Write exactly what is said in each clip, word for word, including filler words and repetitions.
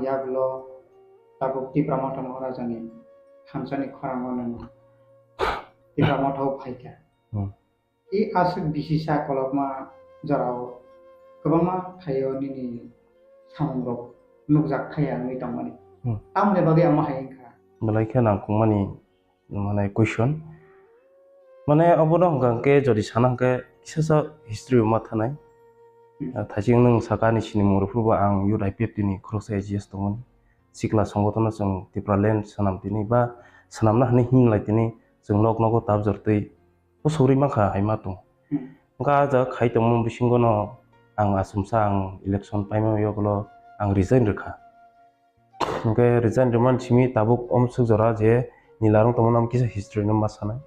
yagulo tabuk Tipra Motha Maharaja ni thansa ni khorang o nwng Tipra Motha o phaikha. Hmm. I aswk bisi sa kolokma jorao kwbangma thaio nini samungrok nukjak thaya wngwi tongmani. Hmm. Tamoni bagwi amo hai wngkha. Belai khe nangkukmani mane question. Mane obono hwnkha hwnkhe jodi sana hwnkhe kisa sa history o ma thanai. Hmm. Ah, thaising nwng saka ani sinimung rwphuru bo ang youth I P F T ni khoroksa A G S tongmani. Sikla songotono chwng Tipraland swnam tini ba swnamna hwnwi himlai tini chwng nok nogo tabjor twi Bo sogri mankha hai ma tong. Hmm. Wngkha ah jaga khai tongmani bisingo no ang achomsa ang election paima yagulo ang resign rwkha. Hwnkhe resign rwmani simi tabuk omswk jora je Nilarung tongmani kisa history no ma sanai.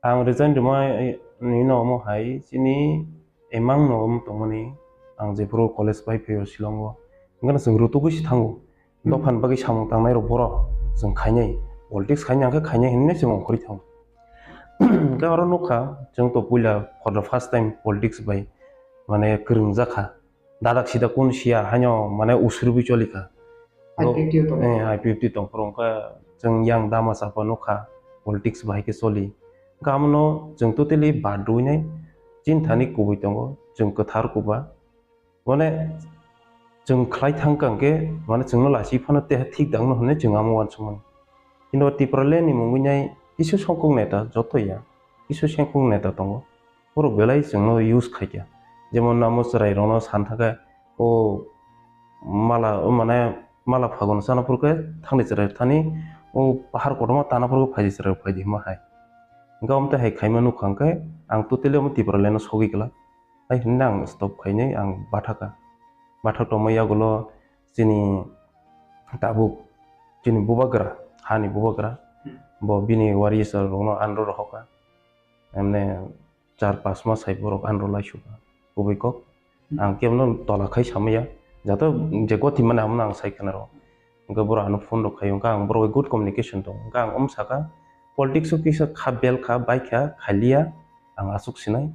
Ang resign rwmani no omo hai chini emang no omo tongmani ang jephuru college pai phaio Shillong o. Hwnkhe no chwng rutugwi se thango. Hmm. Dophani bagwi samung tangnai rok borok chwng khainai, politics khainai hwnkhe khainai hinwi chwng ongkhorwi thango. Hwnkhe oro nukha, chwng to puila for the first time politics bai mane kwrwngjakha. Dadak sida kun siya haino mane usrubwi cholikha. I P F T o tong. Eh, I P F T tongphuru wngkha chwng yang dama chapa nukha politics bai khe choli. Hwnkhe amono chwng totally bad rwinai chini thani kubui tongo, chwng kwthar kuba. Mane chwng khlai thang kha hwnkhe, mane chwngno lachi phano teha thik dangno hwnwi chwng amo uansukmani. Kintu Tipraland ni mungwi nai kisu songkuk neta joto ya, kisu sengkuk neta tongo. Borok belai chwngno use khaikha. Jemon namo chwrai rokno san thangkhe, o mala, o mane mala phagun sana phurkhe thangni chwrai thani, o pahar kotorma tana phurkhe phaidi chwrai phaidi hwnma hai. Hwnkhe omo tei hai khaima nukha hwnkhe ang totally omo Tipraland no sogwi glak. Hai hwnwi ang stop khainai ang bathakha. Bathak tongma yagulo chini tabuk, chini bubagra, hani bubagra, hmm, bo bini warriors rokno andro rohorkha. Emne char pas mas hai borok andro laisukha. Kubui kok. Hmm. Ang kebono tola khai samaya. Jato je goti mane amono ang sai khna rw. Hwnkhe borok ano phone rok khai, hwnkhe ang borok bai good communication tong. Hwnkhe ang omo saka, politics o kisa kha bel kha, bai kha, khaliya, ang aswk sinai.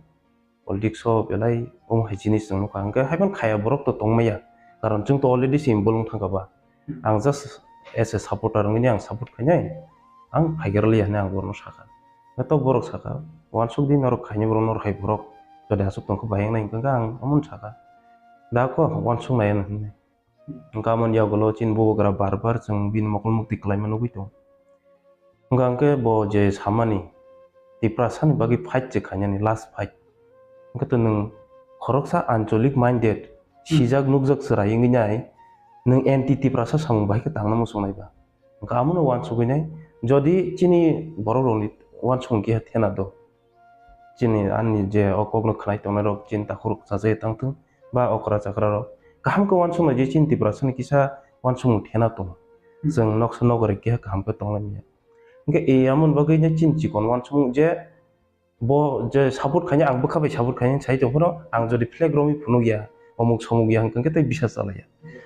Politics o belai omo hai jinis chwng nukha. Hwnkhe haiphano khaya borok to tongmaya. Karon chwng to already se involve wng thangkha ba. Hmm. Ang just as a supporter wngwi ang support khainai. Ang phaigar liya hwnwi ang borokno sakha. Hwnkhe to borok sakha, "Uansuk di norok khainai borok, norok hai borok. Jodi aswk tongkha bai wngnai," hwnkhe ang omono sakha. Da kho uansuk nai hwnwi. Hwnkhe amoni yagulo chini bubagra bar bar chwng bini mokol mukti kwlaima nugwi tongo. Hwnkha hwnkhe bo je samani Tiprasani bagwi fight se khainani, last fight. Hwnkhe to nwng khoroksa ancholic minded, hmm, sijak nukjak chwrai wngwi nai, nwng anti Tiprasa samung bahai khe tangna muchungnai ba. Hwnkhe amono uansugwi nai, jodi chini borok rokni uansukmung keha thena do. Chini ani je o kokno khwnai tongnai rok chini takhuk rok chajai tang thung ba okra chakra rok kaham khe uansuk nai je chini Tiprasani kisa uansukmung thena tongo. Hmm. Chwng noksa nokari keha kaham khe tonglai manya. Hwnkhe e amoni bagwi no chini chikon uansukmung je bo je support khainai ang bwkha bai support khainai sai tong phano ang jodi flag romwi phunuk ya omuk somuk ya hwnkhe tei bisa chalai ya.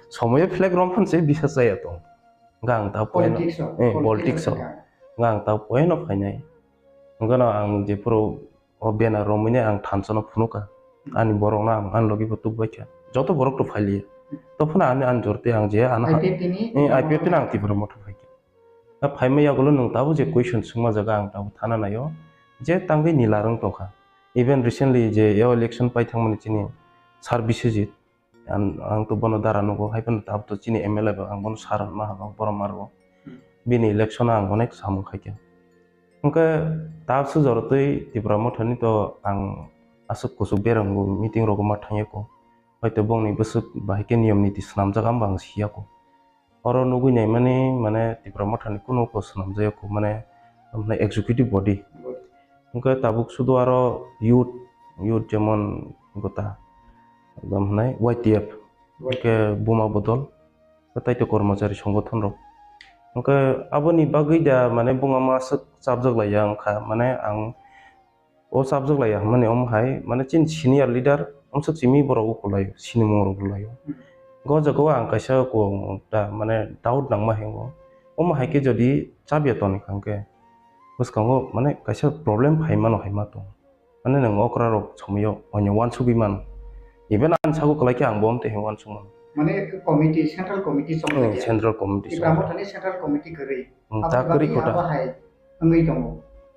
Somoyo flag rom phano se bisa chaya tong. Hwnkhe ang ta point, politics o, eh, politics o. Politics o. Hwnkhe ang ta point no phainai. Hwnkhe no ang jephuru o banner romwi nai ang thansa no phunukha. Ani borok no ang ani logi bo tukbai kha. Joto borok rok phailiya. To phano ani, ani jor tei ang je ano ha-, I P F T ni, eh, I P F T ni ang Tipra Motha phaikha. A phaima yagulo nwng tabuk je question swngma jaga ang tabuk thana naio. Je tangwi Nilarung tongkha. Even recently je yo election pai thangmani chini Sir Biswajit, Ang, ang to bono dara nugo, hai phano tabuk to chini M L A bo ang bono sar ma habo, borom ma rwo. Hmm. Bini election o ang onek samung khaikha. Hwnkhe tabuk se jora twi Tipra Motha ni to ang aswk kuchuk berango meeting rogo ma thangya kho. Hoito bongni bwswk bahai khe niyom niti swnamjak, ang bo ang siya kho. Oro nugwi naimani, mane, Tipra Motha ni kunu kok swnamjak ya kho, mane, mane executive body. Body. Hwnkhe tabuk sudu aro youth, youth jemon gota, tamo hwnai Y T F, Y T F. Hwnkhe Buma Bodol, tei to kormochari songothon rok. Hwnkhe aboni bagwi da, mane, bungama aswk chapjak laiya wngkha, mane, ang O chapjak laiya hwnmani omo hai, mane, chini senior leader, omswk simi borok ukulai o, sinimung rok bulai o. Hmm. Go jaga o ang kaisa ko ta, mane, doubt nangma hingo. Omo hai khe jodi chapya toni kha hwnkhe, bwskango, mane, kaisa problem phai mano hai ma tong. Mane, nwng okra rok somoi o, oino uansugwi mano. Even ani sago kwlai khe ang bo omtwi hai uansuk mano. Mane committee, central committee chong Hmm, thangya. Central committee Tipra chong. Mothani central committee kwrwi. Hmm, Abo ta kwrwi bagwi kota. Abo hai wngwi tongo.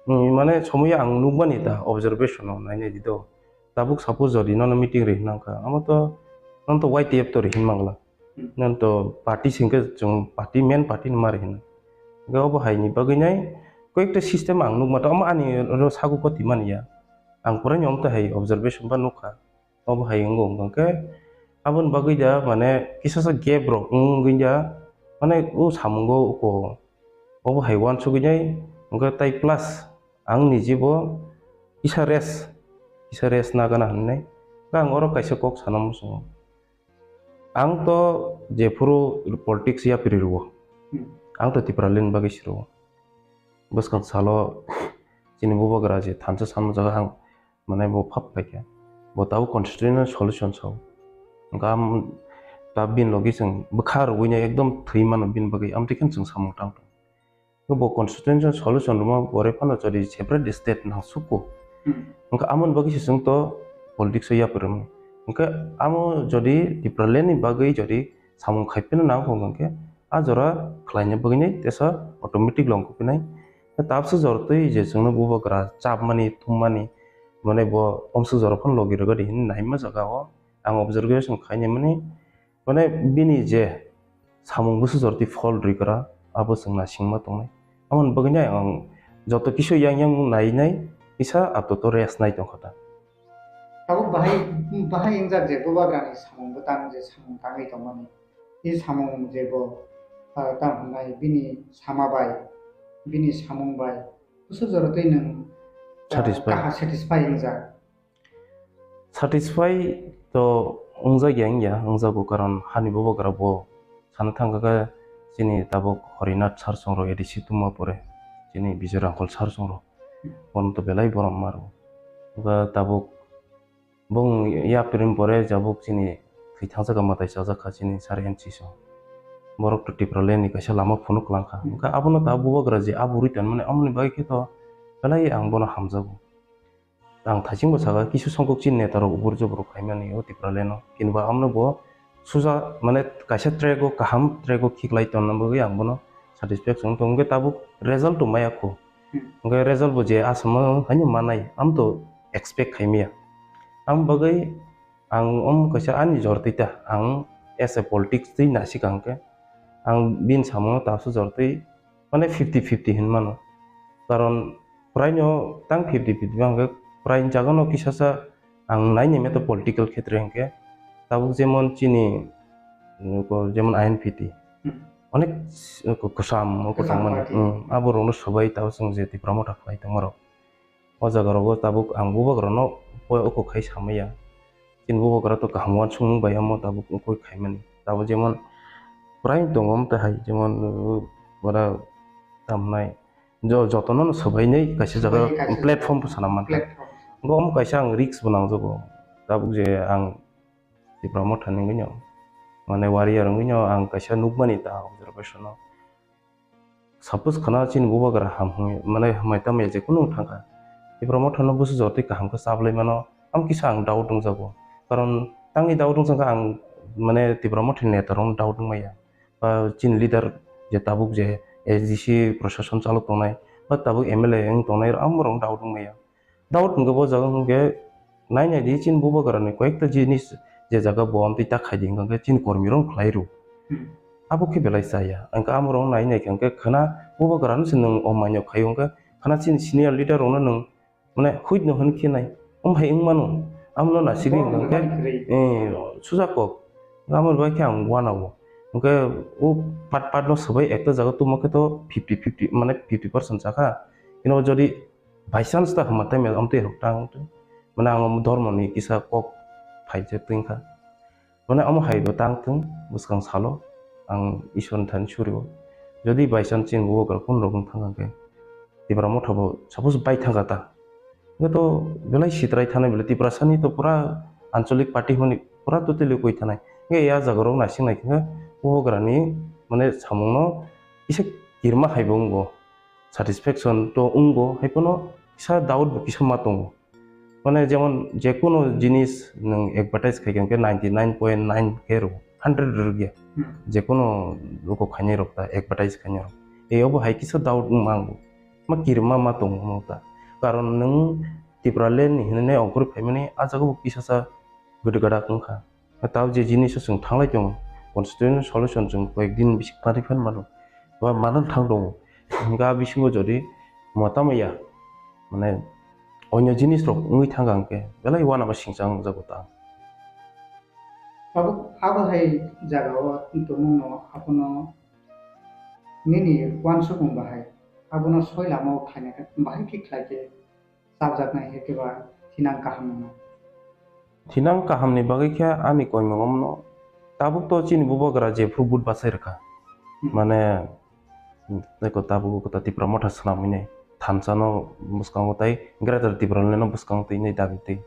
Hmm, mane somoya ang nukmani ta observation o nainai di do. Tabuk suppose jodi nono meeting ri hinang kha, amo to, nono to Y T F to ri hin mangla. Hmm. Nono to party singke chung party, main party ni mari hin. Ga obo hai ni bagwi nai, koyekta system ang nukma to, amo ani ro sagu poti mani ya. Ang purai ni om to hai observation ba nukha. Obo hai wngo, hwnkhe aboni bagwi da, mane, kisasa gap rok wngwi da, mane, o samungo uko obo hai uansugwi nai, hwnkhe tai plus ang nijibo kisa rest, kisa rest nagana hwnwi nai. Khe ang oro kaisa kok sana muchungo. Ang to jephuru politics yapri rwo, Hmm. ang to Tipraland bagwi si rwo. Bwskang salo chini bubagra je thansa sanmajak ang, mane bo phap paikha. Bo tabuk constitutional solution sao. Hwnkhe am ta bini logi chwng bwkha rwui nai ekdom thwi mano bini bagwi, amtwi khe chwng samung tang tongo. Bo constitutional solution rwma pore phano jodi separate state nang sukgo. Hmm. Hwnkhe amoni bagwi se chwng to politics o yapri rwmani. Hwnkhe amo jodi Tipraland ni bagwi jodi samung khai phino nang kho hwnkhe a jora khlaina bagwi nai tesa automatic long kupinai. Tabsa jor twi je chwngno bubagra chapmani, thummani, mane bo omswk jora phano logi rwgadi hinwi naima jaga o ang observation khainai mani, mane bini je samung bwswk jor twi phol rwikra abo chwng naisingma tongnai. Aboni bagwi nai ang joto kisu yang yang nainai kisa ato to rest nai tongkha ta. Tabuk bahai, bahai wngjak je bubagrani samung bwtang je samung tangwi tongmani. I samung je bo, ah, tamo hwnai bini sama bai, bini samung bai, kusu jora twi nwng, ah, Satisfy. Kaha satisfy wngjak. Satisfy to wngjak ya wngya, wngjago, karon hani bubagra bo sana thangkha khe chini tabuk Horinath sir songrok A D C tungma pore, chini Bijoy Rangkhol sir songrok, bono to belai borom maro. Wngkha tabuk Bong yapri pore jabuk chini thwi thangsa kha mwtai chajak kha chini sari N C so. Borok to Tipraland ni kaisa lama phunuk lang kha. Hmm. Wngkha abono ta bubagra je aburui tonmani amoni bagwi khe to belai ang bono hamjago. Ang thaichingbo sakha kisu songkok chini neta rok ubur jubur khaimani o Tipraland o. Kinba amno bo suja mane kaisa track o kaham track o khiklai tonna bagwi ang bono satisfaction wngtong. Hwnkhe tabuk result to maya kho. Hmm. Hwnkhe result bo je asamo haino manai, am to expect khaimaya. Am bagwi ang om kaisa ani jor twi ta, ang as a politics twi nasika hwnkhe ang bini samungo tabsa jor twi mane fifty fifty hinmano. Karon praino tang fifty fifty hwnkhe praini jagano kisasa ang naini meto political khetre hwnkhe tabuk jemon chini, jemon I N P T. Hmm. Onek s-, ko-, kwcham, o kwcham kwcham mani. Party. Hmm, abo rokno swbai tabuk chwng je Tipra Motha khlai tongma rok. O jaga rogo tabuk ang bubagrano poi oko khai samaya. Chini bubagra to kaham uansukmung bai omo tabuk koi khaimani. Tabuk jemon prai tongo omo tai hai, jemon, uh, ora tamnai. Jo-, jotono no swbainai kaisa jaga swbai kaisa platform bo sana mankha. Platform. Bo omo kaisa ang risk bo nangjago. Tabuk je ang Tipra Motha ni wngwi no, mane warrior wngwi no ang kaisa nukmani ta observation o. Suppose khana chini bubagra ham hwnwi, mane hamai tamya je kunu wng thangkha. Tipra Motha no busu jotoi kaham khe chablai mano, am kisa ang doubt wngjago. Karon tangni doubt wngjakha ang, mane Tipra Motha ni neta rok doubt wngmaya. Ba chini leader je tabuk je S D C proshashan chalok tongnai, ba tabuk M L A wng tongnai, amorok doubt wngmaya. Doubt hwnkhe bo jaga hwnkhe nai nai di chini bubagrani koyekta jinis je jaga bo amtwi ta khai di hwnkhe chini kormi rok khlai rw. Hmm. Abo khe belai chaya. Hwnkhe amorok nai nai khe hwnkhe khana bubagrano se nwng o manyo khai hwnkhe khana chini senior leader rokno nwng mane huit no hwn khe nai. Om hai wng mano. Amno na sigi hwnkhe, eh, suja kok. Amo bai khe ang uanao. Hwnkhe o part part no swbai ekta jaga tongma khe to fifty fifty mane fifty percent chakha. Kino jodi by chance ta hwnba time amtwi rok tang twi. Mane ang omo dhormo ni kisa kok phaijak twi wngkha. Mane omo hai bo tang thung bwskang salo ang Ishwar ni thani surio. Jodi by chance chini bubagra kun rok wng thang khe Tipra Motha bo suppose bai thang kha ta. Hwnkhe to belai sitrai thanai belai Tiprasa ni to pura ancholic party hwnwi pura totally koi thanai. Hwnkhe ya jaga rok naising nai khe bubagra ni mane samung no kisa kirma hai bo wngo. Satisfaction to wngo, hai phano kisa doubt bo kisa ma tongo. Mane jemon je kono jinis nwng advertise khai khe ninety nine point nine khe rw. hundred rwgya. Hmm. Jekono luku khainai rok ta, advertise khainai rok. Eyobo hai kisa doubt wng ma ang bo. Ma kirima ma tongo ta. Karon nwng Tipraland ni hinwi nai ongkhorwi phaimani, ah jaga bo kisa sa gede gada wngkha. Tao je jinis o chwng thanglai tongo, constitutional solution chwng koyek din bisi kwrwi phan mano, ba mano thang tongo. Hwnkhe a bisingo jodi motama ya, mane, onyo jinis rok wngwi thangkha hwnkhe belai uanama singcha wngjago ta. Abo, abo hai jagao tongmungno abono nini uansukmung bahai abono soi lamao khlaina khe bahai khe khlai khe chapjaknai hai khe ba thinang kaham wngno. Thinang kahamni bagwi khe ani koimung omno tabuk to chini bubagra jephru vote bachai rwkha. Hmm. Mane, tei ko tabuk kota Tipra Motha swnamwi nai thansa no bwskango tei Greater Tipraland no bwskango twi nai dabi twi.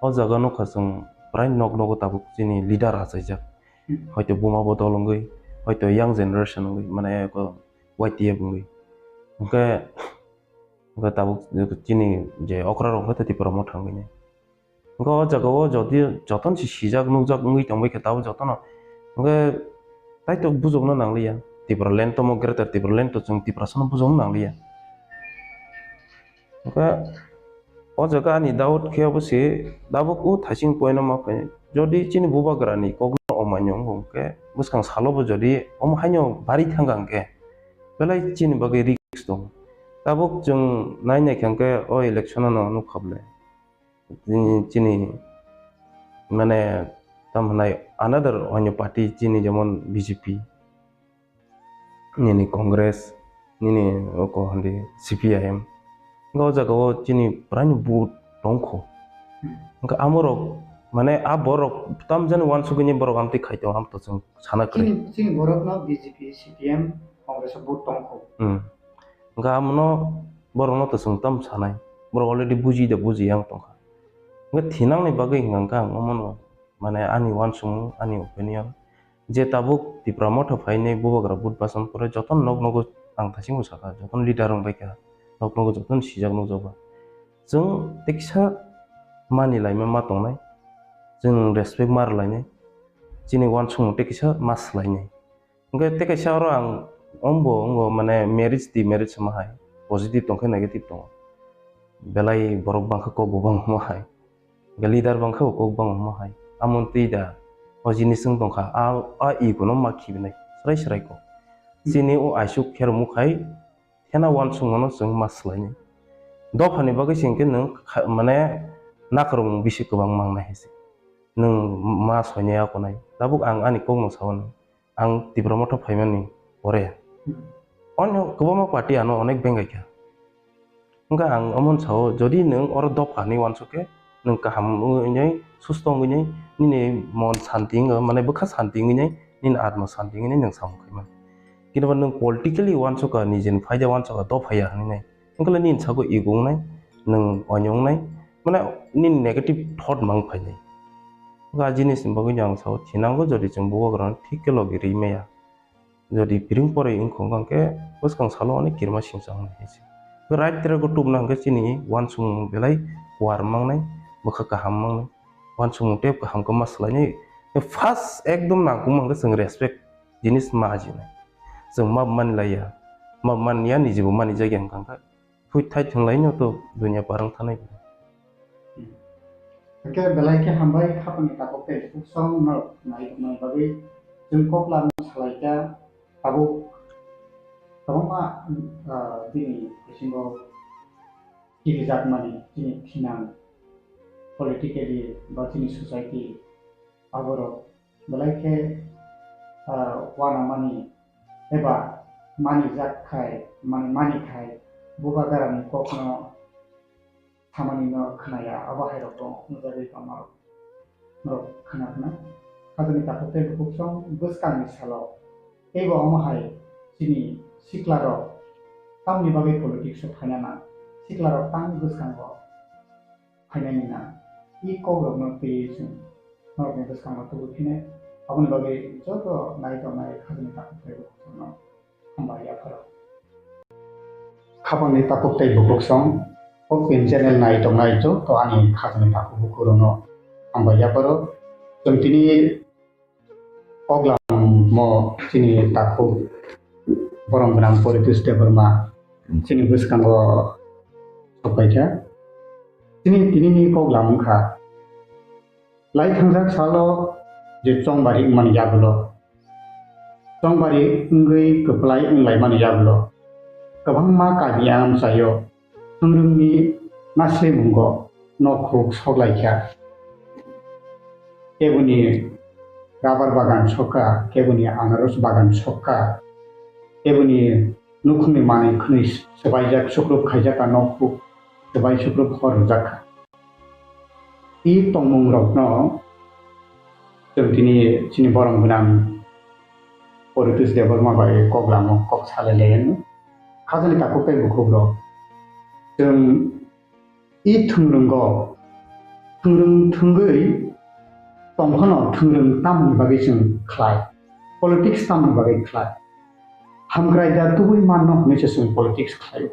O jaga nukha chwng prai nok nogo tabuk chini leader achaijak. Hmm. Hoito buma bodol wngwi, hoito young generation wngwi, mane ko Y T F wngwi. Hwnkhe, hwnkhe tabuk chini je okra rok khe Tipra Motha wngwi nai. Hwnkhe o jaga o jodi jotono se sijak nukjak wngwi tongbai khe tabuk jotono. Hwnkhe tai to bujokno nangliya. Tipraland tomo Greater Tipraland to chwng Tiprasano bujokno nangliya. Hwnkhe o jaga ani doubt khe obo se tabuk o thaising point no ma phai. Jodi chini bubagrani kokno omainyo wngkhe bwskang salo bo jodi omo haino bari thangkha hwnkhe belai chini bagwi risk tongo. Tabuk chwng nai nai kha hwnkhe o election no nukha bwle. Chini, chini, mane, tam hwnai another onyo party chini jemon B J P, nini Congress, nini oko hwndi C P I M. Hwnkhe o jaga o chini prai ni vote tongkho. Hmm. Hwnkhe amorok, mane, a borok tam jani uansugwi ni borok amtwi khai tongo, amtwi chwng sana kwrwi. Chini, chini borokno B J P, C P M, Congress o vote tongkho. Hmm. Hwnkhe amono borokno to chwng tam sanai. Borok already buji da buji yang tongkha. Hwnkhe thinangni bagwi hwnkha hwnkhe ang omono, mane, ani uansukmung, ani opinion, je tabuk Tipra Motha phainai bubagra vote bachon pore jotono nok nogo ang thasingbo sakha, jotono leader wngbaikha, nok nogo jotono sijak nukjakba. Chwng tekisa mani laima ma tongnai, chwng respect ma rwlainai, chini uansukmung tekisa ma swlainai. Hwnkhe tei kaisa oro ang ombo wngbo, mane, marriage, demarriage wngma hai positive tongkhe negative tongo. Belai borok bangkha kok bo bangma hai. Hwnkhe leader bangkha bo kok bangma hai. Amoni twi da o jinis wng tongkha. A, a ego no ma khibinai. Srai srai kok. Hmm. Chini o aisuk khe rwmuk hai. Thena uansukmano chwng ma swlainai. Dophani bagwi se hwnkhe nwng kha-, mane, nakarwng bisi kwbang mangnai hai se. Nwng ma soinai akonai. Tabuk ang ani kokno sao, ang Tipra Motha phaimani pore. Hmm. Onyo kwbangma party ano onek bengaikha. Hwnkhe ang omono sao, jodi nwng oro dophani uansukhe, nwng kaham wngwi nai, susto wngwi nai, nini mon santi wngwi, mane bwkha santi wngwi nai, nini atma santi wngwi nai nwng samung khaimani. Kintu ba nwng politically uansukha, nijini phaida uansukha, dophaya hinwi nai. Wngkhe nini sago ego wngnai, nwng oinyo wngnai, mane nini negative thought mang phainai. Wngkha a jinisni bagwino ang sao, thinango jodi chwng bubagrano thik khe logi ri maya. Jodi piring poroi wngkha hwnkhe bwskang salo onek kirima singcha wngnai hai se. Right track o tubuna hwnkhe chini uansukmung belai kuar mangnai, bwkha kaham mangnai, uansukmung tei kaham khe ma swlainai. First ekdom nangkukma hwnkhe chwng respect jinis ma ajinai. Chwng ma mani laiya, ma mani ya, nijibo mani jagya hwnkha hwnkhe. Phui thai thwnglaino to dunya parang thanai. Hwnkhe belai khe hambai, khapangni takhuk tei bukhuk song no nai tongmani bagwi chwng kok lama salaikha. Tabuk kwbangma, ah, bini bisingo kirijak mani chini thinang, politically ba chini society, aborok belai khe, ah, uanamani eba manijak khai, mani, mani khai, bubagrani kokno samani no khnaya, abo hai rok bo wngjagwi tongma rok khna khna. Khajani takhuk tei bukhuk song bwskangni salo teibo omo hai chini sikla rok tamni bagwi politics o phaina nang, sikla rok tang bwskango phainani nang. I kok rokno twiwi chwng norokni bwskango tubui phine, aboni bagwi joto nai tongnai khajani takhuk tei bukhuk songno hambai yapharo. Khapangni takhuk tei bukhuk song, o pin channel nai tongnai joto ani khajani takhuk bukhuk rokno hambai yapharo. Chwng tini Koglamo chini takhuk borom gwnang Poritosh Debbarma chini bwskango sokpaikha. Chini tinini koklam wngkha, lai thangjak salo je chongbari wngmani yagulo, chongbari wngwi kwplai wnglaimani yagulo kwbangma kami amchaio thwngrwngni naslimungo nokhuk soklaikha. Keboni rabar bagan sokha, keboni anaros bagan sokha, keboni nukhungni manwi khwnwi swbaijak, sukrup khaijak, a nokhuk swbai sukrup hor rwjakha. I tongmungrokno chwng tini chini borom gwnang Poritosh Debbarma bai koglamo kok salai lai anw. Khajani takhuk tei bukhukrok chwng i thwngrwngo, thwngrwng thwngwi tongphano thwngrwng tamoni bagwi chwng khlai, politics tamoni bagwi khlai, hamkrai da tubui manno hwnwi se chwng politics khlaio.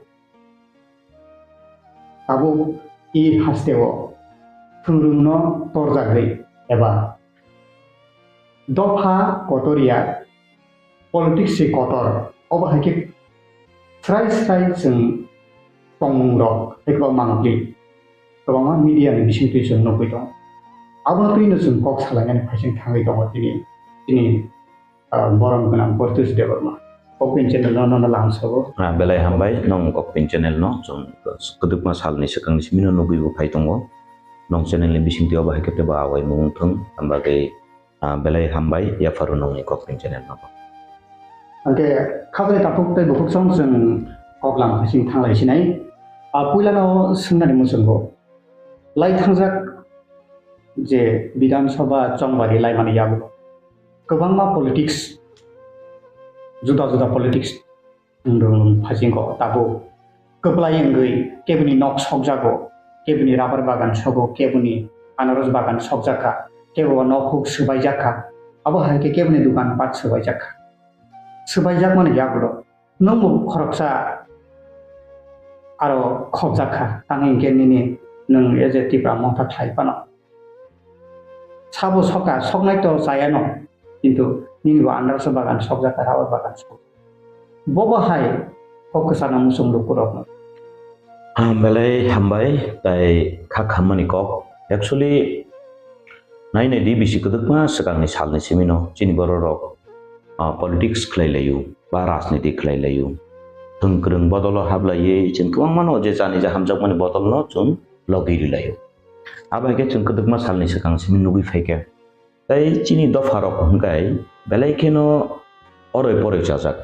Tabuk i hasteo thwngrwngno torjagwi eba dopha kotor ya, politics se kotor, obo hai khe srai srai chwng tongmungrok hai khe mangpli kwbangma media ni bisingtwi chwng nugwi tongo. Abono twino chwng kok salainani phaising thangwi tongo tini, tini ah, borom gwnang Poritosh Debbarma. Kokpin channel no nono lamsao. Ah, belai hambai, nong Kokpin channel no chwng kwdwkma salni swkangni simi no nugwi bo phai tongo. Nong channel ni bisingtwi obo hai khe tebo awai mung thung, hamba khe, ah, belai hambai, yapharo nongni Kokpin channel no. Angke khajani takhuk tei bukhuk song chwng koklam hasing thanglai sinai. Ah, puila no swngnani muchungo. Lai thangjak je Bidhan Sabha chongbari laimani yago kwbangma politics, juda juda politics wng rwng phasingo tabuk kwplai wngwi keboni nok sokjago, keboni rabar bagan sogo, keboni anaros bagan sokjakha, kebo nokhuk swbaijakha, abo hai khe keboni dukan pat swbaijakha. Swbaijakmani yagulo nwng bo khoroksa aro khobjakha, tang hinkhe nini nwng A J Tipra Motha khlai phano. Sabo soka, soknai to chayano, kintu nini bo andarsa bagan sokjakha, raba bagan sok. Bobo hai kok kwchana muchung lukurokno. Ah, belai hambai, tai kha khammani kok. Actually, nai nai di bisi kwdwkma swkangni salni simino chini bororok, ah, politics khlai laio, ba rajniti khlai laio. Thwng kwrwng bodolo hap laiwi chwng kwbangmano je chani je hamjakmani bodolno chwng logi ri laio. Abo hai khe chwng kwdwkma salni swkang simi nugwi phai khe. Tei chini dopharok hwnkhe belai kheno oroi poroi chajak.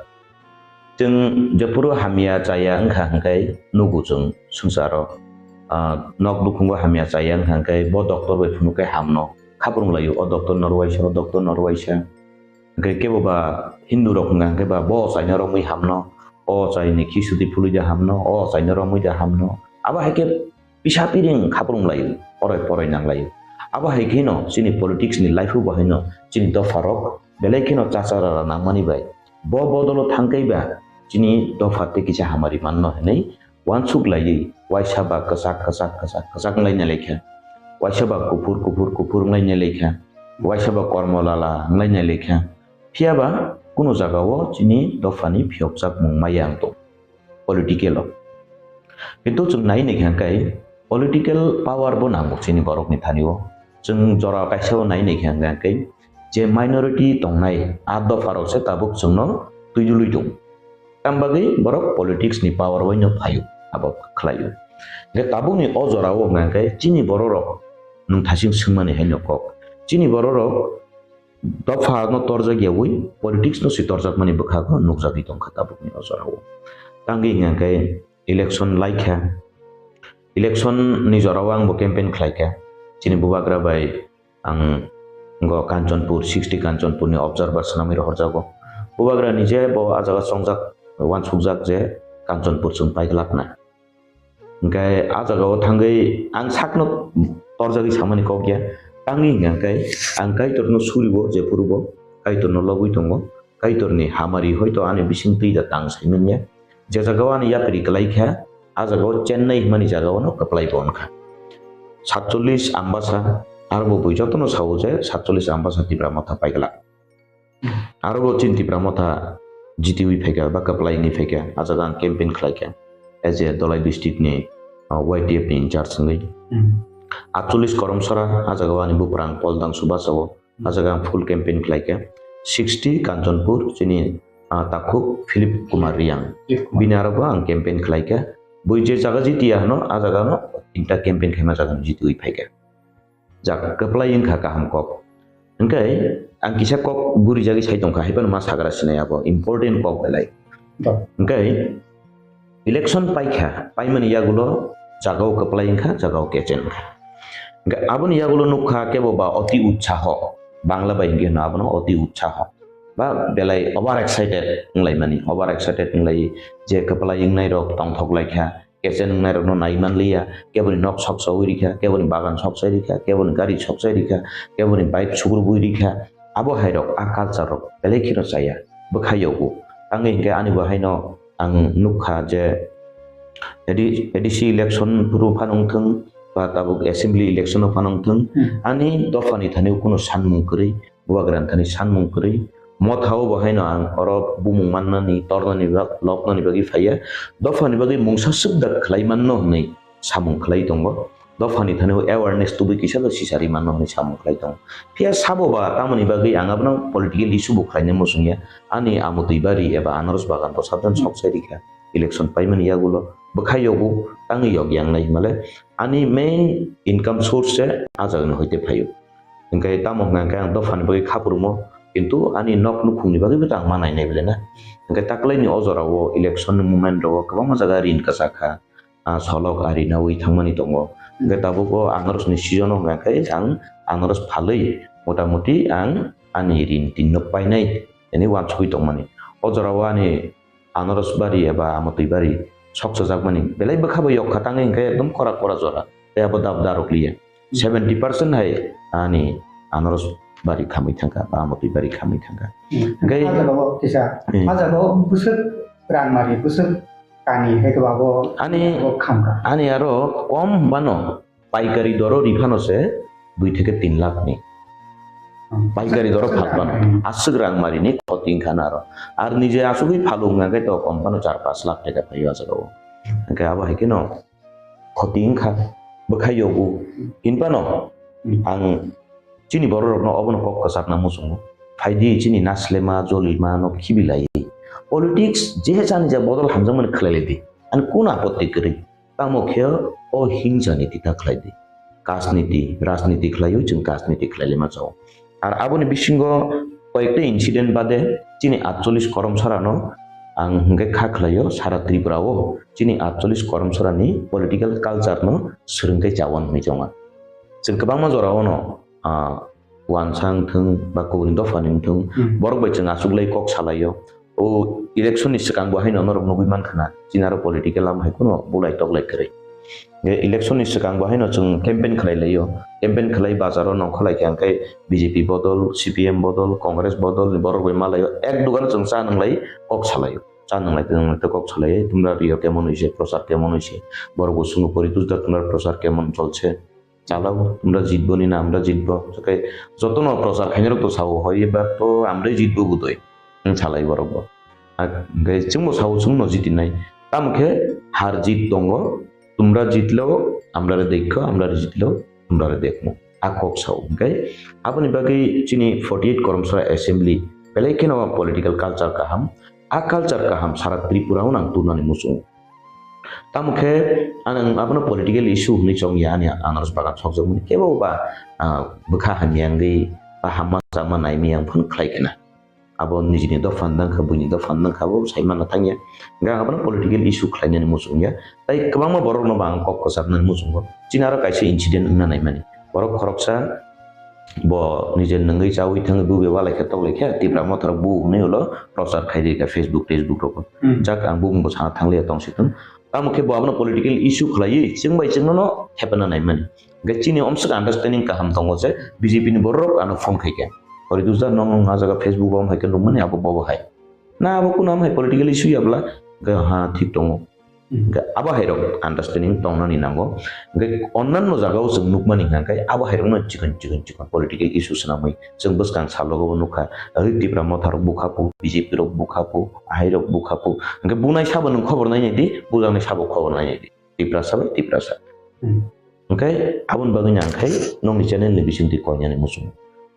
Chwng jephuru hamya chaya wngkha hwnkhe nugo chwng swngcharo, ah, nok nukhungo hamya chaya wngkha hwnkhe bo doctor bai phunukhe hamno khaprung laio, o doctor no rwuaisa, o doctor no rwuaisa. Hwnkhe kebo ba Hindu rok wngkha hwnkhe ba bo chaina romwi hamno, o chaini khichdi phulwi da hamno, o chaina romwi da hamno. Abo hai khe pisa piring khaprung laio, poroi poroi nang laio. Abo hai kheno chini politics ni life o bo haino chini dopha rok belai kheno chacha rara nangmani bai bo bodolo thangkai ba chini dopha tei kisa hamari manno hinwi uansuk laiwi uaisa ba kwchak kwchak kwchak kwchak wng lai nai kha, uaisa ba kuphur kuphur kuphur wng lai nai kha, uaisa ba kormo lala wng lai nai kha. Phiya ba kunu jaga o chini dopha ni phiyokjak mung maya wng tong. Political o. Kintu chwng nai nai kha hwnkhe political power bo nango chini borok ni thani o. Chwng jora kaisa o nai nai kha hwnkhe je minority tongnai a dopha rok se tabuk chwngno twi dului tong. Tam bagwi borok politics ni power bai no phaio, abo khlaio. Hwnkhe tabuk ni o jora o hwnkhe chini borok rok nwng thasing swngmani hai no kok. Chini borok rok dopha no torjak yawi politics no si torjakmani bwkhago nukjagwi tongkha tabukni o jorao. Tangwi hwnkhe election laikha, election ni jorao ang bo campaign khlaikha. Chini bubagra bai ang go Kanchanpur, sixty Kanchanpur ni observer swnamwi rohorjago. Bubagra ni je bo ah jaga chongjak, uansukjak je Kanchanpur chwng paiglakna. Hwnkhe ah jaga o thangwi ang sakno torjagwi samani kok ya. Tangwi hwnkhe ang Kaitorno suribo, jephuru bo Kaitorno lobwi tongo. Kaitorni hamari hoito ani bising twi da tang sai manya. Je jaga o ani yapri kwlai kha, ah jaga o Chennai hwnmani jaga o no kwplai bo wngkha. Satchollish Ambasa, aro bo bui jotono sao je Satchollish Ambasa Tipra Motha paiglak. Aro bo chini Tipra Motha jitiwi phaikha ba kwplai wngwi phaikha, a jaga ang campaign khlaikha as a Dholai district ni, uh, Y T F ni in charge wngwi. Atchollish Koromsora, a jaga o ani buprang Pol Dangsu bachao, a jaga ang full campaign khlaikha. Sixty Kanchanpur, chini, ah, takhuk Philip Kumar Riang. Philip Kumar. Bini aro bo ang campaign khlaikha. Bui je jaga jitiya hano, a jaga no tinta campaign khaima jaga no jitiwi phaikha. Jak kwplai wngkha kaham kok. Hwnkhe ang kisa kok guri jagwi sai tongkha, haiphano ma sagra sinai abo important kok belai. Hwnkhe election paikha, paimani yagulo jagao kwplai wngkha, jagao kechen wngkha. Hwnkhe aboni yagulo nukha kebo ba oti utsaho, Bangla bai hwnkhe hino abono oti utsaho. Ba belai over excited wnglaimani, over excited wnglaio je kwplai wngnairok tongthok laikha, kechen wngnairokno nai manliya, keboni nok soksa ui rikha, keboni bagan soksa rikha, keboni gari soksa rikha, keboni bike sugrubui rikha. Abo hairok, a culture rok belai kheno chaya, bwkha yogo. Tangwi hwnkhe ani bo haino ang nukha je A D C, A D C election phuru phano wngthung ba tabuk assembly election o phano wngthung, ani dophani thani kuno sanmung kwrwi, bubagrani thani sanmung kwrwi. Mothao bo haino ang oro bumung mannani, tornani bag-, lobnani bagwi phaiya. Dophani bagwi mungsa swk da khlai manno hwnwi samung khlai tongo. Dophani thani o awareness tubui kisa da sisari manno hwnwi samung khlai tongo. Phiya sabo ba tamoni bagwi ang abono political issue bo khlaina muchungya. Ani amotwi bari eba anaros bagan bo sabjani sok sai rikha. Election paimani yagulo bwkha yogo, tangwi yok yang nai himale. Ani main income source se a jagani hoite phaio. Hwnkhe tamo hwnkha hwnkhe ang dophani bagwi kha phurwmo, kintu ani nok nukhungni bagwibo ta ang ma nainai belai na. Hwnkhe taklaini o jorao election ni moment rogo kwbangma jaga rin kwchak kha, ah, solok ari nawi thangmani tongo. Hwnkhe tabuk o anaros ni season o hwnkha khe ang anaros phalwi motamoti ang ani rin tin nok painai hwnwi uansugwi tongmani. O jorao ani anaros bari eba amotwi bari soksojakmani belai bwkha bai yok kha tangwi hwnkhe ekdom kora kora jora tei abo dab darok liya. Seventy percent hai ani anaros bari khamwi thangkha ba amotwi bari khamwi thangkha. Hwnkhe ah jagao kisa, hmm, ah jagao bwswk rangmari, bwswk kani hai khe abo ani abo khamkha. Ani aro kom bano paikari doro riphano se dui theke tin lakh ni. Hmm. Paikari doro phalbano. Hmm. Aswk rangmari ni khoti wngkha na aro. Ar nije asugwi phalu wngkha khe to kom phano char panch lakh taka phaio a jagao. Hwnkhe abo hai kheno khoti wngkha, bwkha yogo. Hinphano, hmm, ang chini bororokno obono kok kwchakna muchungo. Phaidi chini naslema, jolima no khibilai. Politics je chani ja bodol hamjakmani khlailaidi. Ani kun apotti kwrwi? Tamo khe o hingsa niti ta khlai di. Kajniti, rajniti khlaiwi chwng kajniti khlai lema chao. Ar aboni bisingo koyekta incident bade chini atchollish Koromsora no ang hwnkhe kha khlaio sara Tripura o chini atchollish Koromsora ni political culture no swrwngkhe chawan hwnwi chonga. Chwng kwbangma jora o no, ah, uansa wngthung ba kubuni dopha ni wngthung, hmm, borok bai chwng achuklai kok salaio. O election ni swkang bo haino norok nugwi mankha na, chini aro political lama hai kheno bulai toklai kwrwi. Ge election ni swkang bo haino chwng campaign khlai laio, campaign khlai bazar o nongkha lai khe hwnkhe B J P bodol, C P M bodol, Congress bodol ni borok bai malaio, ek dugan chwng cha nwnglai kok salaio, cha nwnglai tei nwnglai tei kok salaio, tumra rio kemon hoise, prochar kemon hoise, borok bo swngo poritus da tumra prochar kemon cholse. Chalao, tumra jitbo ni na, amra jitbo. Jotono prochar khainai rok to sao, hoi ba to amrai jitbo budoi. Hwng salai borok bo. Hwnkhe chwngbo sao, chwngno jitinai. Tamo khe har jit tongo, tumra jitlao, amrare dekho, amrare jitlao, tumrare dekho. A kok sao. Hwnkhe aboni bagwi chini forty eight Koromsora Assembly belai kheno political culture kaham. A culture kaham sara Tripura o nang turnani muchungo. Tamo khe ang abono political issue hwnwi chongya, ani anaros bagan sokjakmani kebo ba, ah, bwkha hamya wngwi ba hamma chama naimaya wng phano khlai khna. Abo nijini dopha wng kha, buini dopha wng kha, abo sai manna thangya. Hwnkhe ang abono political issue khlainani muchungya. Tai kwbangma borokno bo ang kok kwcharnani muchungo. Chini aro kaisa incident wngna naimani. Borok khoroksa bo nije nungwi chawi thangwi bube walai khe toklai khe Tipra Motha rok bu hwnwi ulo prochar khai rikha Facebook, Facebook rogo. Hmm. Jak ang bumungbo sana thangliya tong si thung. Tamo khe bo abono political issue khlaiwi chwng bai chwngno no thepana naimani. Hwnkhe chini omswk understanding kaham tongo je B J P ni borok ano phone khai khe. Ori dusda nong nong a jaga Facebook bo hai khe nukmani abo bobo hai. Na abo kuno am hai political issue ya bwla? Hwnkhe ha thik tongo. Hmm. Hwnkhe abo hai rok understanding tongnani nango. Hwnkhe onnanno jagao chwng nukmani hwnkhe abo hai rokno chikon chikon chikon political issue swnamwi chwng bwskang salogo bo nukha. Oi Tipra Motha rok bukha pu, B J P rok bukha pu, ahai rok bukha pu. Hwnkhe bunai sabo nwng khobor nainai di, bujaknai sabo khobor nainai di. Tiprasa bai Tiprasa. Hmm. Hwnkhe aboni bagwino ang khai nokni channel ni bisingtwi koinani muchungo.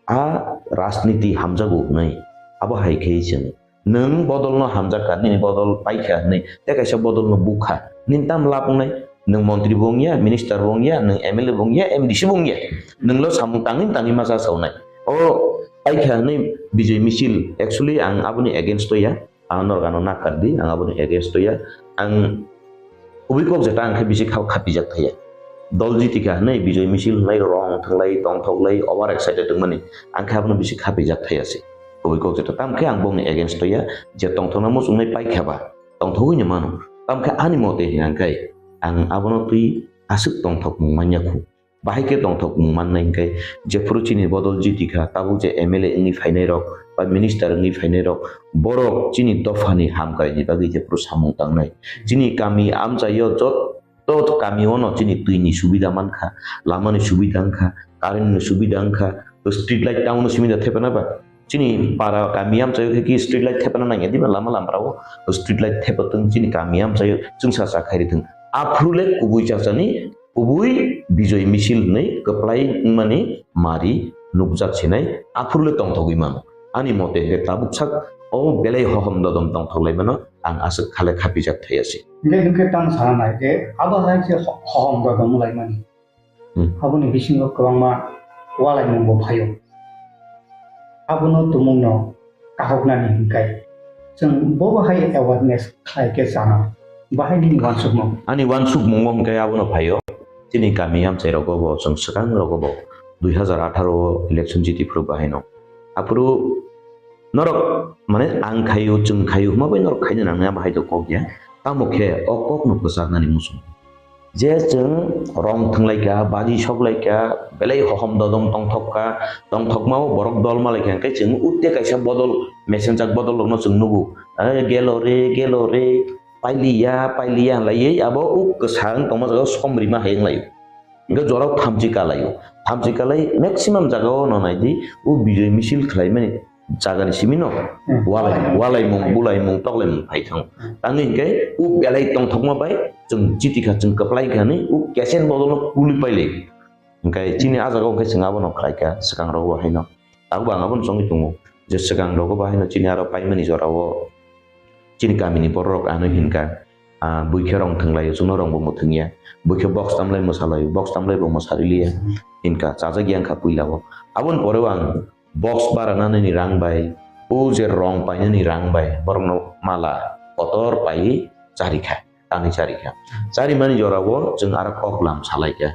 A rajniti hamjago hwnwi abo hai khe chwng nwng bodolno hamjakha, nini bodol paikha hwnwi tei kaisa bodolno bukha. Nini tamo lab wngnai? Nwng montri bo wngya, minister bo wngya, nwng M L A bo wngya, M D C bo wngya. Nwnglo samung tangwi tangwi ma cha saunai. O paikha hwnwi Bijoy Michil, actually ang aboni against o ya. Ang norok ano nakar di, ang aboni against o ya. Ang kubui kok jeta ang khe bisi kha-, khapijak thaya. Dol jiti kha hwnwi Bijoy Michil hwnwi rong thanglai, tongthoklai, over excited wngmani. Ang khe abono bisi khapijak thaya se. Kubui kok jeta. Tamo khe ang bongni against o ya, je tongthokna muchungnai paikha ba, tongthogwi no mano. Tamo khe ani mote hwnkha khe ang abono twi aswk tongthokmung manya khu. Bahai khe tongthokmung mannai hwnkhe, jephuru chini bodol jiti kha, tabuk je M L A wngwi phainai rok ba minister wngwi phainai rok, borok chini dophani hamkraini bagwi jephuru samung tangnai. Chini kami amchaio jotto kami ono chini twini subida mankha, lamani subida wngkha, current ni subida wngkha, street light town o simi da thepana ba? Chini para kami amchaio khe ki street light thepana nangya diba lama lamrao? Street light thepatwng chini kami amchaio chwngsa cha khairithwng. Aphuru le kubui chachani kubui Bijoy Misil hwnwi kwplai wngmani mari nukjak sinai, aphuru le tongthogwi mano. Ani mote hwnkhe tabuk sak o belai hohom dodom tongthoklaimano ang aswk khale khapijak thaya se. Hwnkhe, hwnkhe tamo sana nai je abo hai se ho-, hohom dodom wnglaimani. Hmm. Aboni bisingo kwbangma walaimung bo phaio. Abono tumungno kahoknani hwnkhe chwng bo bahai awareness khlai khe chana, bahai nini uansukmung? Ani uansukmungo hwnkhe abono phaio, chini kami amchai rogo bo, chwng swkang rogo bo, dui hazar atharo o election jiti phuru bahaino. Aphuru norok, mane, ang khaio, chwng khaio hwnma bai norok khaina nangnai, abo hai do kok ya. Tamo khe o kokno kwchaknani muchung. Je chwng rong thwnglaikha, baji soklaikha, belai hohom dodom tongthokha, tongthokmao borok dol malaikha, hwnkhe chwng utte kaisa bodol, mesenjak bodol rokno chwng nugo. "Eh, gelo re, gelo re, pailiya, pailiya," hinlaiwi abo uk kwsa wng tongma jagao som rima hai wnglaio. Hwnkhe jorao thamchi kalaio. Thamchi kalai maximum jagao no naidi, o Bijoy Misil khlaimani jagani simi no Hmm. walai, walaimung, bulaimung, toklaimung phai thango. Hmm. Tangwi hwnkhe o belai tongthokma bai chwng chiti kha, chwng kwplai kha hinwi o kesen bodolno kului pailai. Hwnkhe chini ah jagao hwnkhe chwng abono khlai kha, swkang rogo haino. Tabuk ang abono chongwi tongo je swkang rogo bo haino chini aro paimani jorao chini kamini bororok ano hinkha, ah, buikhe rong thwnglaio, chwngno rong bo mwthwngya, buikhe box tamlai mwsalaio, box tamlai bo mwsariliya, hinkha, chajak yang kha puilao. Aboni poreo ang box baranani rang bai, o je rong painani rang bai, borokno mala kotor paiwi charikha, tanwi charikha. Charimani jorao chwng aro koklam salaikha.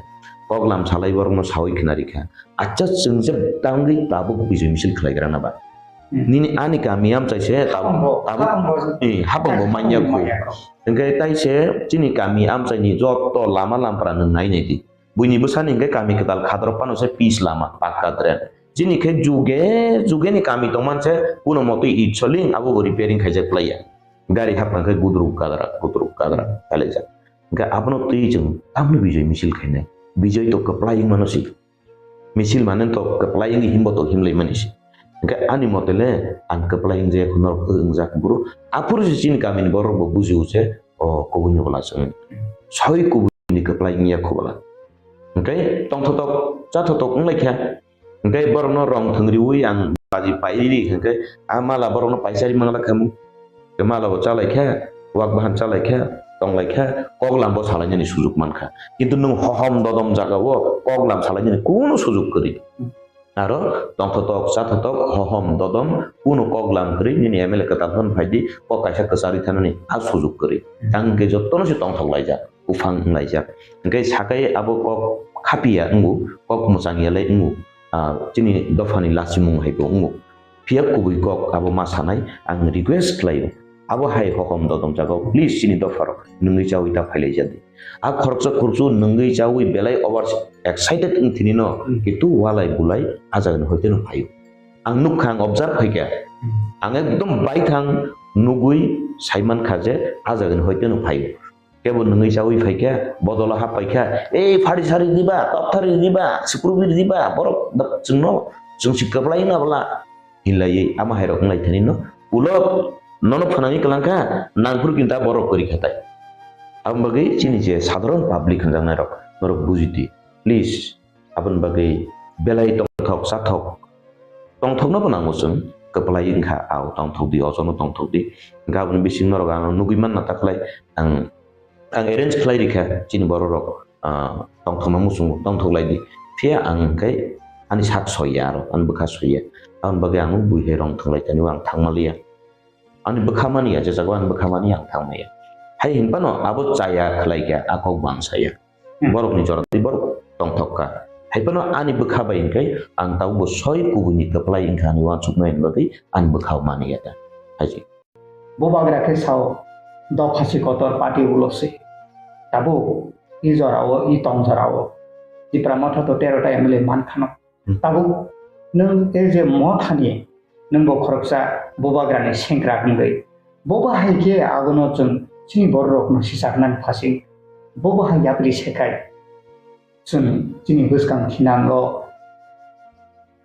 Koklam salai borokno sawi khwnarikha. Acha chwng je tangwi tabuk Bijoy Misil khlaigrana ba? Hmm. Nini ani kami amchai se tabuk, Hapang bo, tabuk, hapang bo. Eh, hapang bo manya Hapang khu. Manya khu. Hwnkhe tai se chini kami amchaini jotto lama lampra nwng nai nai di. Buini bwsani hwnkhe kami kwtal khadrok phano se pis lama, pakka drain. Chini khe juge, juge ni kami tongman se kuno motwi it soling abo bo repairing khaijak plaiya. Gari hapna khe gudruk gadrak, gudruk gadrak kalaijak. Hwnkhe abono twi chwng tamni Bijoy Misil khainai. Bijoy to kwplai wngmano si. Misil mane to kwplai wngwi himbo to himlaimani si. Hwnkhe ani mote le ang kwplai wngjak norok wngjak bro. Aphuru se chini kamini borok bo bujio je o kubui ni bwla chwng. Sawi kubui ni kwplai wngya khu bwla. Hwnkhe tongthotok chathotok wnglaikha. Hwnkhe borokno rong thwngriwi ang baji pairiri hwnkhe a mala borokno paisari mangla khamu. Mala bo chalaikha, wak bahan chalaikha, tonglaikha, koklam bo salainani sujuk mankha. Kintu nwng hohom dodom jagao koklam salainani kunu sujuk kwrwi. Aro tongthotok, chathotok, hohom, dodom, kunu koklam kwrwi, nini M L A kwtal phano phaidi, kok kaisa kwcharwi thanani a sujuk kwrwi. Tang hwnkhe jotono se tongthok laijak, buphang wng laijak. Hwnkhe sakai abo kok khapiya wngo, kok mwchang yalai wngo, ah, chini dophani lachimung hai bo wngo. Phiya kubui kok abo ma sanai, ang request khlaio. Abo hai hokom dodom jagao, please chini dopharok nwngwi chawi ta phailaijadi. A khoroksa khuroksa nwngwi chawi belai over excited wng thini no, Hmm. kintu walai bulai a jagani hoite no phaio. Ang nukha, ang observe khaikha. Hmm. Ang ekdom baithang nugwi saimankha je a jagani hoite no phaio. Kebo nungwi chawi phaikha, bodolo hap paikha, "Ei, phari sari diba, tokthari diba, sukrubi diba, borok da-, chwngno, chwng si kwplai na bwla," hinlaiwi ama hairok wnglaithani no. Ulo nono phwnangwi kwlangkha, nangphuru kinta borok kwrwi khatai. Aboni bagwi chini je sadharon public hwnjaknairok, norok buji di, please. Aboni bagwi belai tongthok chathok, tongthokno bo nango chwng, kwplai wngkha, ao tongthok di, ojono tongthok di. Hwnkhe aboni bising norok ano nugwi manna ta khlai, ang, ang arrange khlai rikha chini bororok, ah, tongthokno muchungo tongthok lai di. Phiya ang hwnkhe ani sak soiya aro, ani bwkha soiya. Aboni bagwi ang bui hai rong thwng lai tani ang thangma liya. Ani bwkha mani ya, je jago ani bwkha mani ang thangma ya. Hai hinphano abo chaya khlai kha, a kok bo ang saya. Hmm. Borokni jora tei borok tongthok kha. Haiphano ani bwkha bai hwnkhe ang tabukbo soi kubuini kwplai wngkha ani uansuknai ni bagwi ani bwkha mani ya ta. Hai se. Bubagra khe sao, dopha si kotor party ulo se. Tabuk i jorao, i tong jorao Tipra Motha to tero ta M L A man khano. Hmm. Tabuk nwng e je Mothani, nwng bo khoroksa Bubagrani sengkrak wngwi. Bo bahai khe abono chwng chini bororokno sichaknani phasing. Bo bahai yapri sekhai. Chwng chini bwskang thinango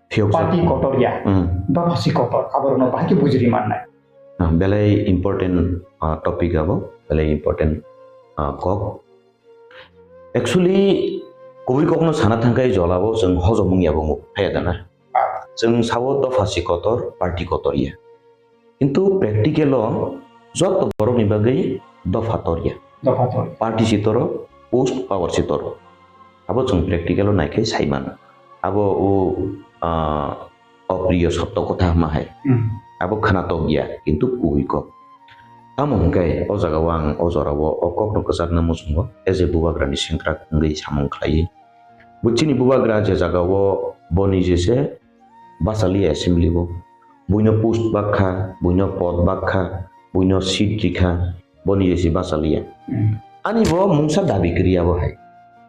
Phiyok party kotor ya. Hmm. Dopha si kotor. Aborokno bahai khe bujiri mannai. Ah, belai important, ah, topic abo, belai important, ah, kok. Actually, kubui kokno sana thangkhe jolabo chwng hojom wngya bo phaya dana. Chwng sao dopha si kotor, party kotor ya. Kintu practical o joto borokni bagwi dopha tor ya. Dopha tor. Party si toro, post power si toro. Abo chwng practical o naikhe saimano. Abo o, ah, opriyo sotto kotha hwnma hai. Hmm. Abo khwnatok ya, kintu kubui kok. Tamo hwnkhe o jagao ang o jorao o kokno kwchakna muchungo, as a Bubagrani sengkrak wngwi samung khlaiwi. Bo chini Bubagra je jagao boni jese bachaliya assembly o. Buino post bakha, buino pod bakha, buino seat rikha, boni jese bachaliya. Hmm. Ani bo mungsa dabi kwrwi abo hai.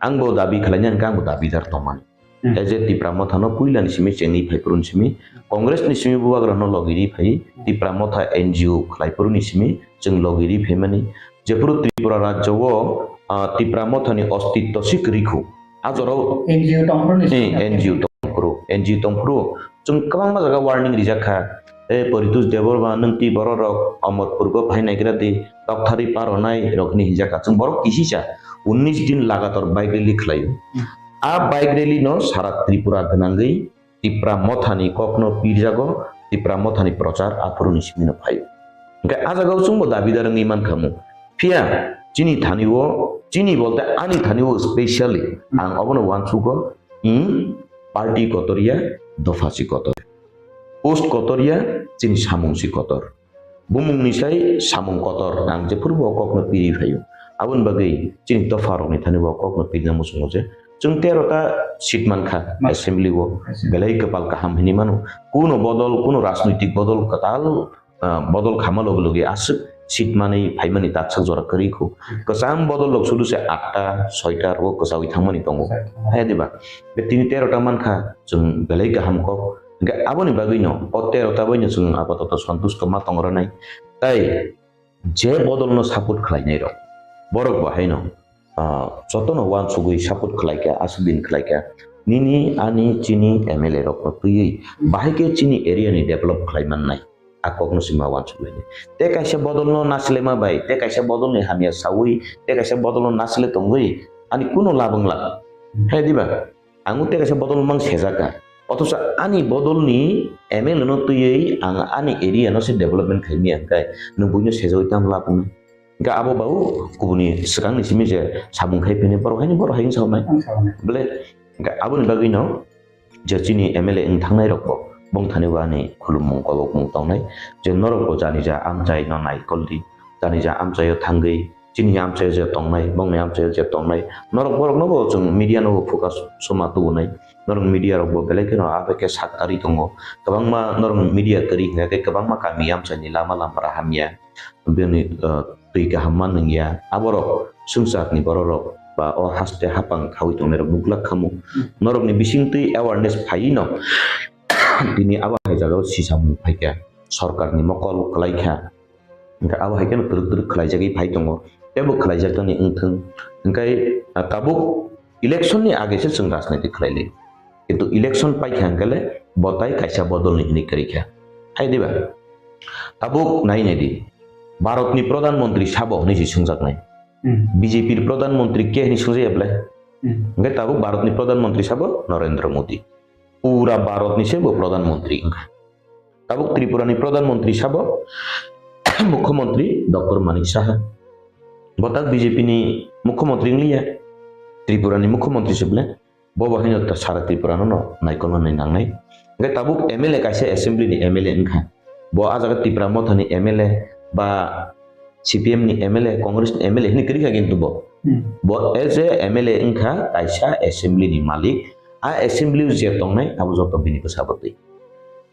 Ang bo dabi khlaina hwnkhe ang bo dabidar tongmani. Hmm. As a Tipra Motha no puila ni simi chengwi phai phuru ni simi, Congress ni simi Bubagra no logi ri phai, Tipra Motha N G O khlai phuru ni simi chwng logi ri phaimani. Jephuru Tripura rajyo o, ah, Tipra Motha ni ostitto si kwrwi khu. A jorao N G O tong phuru ni simi. Eh, N G O tong phuru, N G O tong phuru. Chwng kwbangma jaga warning rijak kha. E, Poritos Debbarma, nwng twi bororok Omorpurgo phai naigra di, tokthari paronai rok hinwi hinjak kha. Chwng borok kisisa unnish din lagatar bike rally khlaio. Hmm. A bike rally no sara Tripura gwnangwi Tipra Mothani kokno pirjago, Tipra Mothani prochar aphuruni simino phaio. Hwnkhe a jagao chwngbo dabidar wngwi mankhamu. Phiya chini thani o, chini bolte ani thani o specially ang obono uansugo, Hmm, party kotor ya, dopha si kotor. Post kotor ya, chini samung si kotor. Bumung ni sai samung kotor, ang jephuru bo kokno piri phaio. Aboni bagwi chini dopha rokni thani bo kokno pirina muchungo je. Chwng tero ta seat mankha, ma-, assembly o. Assembly. Belai kwpal kaham hinwi mano. Kuno bodol, kuno rajnoitik bodol kwtal ah, bodol khama logi logi aswk seat manwi phaimani tatsak jora kwrwi khu. Hmm. Kwcham bodol rok sudu se atta, soita rogo kwchawi thangmani tongo. Kwchawi thangmani. Hai diba? Be tini tero ta mankha, chwng belai kaham kok. Hwnkhe aboni bagwino, o tero ta baino chwng apatoto santusto ma tong rwnai. Tai je bodolno support khlainai rok, borok bo haino ah, jotono uansugwi support khlaikha, aswk din khlaikha. Nini, ani, chini M L A rokno twiwi bahai khe chini area ni develop khlai mannai. A kokno sima uansugwi. Tei kaisa bodolno nasilema bai, tei kaisa bodolni hamya sawi, tei kaisa bodolno nasile tongwi ani kuno labwng lak. Hai diba? Ang tei kaisa bodol mang sejak kha. Othocho ani bodolni M L A no twiwi ang ani area no se development khai maya hwnkhe nwng buino sejawi tamo labwnai. Hwnkhe abo ba o kubuni swkangni simi je samung khai phini borok haino borok hai wngsa hwnai. Wngsa hwnai. Bole hwnkhe aboni bagwino je chini M L A wng thangnai rokbo bongthani bo ani khulumung kobokmung tongnai je norokbo jani ja amchaino naikol di, jani ja amchaio thangwi chini amchaio je tongnai, bongni amchaio je tongnai, norok borokno bo chwng media no bo focus soma tubunai. Norok media rok bo belai kheno abo khe sak tari tongo. Kwbangma norok media kwrwi hwnkhe kwbangma kami amchaini lama lampara hamya. Bini, uh, twi kaham ma nungya. Aborok swngcharni bororok ba o haste hapang khaui tongnai rok nuglak khamu. Hmm. Norokni bisingtwi awareness phaiwi no tini abo hai jagao sisa mung phaikha. Sorkarni mokol kwlaikha. Hwnkhe abo hai kheno twrwk twrwk khlaijagwi phai tongo. teibo khlaijaknani wngthwng. Hwnkhe, ah, tabuk election ni age se chwng rajniti khlailai. Kintu election paikha hwnkhe le bo tai kaisa bodol ni hinwi kwrwi kha. Hai diba? Tabuk nai nai di. Bharat ni Pradhan Mantri sabo hwnwi se swngjaknai. Hmm. B J P ni Pradhan Mantri ke hwnwi swngjaya belai? Hmm. Hwnkhe tabuk Bharat ni Pradhan Mantri sabo Narendra Modi. Pura Bharat ni se bo Pradhan Mantri wngkha. Tabuk Tripura ni Pradhan Mantri sabo Mukhyamantri Doctor Manik Saha. Bo tak B J P ni Mukhyamantri wngliya. Tripura ni Mukhyamantri se belai. Bo bo haino ta sara Tripura no no naikolmani nangnai. Hwnkhe tabuk M L A kaisa assembly ni M L A wngkha. Bo ah jaga Tipra Motha ni M L A ba C P M ni M L A, Congress ni M L A hinwi kwrwi kha kintu bo. Hmm. Bo as a M L A wngkha kaisa assembly ni malik. A assembly o je tongnai abo joto bini bwsa bwtwi.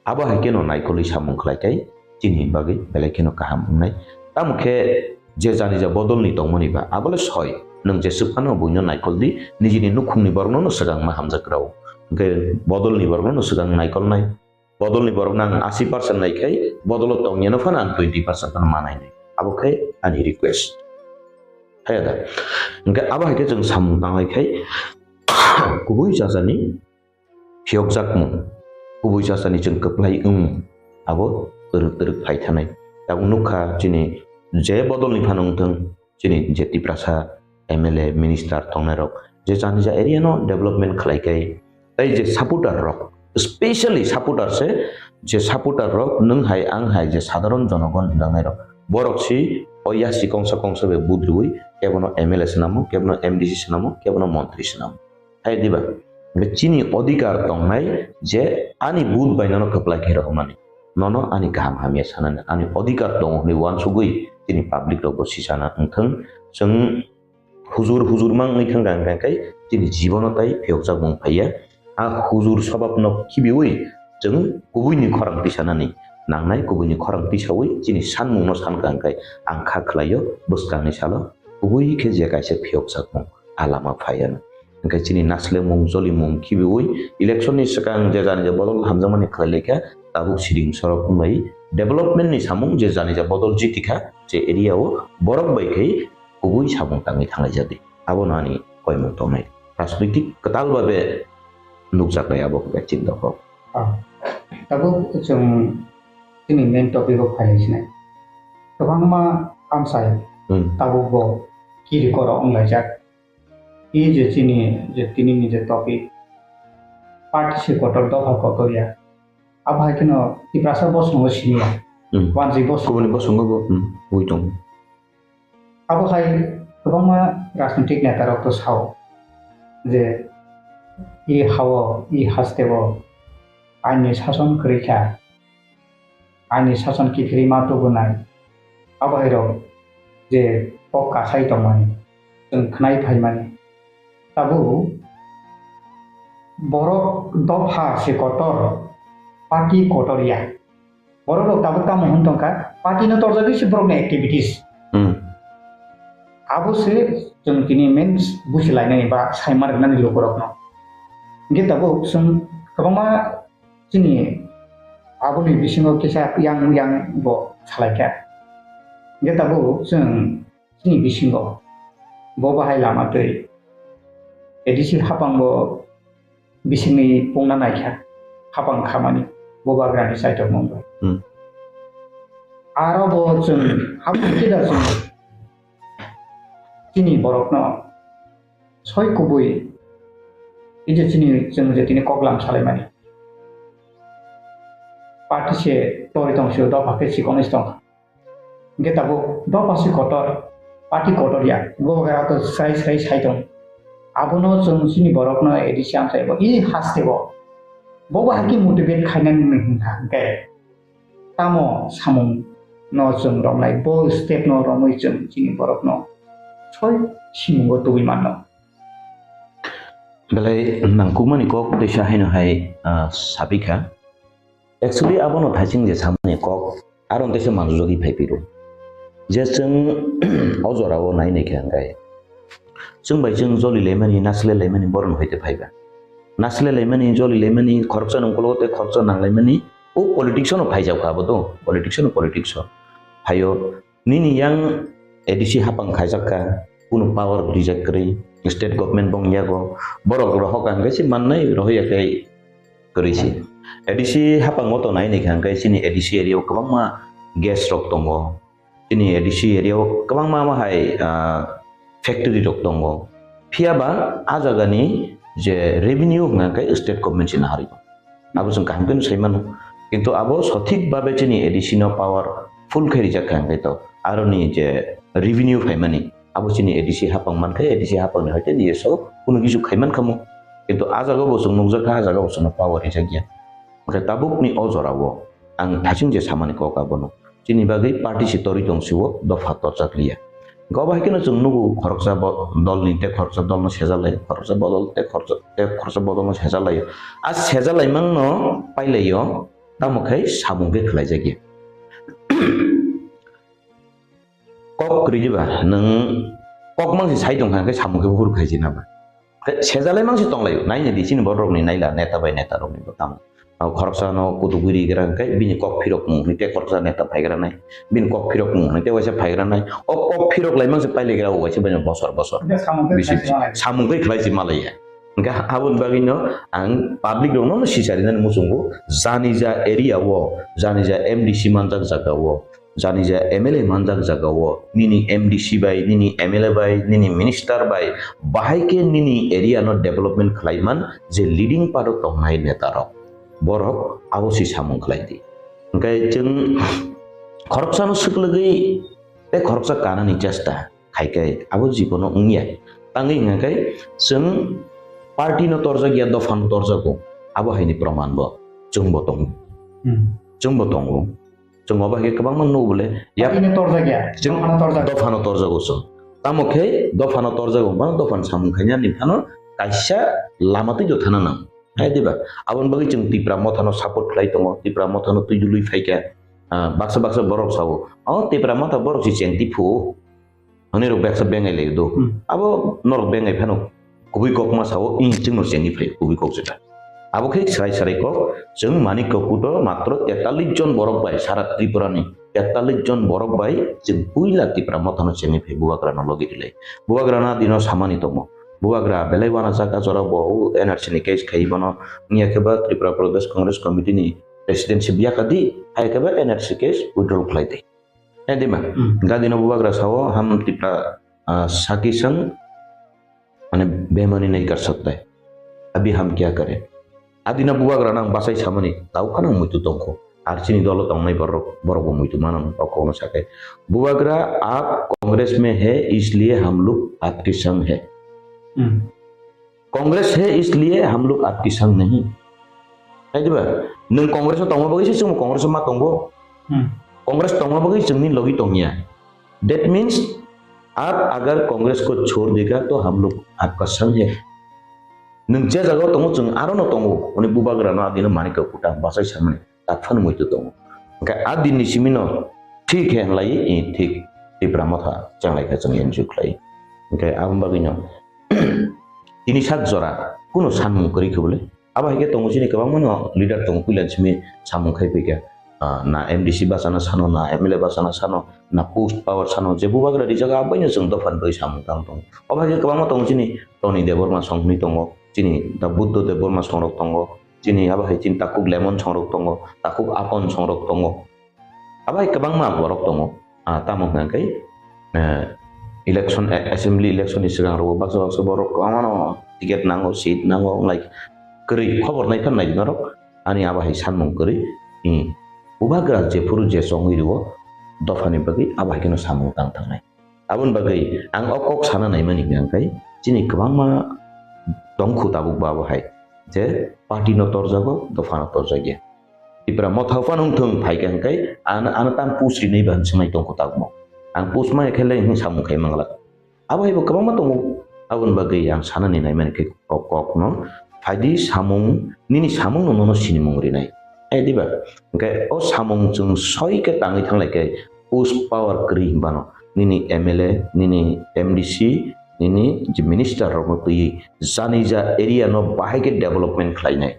Abo hai kheno naikolwi samung khlai khe chini bagwi belai kheno kaham wngnai. Tamo khe je jani ja bodol ni tongmani ba abo le soi. Nwng jeswk phano buino naikol di, nijini nukhungni borokno no swkang ma hamjak rw. Hwnkhe bodol ni borokno no swkang naikolnai. Bodol ni borokno ang asi percent nai khai, bodolo tongya no phano ang twenty percent phano manai nai. Abo khai ani request. Haya da. Hwnkhe abo hai khe chwng samung tanglai khai kubui jajani phiyokjakmung, kubui jajani chwng kwplai wngmung abo twrwk twrwk phai thanai. Tabuk nukha chini je bodolni phano wngthwng, chini je Tiprasa M L A, minister tongnairok je jani ja area no development khlai kai, tei je supporter rok, specially supporter se, je supporter rok nwng hai ang hai je sadharon jonogon wngjaknairok, borok si o yasi kongsa kongsa bai budriui kebono M L A swnamo, kebono M D C swnamo, kebono montri swnamo. Hai diba? Hwnkhe chini odhikar tongnai je ani vote bai nono kwplai khe rohormani, nono ani kaham hamya sanani, ani odhikar tongo hwnwi uansugwi chini public rokbo sisana wngthwng. Chwng hujur hujur ma wngwi thangkha hwnkhe chini jibono tai phiyokjakmung phaiya. A hujur swbabno khibiui chwng kubuini khorang tisanani nangnai, kubuini khorang tisaui chini sanmungno sankha hwnkhe ang kha khlaio bwskangni salo kubui khe je kaisa phiyokjakmung a lama phaiya. Hwnkhe chini naslemung, jolimung khibiui election ni swkang je jani je bodol hamjakmani khlai laikha, tabuk siding sorok wngbai development ni samung je jani je bodol jitikha je area o borok bai khai kubui samung tangwi thanglai jadi. Abono ani koimung tongnai. Rajnitik kwtal babe nukjaknai abo khe chinta kok. Ah, tabuk chwng chini main topic o phai sinai. Kwbangma amsai Hmm. tabuk bo kiri koro wnglaijak. I je chini je tini ni je topic, party se kotor, dopha kotor ya. Abo hai kheno Tiprasa bosongo siniya. Hmm. Wanjwi bosongo. Kubuni bosongo bo, hmm, ui tongo. Abo hai kwbangma rajnitik neta rok to sao je i hao, i hasteo aini sason kwrwi kha. Ani sason kiphilwi ma tubunai. Abo hai rok je kok kasai tongmani, chwng khnai phaimani. Tabuk borok dopha se kotor, party kotor ya. Borok rok tabuk tamo hwn tongkha, party no torjagwi se borok ni activities. Hmm. Abo se chwng tini main busi lainani ba saima rwnani lukurokno. Hwnkhe tabuk chwng kwbangma chini aboni bisingo kisa yang yang bo salaikha. Hwnkhe tabuk chwng chini bisingo bo bahai lama twi A D C hapang bo bisingni pungna naikha, hapang khamani bo bagrani saitok mung bai. Hmm. Aro bo chwng hapang kida chwng chini borokno soi kubui, ei je chini, chwng je tini koklam salaimani. Party se tori tong sio, dopha khe chikon is tong. Hwnkhe tabuk dopha se kotor, party kotor ya, bo gara to srai srai sai tong. Abono chwng chini borokno A D C amsai bo, i haste bo. Bo bo hakhe motivate khainani hwnkha hwnkhe. Tamo samung no chwng romnai, bo step no romwi chwng chini borok no soi simungo tubui mano. Belai nangkukmani kok teisa haino hai, ah, sapikha. Actually, abono thaising je samani kok, aron teisa manjujagwi phai phiro. Je chwng o jorao nai naikha hwnkhe. Chwng bai chwng joli laimani, nasle laimani borok no hoite phaiba. Nasle laimani, joli laimani, khoroksa nungkolo tei khoroksa nang laimani, O politics no phaijak kha abo to, politics no politics o. Phaio nini yang A D C hapang khaijak kha, kunu power rijak kwrwi, state government bong yago, borok rohok ang khe se mannai rohya khe kwrwi se. A D C hapango tongnai ni khe ang khe chini A D C area o kwbangma gas rok tongo, chini A D C area o kwbangma ma hai, ah, factory rok tongo. Phiya ba a jaga ni je revenue hwnka khe state government se naharwi. Abo chwng kaham khe sai mano. Kintu abo sothik babe chini A D C no power full khe rijak kha hwnkhe to aroni je revenue phaimani abo chini A D C hapang mankhe A D C hapang ni hoite D S O kunu kisu khaiman khamo. Kintu a jaga bo chwng nukjak kha, a jaga bo chwngno power rijak ya. Hwnkhe tabuk ni o jora o ang thasing je samani kok abono. Chini bagwi party se torwi tong sio, dopha torjak liya. Hwnkhe obo hai kheno chwng nugo khoroksa bo-, dolni tei khoroksa dolno sejalai, khoroksa bodol tei khoroksa, tei khoroksa bodolno sejalai. A sejalaimangno pailaio, tamo khe samung khe khlaijak ya. Kok kwrwi diba, nwng kok mang se sai tong kha khe samung khe buphuru khaijina ba. Khe sejalai mang se tonglaio, naina di chini borok rokni naila neta bai neta rokni bo tamo. Abo khoroksa no kutugwi rigra hwnkhe bini kok phirok mung hwnwi tei khoroksa neta phaigra nai. Bini kok phirok mung hwnwi tei waisa phaigra nai. O kok phirok laimang se pailaigra o waisa bai bosor bosor. Hwnkhe samung khe bisi khlai bisi. Samung khe khlai se malaiya. Hwnkhe aboni bagwi no ang public rok no sisari nani muchungo jani ja area o, jani ja M D C manjak jaga o, jani ja M L A manjak jaga o, nini M D C bai, nini M L A bai, nini minister bai, bahai khe nini area no development khlai man je leading part o tongnai neta rok. Borok abo se samung khlai di. Hwnkhe chwng khoroksano swklwgwi tei khoroksa kanani chesta khai khe abo jibono wngya. Tangwi hwnkha khe chwng party no torjak ya, dopha no torjago. Abo haini proman bo chwng bo tongo. Hmm. Chwng bo tongo. Chwng obo hai khe kwbangma nugo bole, yak Party no torjak ya, chwng dophano torjak. Dophano torjago chwng. Tamo khe dophano torjago, bang dophano samung khainani phano kaisa lama twi do thana nang. Hai diba? Aboni bagwi chwng Tipra Mothano support khlai tongo, Tipra Mothano twi dului phaikha. Ah, baksa baksa borok sao, "O Tipra Motha borok si cheng ti phu." Hwnwi rok baksa bengai lai do. Hmm. Abo norok bengai phano kubui kok ma sao, "Ih, chwngno chengwi phai kubui kok jeta." Abo khe sarai sarai kok, chwng Manik Kaputo matro tetallis jon borok bai sara Tripura ni tetallis jon borok bai chwng puila Tipra Mothano chengwi phai Bubagra no logi rilai. Bubagra na dino samani tongo. Bubagra belai wana jaga jora bo o N R C ni case khai bono wngya khe ba Tripura Pradesh Congress Committee ni president si biya kadi, hai khe ba N R C case withdraw khlai di. Eh, dima, Hmm. Gadino Bubagra sao, "Hum Tipra, ah, saki sang, mane, bemani nahi kar sakta hai. Abhi hum kya kare?" Adina Bubagra nang basai samani, tau khana muitu tongkho. Ar chini dolo tongnai borok, borok bo muitu mano, o kokno sakai. Bubagra, "Aap Congress mein hai, isliye hum log aapke sang hai." Hmm. Congress hai isliye hum log aapki sang nahi. Hai diba? Nwng Congress o tongma bagwi se chwng Congress o ma tongo. Hmm. Congress tongma bagwi chwngni logi tongya. That means, aap agar Congress ko chhod dega to hum log aapka sang hai. Nwng je jaga o tongo chwng aro no tongo. Hwnwi Bubagra no adino Manik Kaputo basai samani. Taphano muitu tongo. Hwnkhe a dinni simino thik he hwnlai, i thik Tipra Motha chenglai khe chwng N G O khlai. Hwnkhe aboni bagwino tini sak jora kuno sanmung kwrwi khe bole. Abo hai khe tongo chini kwbangma no leader tongo puilani simi samung khai phaikha. Ah, na M D C bachana sano, na M L A bachana sano, na post power sano, je Bubagra rijak abaino chwng dophani bagwi samung tang tongo. Obo hai khe kwbangma tongo chini Tony Debbarma song hwnwi tongo, chini da Buddha Debbarma songrok tongo. Chini abo hai chini takhuk Lemon songrok tongo, takhuk Apon songrok tongo. Abo hai kwbangma borok tongo. Ah, tamo hwnka khe, eh, election, eh, assembly election ni swkang rogo baksa baksa borok kwbangma no ticket nango, seat nango, wng lai kwrwi khobor nai phan nai norok. Ani abo hai sanmung kwrwi, i, Bubagra jephuru je chongwi rwo, dophani bagwi abo hai kheno samung tang thangnai. Aboni bagwi ang o kok sana naimani hwnkha khe chini kwbangma tongkhu tabuk bo abo hai je party no torjago, dopha no torjakya. Tipra Motha phano wngthung phaikha hwnkhe ano, ano tam post rinai ba hwnwi swngnai tongkhu tabukmo. Ang post maya khe le hwnwi samung khai manglak. Abo hai bo kwbangma tongo. Aboni bagwi ang sanani naimani khe kok, kok no phaidi samung, nini samung no nono sinimung rinai. Hai diba? Hwnkhe o samung chwng soi khe tangwi thanglai khe post power kwrwi hinbano nini M L A, nini M D C, nini je minister rokno twiwi jani ja area no bahai khe development khlainai.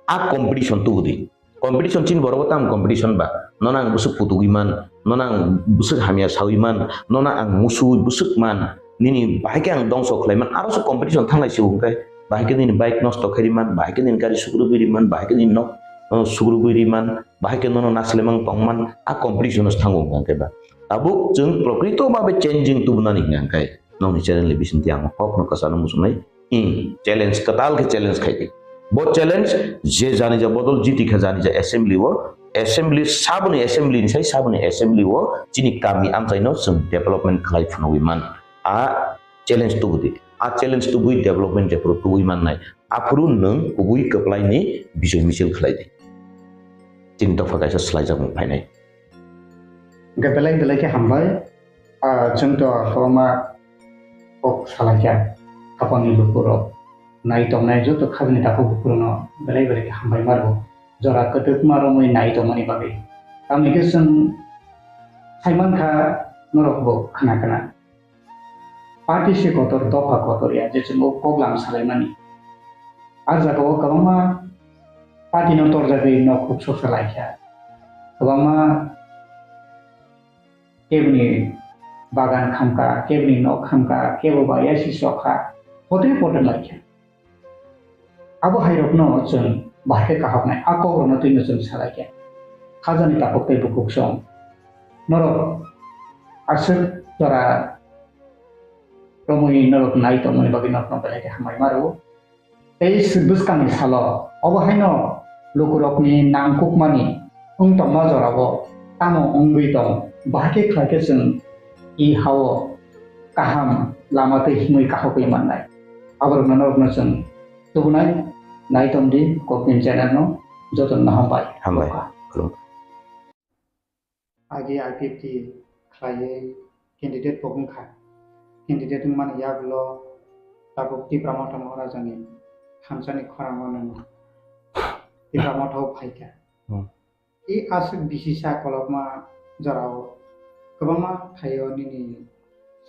A competition tubudi. Competition chini borok bo tamo competition ba. nono ang bwswk putugwi man, nono ang bwswk hamya sawi man, nono ang musuwi bwswk man, nini bahai khe ang dongso khlai man, aro se competition thanglai se hwnkhe, bahai khe nini bike nosto khairi man, bahai khe nini gari sukrubwi ri man, bahai khe nini nok, uh, sukrubwi ri man, bahai khe nono naslai man tong man, a competition o thango hwnkhe ba. Tabuk chwng prokrito babe challenge tubunani hwnkhe, nokni channel ni bisingtwi ang kokno kwchano muchungnai. Hmm, challenge, kwtal khe challenge khai di. Bo challenge je jani ja bodol jiti kha jani ja assembly o, assembly saboni assembly ni sai saboni assembly o chini kami amchaino chwng development khlai phunugwi man. A challenge tubu di. A challenge tubui development jephuru tubui mannai. Aphuru nwng kubui kwplai ni bijoy michil khlai di. Chini dopha kaisa swlaijakmung phainai. Hwnkhe belai belai khe hambai. Ah, chwng to kwbangma kok salaikha, haphangni lukurok nai tongnai joto khajani takhuk bukhurokno belai belai khe hambai ma rwo, jora kwtwkma romwi nai tongmani bagwi. Tamni khe chwng saimankha norokbo khna khna. Party se kotor, dopha kotor ya, je chwng o kok lam salaimani. A jagao kwbangma party no torjagwi nok kuk sok salaikha. Kwbangma keboni bagan khamkha, keboni nok khamkha, kebo ba yasi sokha, potre potre laikha. Abo hairokno chwng bahai khe kahoknai, a kokrokno twino chwng salaikha. Khajani takhuk tei bukhuk song. Norok aswk jora romwi norok nai tongmani bagwi norokno belai khe hambai ma rwo. Tei bwskangni salo obo haino lukurokni nangkukmani wng tongma jorao tamo wngwi tong, bahai khe khlai khe chwng i ha-o kaham lama twi himwi kahokwi mannai. Aborokno norokno chwng tubunai, nai tong di Koktin channel no, jotono hambai. Hambai. Khulumkha. Agi I P F T khlaiwi candidate bo wngkha. Candidate wngmani yagulo tabuk Tipra Motha Maharaja ni thansa ni khorang o nwng Tipra Motha o phaikha. Hmm. I aswk bisi sa kolokma jorao kwbangma thaio nini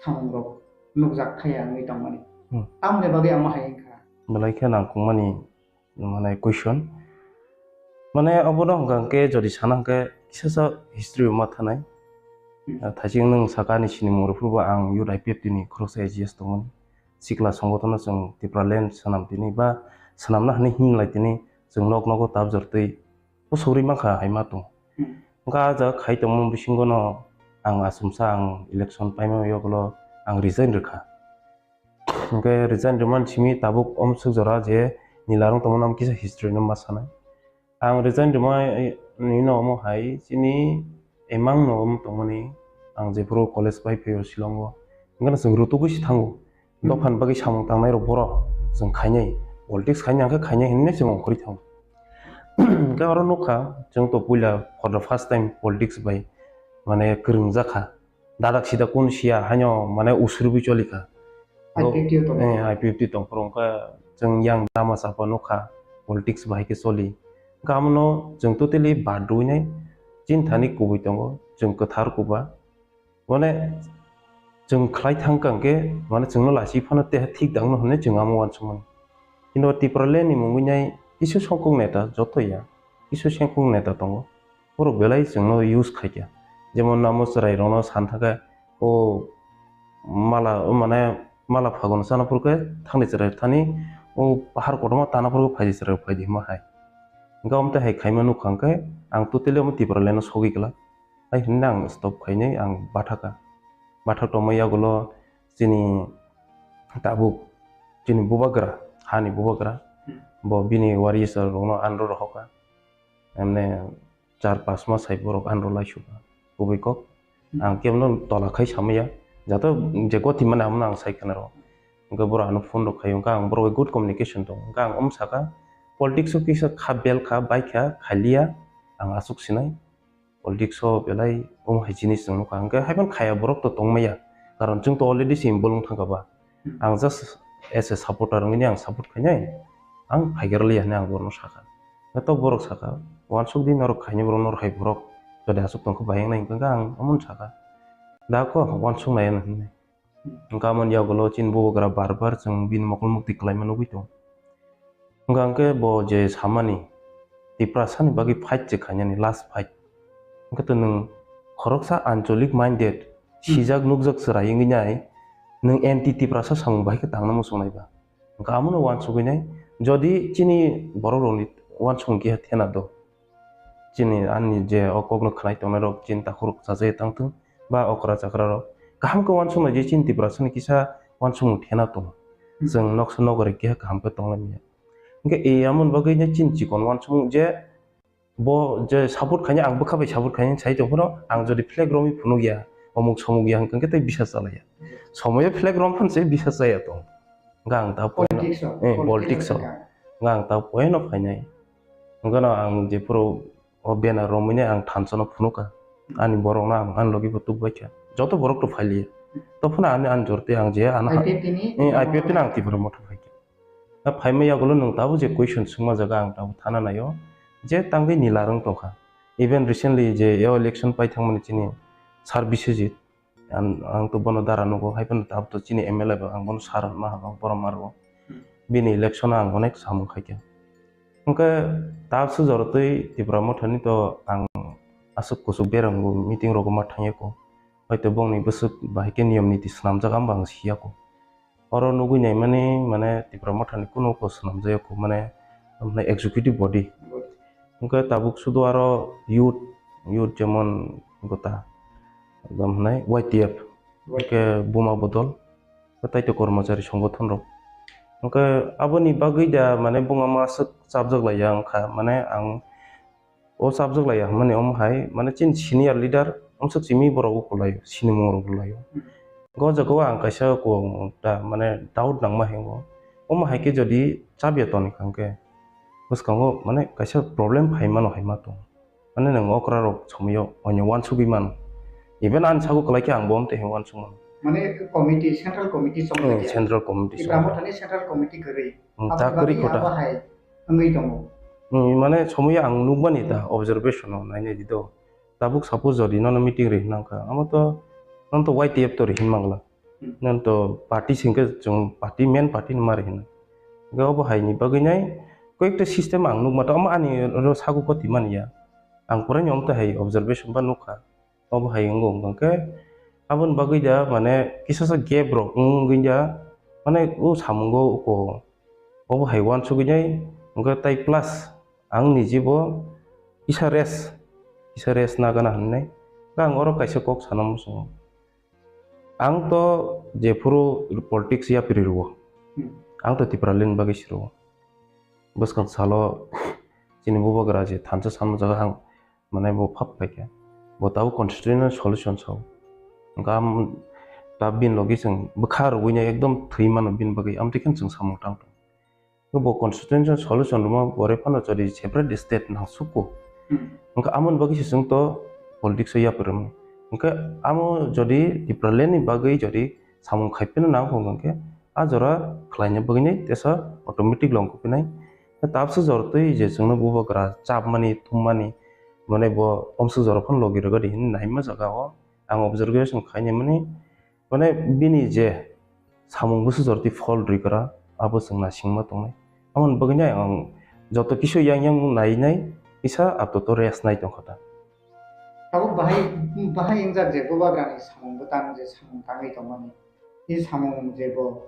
samungrok nukjak thaya wngwi tongmani. Hmm. Tamoni bagwi amo hai wngkha. Belai khe nangkukmani mane question. Mane obono hwnkha hwnkhe jodi sana hwnkhe kisa sa history o ma thanai. Hmm. Ah, thaiching nwng saka ani sinimung rwphuru bo ang youth I P F T ni khoroksa A G S tongmani. Sikla songotono chwng Tipraland swnam tini ba swnamna hwnwi himlai tini chwng nok nogo tabjor twi bwswk rwi mankha hai ma tong. Hmm. Hwnkha ah jaga khai tongmani bisingo no ang achomsa ang election paima yagulo ang resign rwkha. Hwnkhe resign rwmani simi tabuk omswk jora je nilarwng tongmani omo kisa history no ma sanai. Ang resign rwmani no omo hai chini emang no omo tongmani ang jephuru college bai phaio Shillong o. Hwnkhe no chwng rutugwi se thango. Hmm. Dophani bagwi samung tangnai rok borok chwng khainai. Politics khainai hwnkhe khainai hinwi chwng ongkhorwi thango. Hwnkhe oro nukha chwng to puila for the first time politics bai mane kwrwngjakha. Dadak sida kun siya haino mane usrubwi cholikha. I P F T o tong. Eh, I P F T tong phuru wngkha chwng yang dama sapa nukha politics bahai khe choli. Hwnkhe amono chwng totally bad rwinai chini thani kubui tongo chwng kwthar kuba. Mane chwng khlai thangkha hwnkhe mane chwngno lachi phano teha thik dangno hwnwi chwng amo uansukmani. Kintu Tipraland ni mungwi nai kisu songkuk neta joto ya kisu sengkuk neta tongo. Borok belai chwngno use khaikha. Jemon namo chwrairokno san thangkha, o mala, o mane mala phagun sana phurkhe thangdi chwrai thani, o pahar kotorma tana phurkhe phaidi chwrai phaidi hwnma hai. Hwnkhe omo tei hai khaima nukha hwnkhe ang totally omo Tipralandno sogwi glak. Hai hwnwi ang stop khainai ang bathakha. Bathak tongma yagulo chini tabuk chini bubagra, hani bubagra, hmm, bo bini warriors rokno andro rohokha. Emne char pas mas hai borok andro laisuka kubui kok. Hmm. Ang kebono tola khai samaya. Jato je goti mane amono ang sai khna rw. Hwnkhe borok ano phone rok khai hwnkhe ang borok bai good communication tongo. Hwnkhe ang omo saka politics o kisa kha bel kha bai kha khaliya ang aswk sinai. Politics o belai omo hai jinis chwng nukha. Hwnkhe haiphano khaya borok to tongmaya. Karon chwng to already simi bolong thangkha ba. Ang just as a supporter wngwi ang support khainai, ang phaigar liya hinwi ang borokno sakha. Hwnkhe tok borok sakha, "Uansuk di norok khainai borok, norok hai borok jodi aswk tongkha bai wngnai," hwnkhe ang omono sakha, "Da kho uansuk nai," hwnwi. Hwnkhe amoni yagulo chini bubagra bar bar chwng bini mokol mukti kwlaima nugwi tongo. Hwnkha hwnkhe bo je samani Tiprasani bagwi fight se khainani, last fight. Hwnkhe to nwng khoroksa ancholic minded, sijak nukjak chwrai wngwi nai, nwng anti Tiprasa samung bahai khe tangna muchungnai ba? Hwnkhe amono uansugwi nai, jodi chini borok rokni uansukmung keha thena do, chini ani je o kokno khwnai tongnai rok chini takhuk rok chajai tangthung ba okra chakra rok kaham khe uansuknai je chini Tiprasani kisa uansukmung thena tongo. Chwng noksa nokgori keha kaham khe tonglai manya. Hwnkhe e amoni bagwi no chini chikon uansukmung je bo je support khaina, ang bwkha bai support khaina sai tong phano, ang jodi flag romwi phunuk ya, omuk somuk ya hwnkhe tei bisa chalaiya. Somoyo flag rom phano se bisa chaya tong. Hwnkhe ang ta point, Politics o, eh, politics politics o. Hwnkhe ang ta point o phainai. Hwnkhe no ang jephuru o banner romwi nai ang thansa no phunukha. Ani borok no ang ani logi bo tukbai kha. Joto borok to phailiya. To phano ani, ani jor tei ang je ano ha-, I P F T ni eh, I P F T ni ang Tipra Motha phaikha. A phaima yagulo nwng tabuk je question swngma jaga ang tabuk thana naio je tangwi nila rwng tongkha. Even recently je yo election pai thangmani chini Sir Biswajit, ang, ang to bono dara nugo, hai phano tabuk to chini M L A bo ang bono sir ma hano borom ma rwo. Bini election o ang onek samung khaikha. Hwnkhe tabuk se jorotwi Tipra Mothani to ang aswk kuchuk berang bo meeting rogo ma thangya ko. Hoito bongni bwswk bahai khe niyom niti swnamjak ang bo ang siya ko. Oro nugwi naimani, mane, Tipra Mothani kunu ko swnamjak ya ko, mane, mane executive body. Hwnkhe tabuk sudu aro youth, youth jemon gota, ekdom hwnai Y T F, hwnkhe Buma Bodol, tei to kormochari songothon rok. Hwnkhe aboni bagwi da, mane, bungama swk chapjak laiya wngkha, mane, ang o chapjak laiya hwnmani omo hai, mane, chini senior leader, omswk simi borok ukulai, sinimung rok laio. Go jaga o ang kaisa ko ta, mane, doubt nangma hingo. Omo hai khe jodi chapya toni kha hwnkhe, bwskango, mane, kaisa problem phai mano hai ma tong. Mane, nwng okra rok somoyo onyo uansugwi mano. Even ani sago kwlai khe ang bo omtwi hai uansuk mano. Mane, committee, central committee chong Hmm, khe. Central committee Tipra chong. Mothani central committee kwrwi. Hmm, Abo ta kwrwi bagwi kota. Abo hai wngwi tongo. Hmm, mane, somoyo ang nukmani ta, observation o nainai di do. Tabuk suppose jodi nono meeting ri hinang kha, amo to, nono to Y T F to ri hin mangla. Hmm. Nono to party singkhe chwng party, main party ni mari hino. Ga obo hai ni bagwi nai, koyekta system ang nukma to, amo ani ro sago koti mani ya. Ang purai ni omto hai observation ba nukha. Obo hai wngo hwnkhe, aboni bagwi da, mane, kisasa gap rok wngwi da, mane, o samungo uko, obo hai uansugwi nai, hwnkhe tai plus ang nijibo kisa rest, kisa rest nagana hwnnai, hwnkhe ang oro kaisa kok sana muchungo. Ang to jephuru politics yapri rwo, Hmm. Ang to Tipraland bagwi si rwo. Bwskang salo chini bubagra je thansa sanma jaga ang mane bo phap khaikha. Bo tabuk constitutional solution sao. Hwnkhe am-, ta bini logi chwng bwkha rwui nai ekdom thwi mano bini bagwi, amtwi khe chwng samung tang tong. Bo constitutional solution rwma pore phano jodi separate state nang sukgo. Hmm. Hwnkhe amoni bagwi se chwng to politics o yapri rwmani. Hwnkhe amo jodi Tipraland ni bagwi jodi samung khai phino nang phung hwnkhe a jora khlaina bagwi nai tesa automatic long kupinai. Tabsa jor twi je chwngno bubagra chapmani, thummani, mane bo omswk jora phano logi rwgadi hinwi naima jaga o ang observation khainai mani, mane bini je samung bwswk jora twi fall rwikra, abo chwng nasingma tongnai. Aboni bagwino ang joto kisu yang yang nainai kisa ato to rest nai tongkha ta. Tabuk bahai, bahai wngjak je bubagrani samung bwtang je samung tangwi tongmani. Bini samung je bo,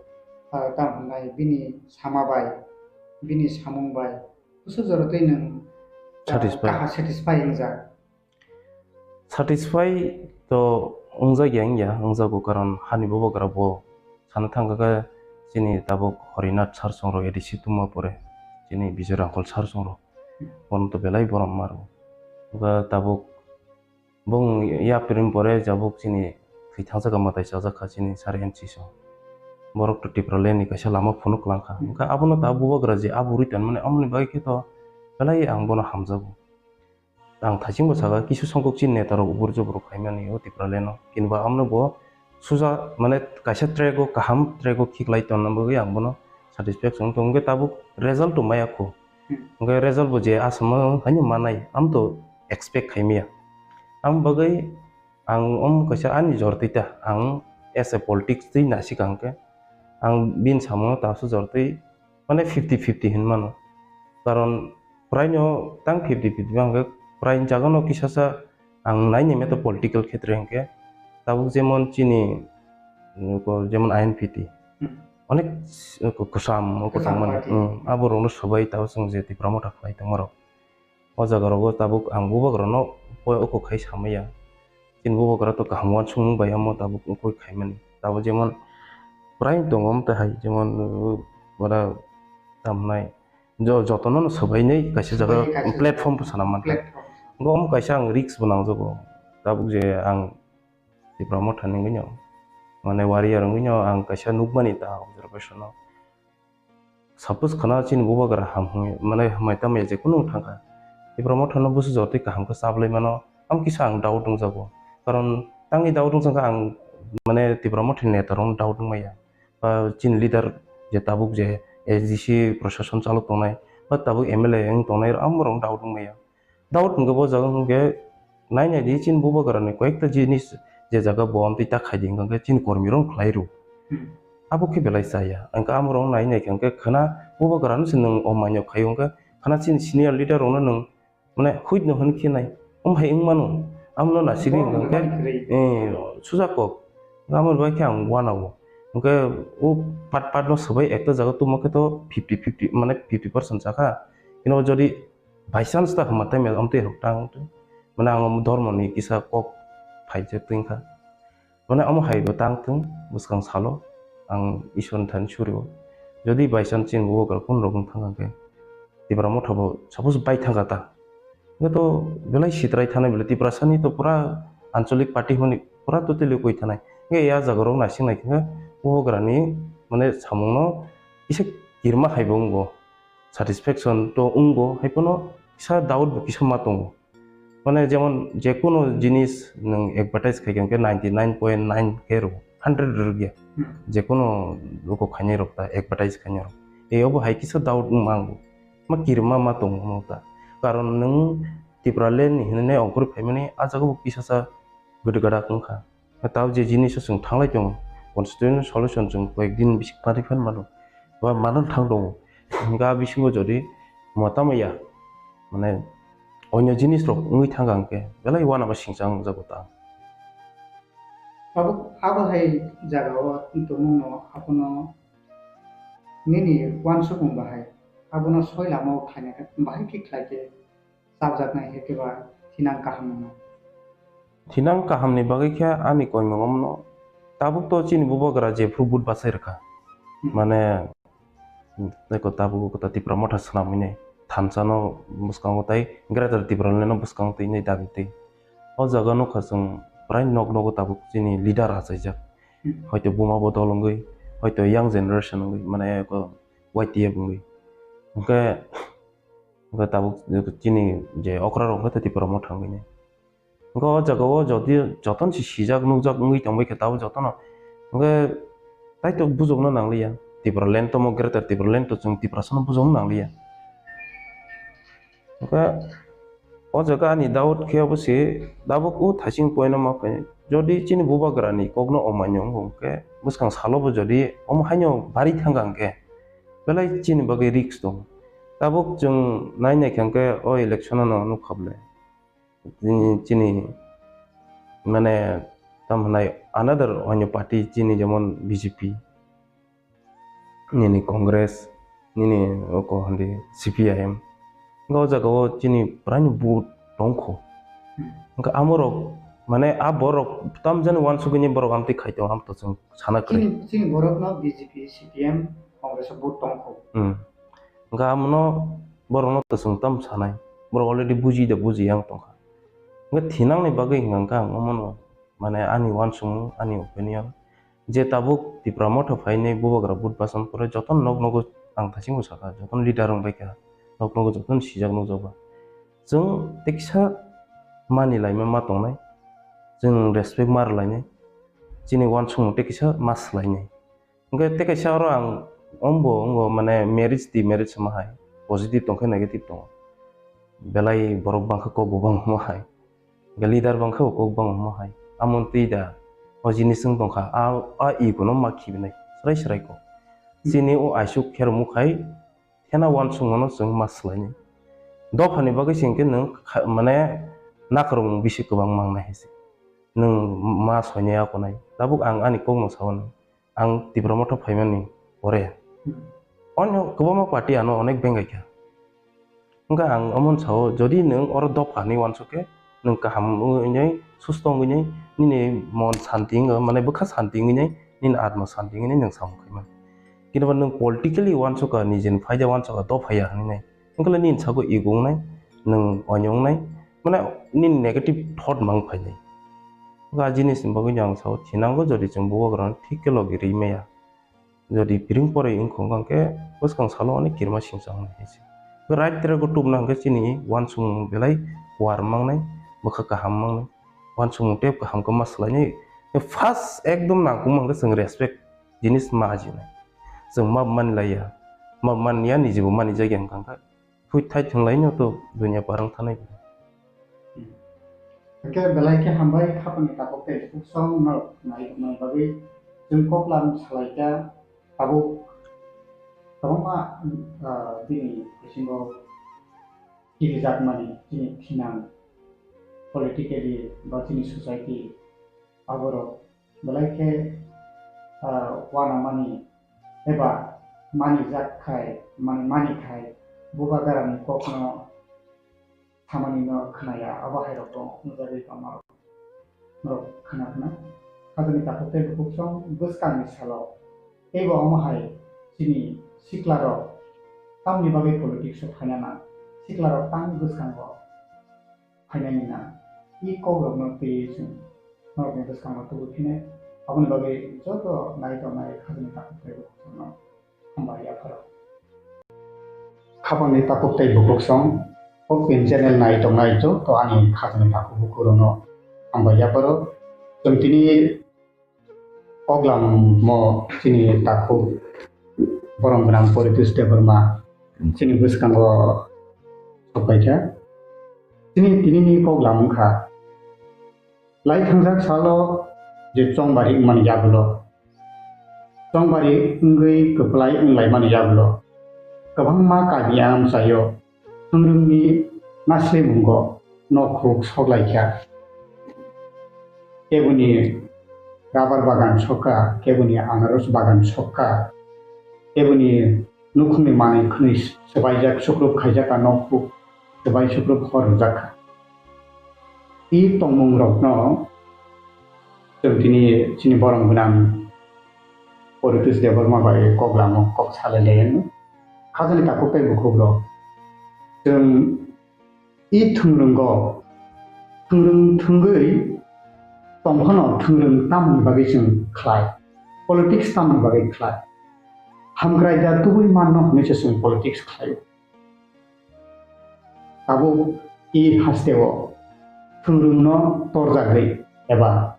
ah, tamo hwnai bini sama bai, bini samung bai, kusu jora twi nwng, ah, Satisfy. Kaha satisfy wngjak. Satisfy to wngjak ya wngya, wngjago, karon hani bubagra bo sana thangkha khe chini tabuk Horinath sir songrok A D C tungma pore, chini Bijoy Rangkhol sir songrok, bono to belai borom maro. Hwnkhe tabuk Bong yapri pore jabuk chini thwi thangsa kha mwtai chajak kha chini sari N C so. Borok to Tipraland ni kaisa lama phunuk lang kha. Hwnkhe abono ta bubagra je aburui tonmani amoni bagwi khe to belai ang bono hamjago. Ang thaichingbo saka kisu songkok chini neta rok ubur jubur khaimani o Tipraland o. Kinba amno bo suja mane kaisa track o kaham track o khiklai tonna bagwi ang bono satisfaction wngtong. Hwnkhe tabuk result to maya kho. Hmm. Hwnkhe result bo je asamo haino manai, am to expect khaimaya. Am bagwi ang om kaisa ani jor twi ta, ang as a politics twi nasika hwnkhe ang bini samungno tabsa jor twi mane fifty fifty hinmano. Karon praino tang fifty fifty ba hwnkhe praini jagano kisasa Ang naini meto political khetre hwnkhe tabuk jemon chini, mm, ko jemon I N P T Hmm. onek s-, ko-, kwcham o Kwcham kwcham mani. party. Hmm, abo rokno swbai tabuk chwng je Tipra Motha khlai tongma rok. O jaga rogo tabuk ang bubagra no poi oko khai samaya. Chini bubagra to kaham uansukmung bai omo tabuk oko khaimani. Tabuk jemon prai tongo omo tai hai jemon, uh, bara tamnai. Jo-, jotono no swbainai kaisa jaga Swbainai kaisa platform bo sana mankha. Platform. Bo omo kaisa ang risk bo nangjago. Tabuk je ang Tipra Motha ni wngwi no, mane warrior wngwi no ang kaisa nukmani ta observation o. Suppose khana chini bubagra ham hwnwi, mane hamai tamya je kunu thangkha. Tipra Motha no busu jotoi kaham khe chablai mano, am kisa ang doubt wngjago. Karon tangwi doubt wngjakha ang, mane Tipra Motha ni neta rok doubt wngmaya. Ba chini leader je tabuk je S D C proshashan chalok tongnai, ba tabuk M L A wng tongnai, amorok doubt wngmaya. Doubt hwnkhe bo jaga hwnkhe nai nai di chini bubagrani koyekta jinis je jaga bo amtwi ta khai di hwnkhe chini kormi rok khlai rw. Hmm. Abo khe belai chaya. Hwnkhe amorok nai nai khe hwnkhe khwna bubagrano se nwng o manyo khai hwnkhe khwna chini senior leader rokno nwng mane huit no hwn khe nai. Om hai wng mano. Amno na sigi Bo hwnkhe, hwnkhe, eh, suja kok. Amo bai khe ang wana o. Hwnkhe o pat pat no swbai ekta jaga tongma khe to fifty fifty mane fifty percent chakha. Kino jodi by chance ta hwnba time amtwi rok tang tong. Mane ang omo dhormo ni kisa kok phaijak tongkha. Mane omo hai bo tang tong bwskang salo ang Ishwar ni thani surio. Jodi by chance chini bubagra kun rok wng thang khe Tipra Motha bo suppose bai thang ta. Hwnkhe to belai sitrai thanai belai Tiprasa ni to pura anchalik party hwnwi pura totally koi thanai. Hwnkhe ya jaga rok naising nai khe bubagra ni mane samung no kisa kirma hai bo wngo. Satisfaction to wngo, hai phano kisa doubt bo kisa ma tongo. Mane jemon je kono jinis nwng advertise khai khe ninety nine point nine khe rw, hundred rwgya. Hmm. Je kono rwko khainai rok ta advertise khainai rok. Ei obo hai kisa doubt wng ma wngo. Ma kirima ma tongo ta. Karon nwng Tipraland ni hinwi nai ongkhorwi phaimani ah jaga bo kisa sa gede gada wngkha. Tao je jinis o chwng thanglai tongo, constitutional solution chwng koyek din bising manwi phan mano, ba mano thang tongo. Hwnkhe a bisingo jodi motama ya, mane, onyo jinis rok wngwi thangkha hwnkhe belai uanama singcha wngjago ta. Abo, abo hai jagao tongmungno abono nini uansukmung bahai abono soi lamao khlaina khe bahai khe khlai khe chapjaknai hai khe ba thinang kaham wngno. Thinang kahamni bagwi khe ani koimung omno tabuk to chini bubagra jephru vote bachai rwkha. Hmm. Mane, eko tabuk kota Tipra Motha swnamwi nai thansa no bwskango tai Greater Tipraland no bwskango twi nai dabi twi. O jaga nukha chwng prai nok nogo tabuk chini leader achaijak. Hmm. Hoito buma bodol wngwi, hoito young generation wngwi, mane eko Y T F wngwi. Hwnkhe Hwnkhe tabuk chini je okra rok khe Tipra Motha wngwi nai. Hwnkhe o jaga o jodi jotono se sijak nukjak wngwi tongbai khe tabuk jotono. Hwnkhe tai to bujokno nangliya. Tipraland tomo Greater Tipraland to chwng Tiprasano bujokno nangliya. Hwnkhe o jaga ani doubt khe obo se tabuk o thasing point no ma phainai. Jodi chini bubagrani kokno omainyo wngkha hwnkhe bwskang salo bo jodi omo haino bari thangkha hwnkhe belai chini bagwi risk tongo. Tabuk chwng nai nai kha hwnkhe o election-o no nukha bwle. Chini, chini mane tamo hwnai another onyo party chini jemon B J P, nini Congress, nini oko hwndi C P I M. Hwnkhe o jaga o chini puraini vote tongkho. Hwnkhe amorok mane a borok tamjani uansugwini borok amtwi khai tongo, amtwi chwng sana kwrwi. Chini, chini borokno B J P, C P M, Congress o vote tongkho. Hmm. Hwnkhe amono borokno twswng tam sanai. Borok already buji da buji yang tongkha. Hwnkhe thinangni bagwi hwnkha ang omono, mane ani uansukmung, ani opinion, je tabuk Tipra Motha phainai bubagra vote bacham pore jotono nok nogo ang thasingbo sakha, jotono leader wngbaikha, nok nogo jotono sijak nukjakba. Chwng teksa mani laima ma tongnai, chwng respect ma rwlainai, chini uansukmung tekisa ma swlainai. Hwnkhe tei kaisa oro ang ombo wngo, mane, merit demerit sama hai, positive tongkhe negative tongo. Belai borok bangkha kok bo bangma hai, hwnkhe leader bangkha bo kok bangma hai. Amoni twi da o jinis wng tongkha, a, a ikono ma khibinai srai srai kok. Chini o aisuk khe rwmuk hai, Kheno uansukmano chwng ma swlainai. Dophani bagwi se hwnkhe nwng kha-, mane, nakhorokmung bisi kwbang mangnai hai se. Nwng ma soinai akonai. Tabuk ang ani kokno sao nai. Ang Tipra Motha phaimani pore. Onyo kwbangma party ano onek bengaikha. Wngkha ang omo sao, jodi nwng oro dopha hinwi uansuk khe, nwng kaham wngwi, susto wngwi, nini mon santi wngwi, mane bwkha santi wngwi, nini atma santi wngwi nwng samung khaimani. Kintu ba nwng politically uansukha, nijini phaida uansukha, dophaya hinwi nai. Wngkha le nini sago ego wngnai, nwng oinyo wngnai, mane nini negative thought mang phainai. Wngkha a jinisni bagwi ang sao, thinango jodi chwng bubagrano thik khe logi rwi maya. Jodi piring poroi wngkha hwnkhe bwskang salo ani kirima singcha wngnai hai se. Right track o tubuna hwnkhe chini uansukmung belai kuar mangnai, bwkha kaham mangnai, uansukmung tei kaham khe ma swlainai. First ekdom nangkukma hwnkhe chwng respect jinis ma ajinai. Chwng ma mani laiya, ma mani ya, nijibo mani jagya hwnkha hwnkhe. Thwi thai thwng lai no to dunia parang thanai. Hwnkhe belai khe hambai khapangni takhuk tei bukhuk song no nai tongmani bagwi chwng koklam salai kha tabuk kwbangma, ah, bini bisingo kirijak mani chini thinang politically ba chini society aborok belai khe, ah, uanamani eba manijak khai, mani, mani khai, bubagrani kokno samani no khnaya, abo hai rok bo nujagwi tongma rok, norok khna khna. Khajani takhuk tei bukhuk song bwskangni salo teibo omo hai chini sikla rok tamni bagwi politics o phaina nang, sikla rok tang bwskango phainani nang. I kokrokno twiwi chwng norokni bwskango tubui phinai. Aboni bagwi joto nai tongnai khajani takhuk tei bukhuk songno hambai yapharo. Khapangni takhuk tei bukhuk song, o pin channel nai tongnai joto ani khajani takhuk bukhuk rokno hambai yapharo. Chwng tini Koklam mo chini takhuk borom gwnang Poritosh Debbarma chini bwskango sokpaikha. Chini tinini koklam wngkha lai thangjak salo je chongbari wngmani yagulo, chongbari wngwi kwplai wnglaimani yagulo kwbangma kami amchaio Thwngrwngni nasrimungo nokhuk soklaikha. Keboni rabar bagan sokha, keboni anaros bagan sokha, keboni nukhungni manwi khwnwi swbaijak, sukrup khaijak a nokhuk, swbai sukrup hor rwjakha. I tongmungrokno chwng tini chini borom gwnang Poritosh Debbarma bai koklamo kok salai lai anw. Khajani takhuk tei bukhukrok. Chwng i thwngrwngo, thwngrwng thwngwi tongphano thwngrwng tamni bagwi chwng khlai, politics tamni bagwi khlai. Hamkrai da tubui manno hwnwi se chwng politics khlaio. Tabuk i hasteo thwngrwngno torjagwi eba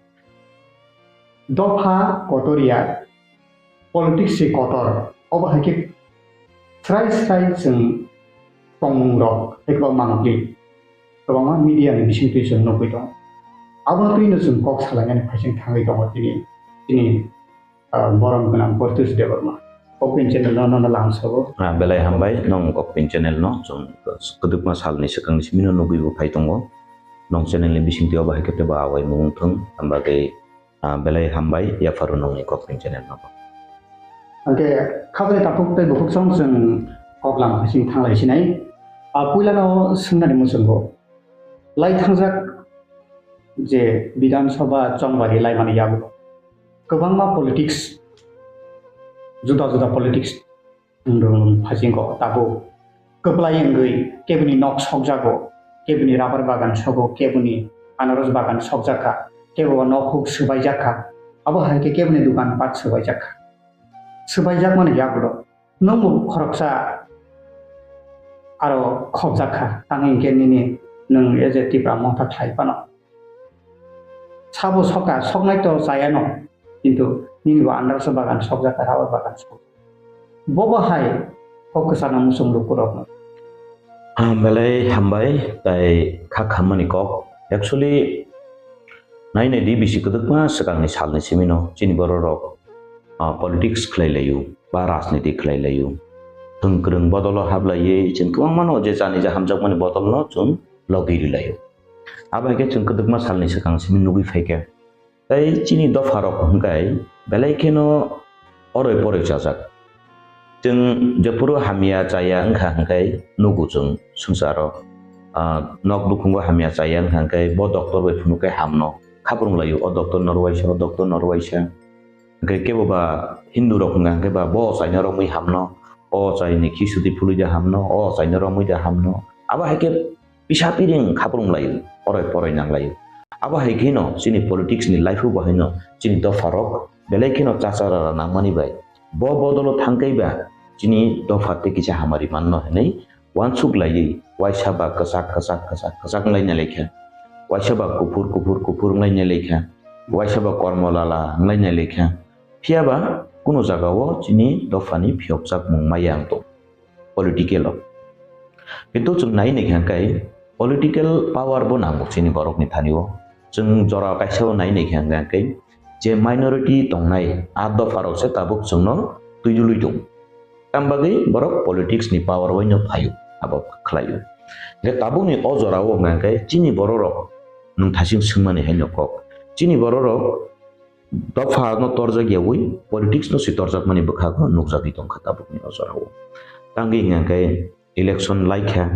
dopha kotor ya, politics se kotor, obo hai khe srai srai chwng tongmung rok hai khe ba mangpli kwbangma media ni bising twi chwng nugwi tongo. Abono twino chwng kok salainani phaising thangwi tongo tini, tini ah, borom gwnang Poritosh Debbarma. Kokpin channel no, no, no, lamsabo. Ah, belai hambai, nong Kokpin channel no, chwng kwdwkma salni swkangni simi no nugwi bo phai tongo. Nong channel ni bisingtwi obo hai khe tebo awai mung thung, hamba khe, ah, belai hambai, yapharo nongni Kokpin channel no. Hwnkhe khajani takhuk tei bukhuk song chwng koklam phaising thanglai sinai. Ah, puila no swngnani muchungo. Lai thangjak je Bidhan Sabha chongbari laimani yago kwbangma politics, juda juda politics phasingo tabuk kwplai wngwi keboni nok sokjago, keboni rabar bagan sogo, keboni anaros bagan sokjakha, kebo nokhuk swbaijakha, abo hai khe keboni dukan pat swbaijakha. Swbaijakmani yagulo Nwng bo khoroksa aro khopjak kha, tamo hinkhe nini nwng A J Tipra Motha khlai phano. Sabo soka, soknai to chayano, kintu nini bo andarsa bagan sokjak kha, rubber bagan sok. Bobo hai kok kwchana muchung lukurokno. Ah, belai hambai, tai kha khammani kok. Actually, nai nai di bisi kwdwkma swkangni salni simino chini bororok, ah, politics khlai laio. Ba rajniti khlai laio. Thwng kwrwng bodolo hap laiwi chwng kwbangmano je chani je hamjakmani bodolno chwng logi ri laio. Abo hai khe chwng kwdwkma salni swkang simi nugwi phaikha. Tei chini dopharok hwnkhe belai kheno oroi poroi chajak. Chwng jephuru hamya chaya wngkha hwnkhe nugo chwng swngcharo, ah, nok nukhungo hamya chaya wngkha hwnkhe bo doctor bai phunukhe hamno khaprung laio, o doctor no rwbaisa, o doctor no rwbaisa. Hwnkhe kebo ba Hindu rok hwnkha hwnkhe ba bo chaina romwi hamno, o chaini khichdi phulwi da hamno, o chaina romwi da hamno. Abo hai khe pisa piring khaprung laio, oroi poroi nang laio. Abo hai kheno chini politics ni life o bo haino chini dopha rok belai kheno chachara nangmani bai. Bo bodolo thangkai ba chini dopha tei kisa hamari manno hinwi uansuk laiwi waisa ba kwchak, kwchak, kwchak, kwchak wnglaina laikha. Waisa ba kuphur, kuphur, kuphur wnglaina laikha. Waisa ba kormo lala wnglaina laikha. Phiya ba kuno jaga o chini dopha ni phiyokchakmung maya wng tong. Political o. Kintu chwng nai naikha hwnkhe political power bo nango chini borok ni thani o. Chwng jora kaisa o nai naikha hwnkhe je minority tongnai a dopha rok se tabuk chwngno twi dului tong. Tam bagwi borok politics ni power bai no phaio, abo khlaio. Hwnkhe tabuk ni o jora o hwnkhe chini borok rok nwng thasing swngmani hai no kok. Chini borok rok dopha no torjak yawi politics no se torjakmani bwkhago nukjagwi tongkha tabukni o jorao. Tangwi hwnkha khe election laikha,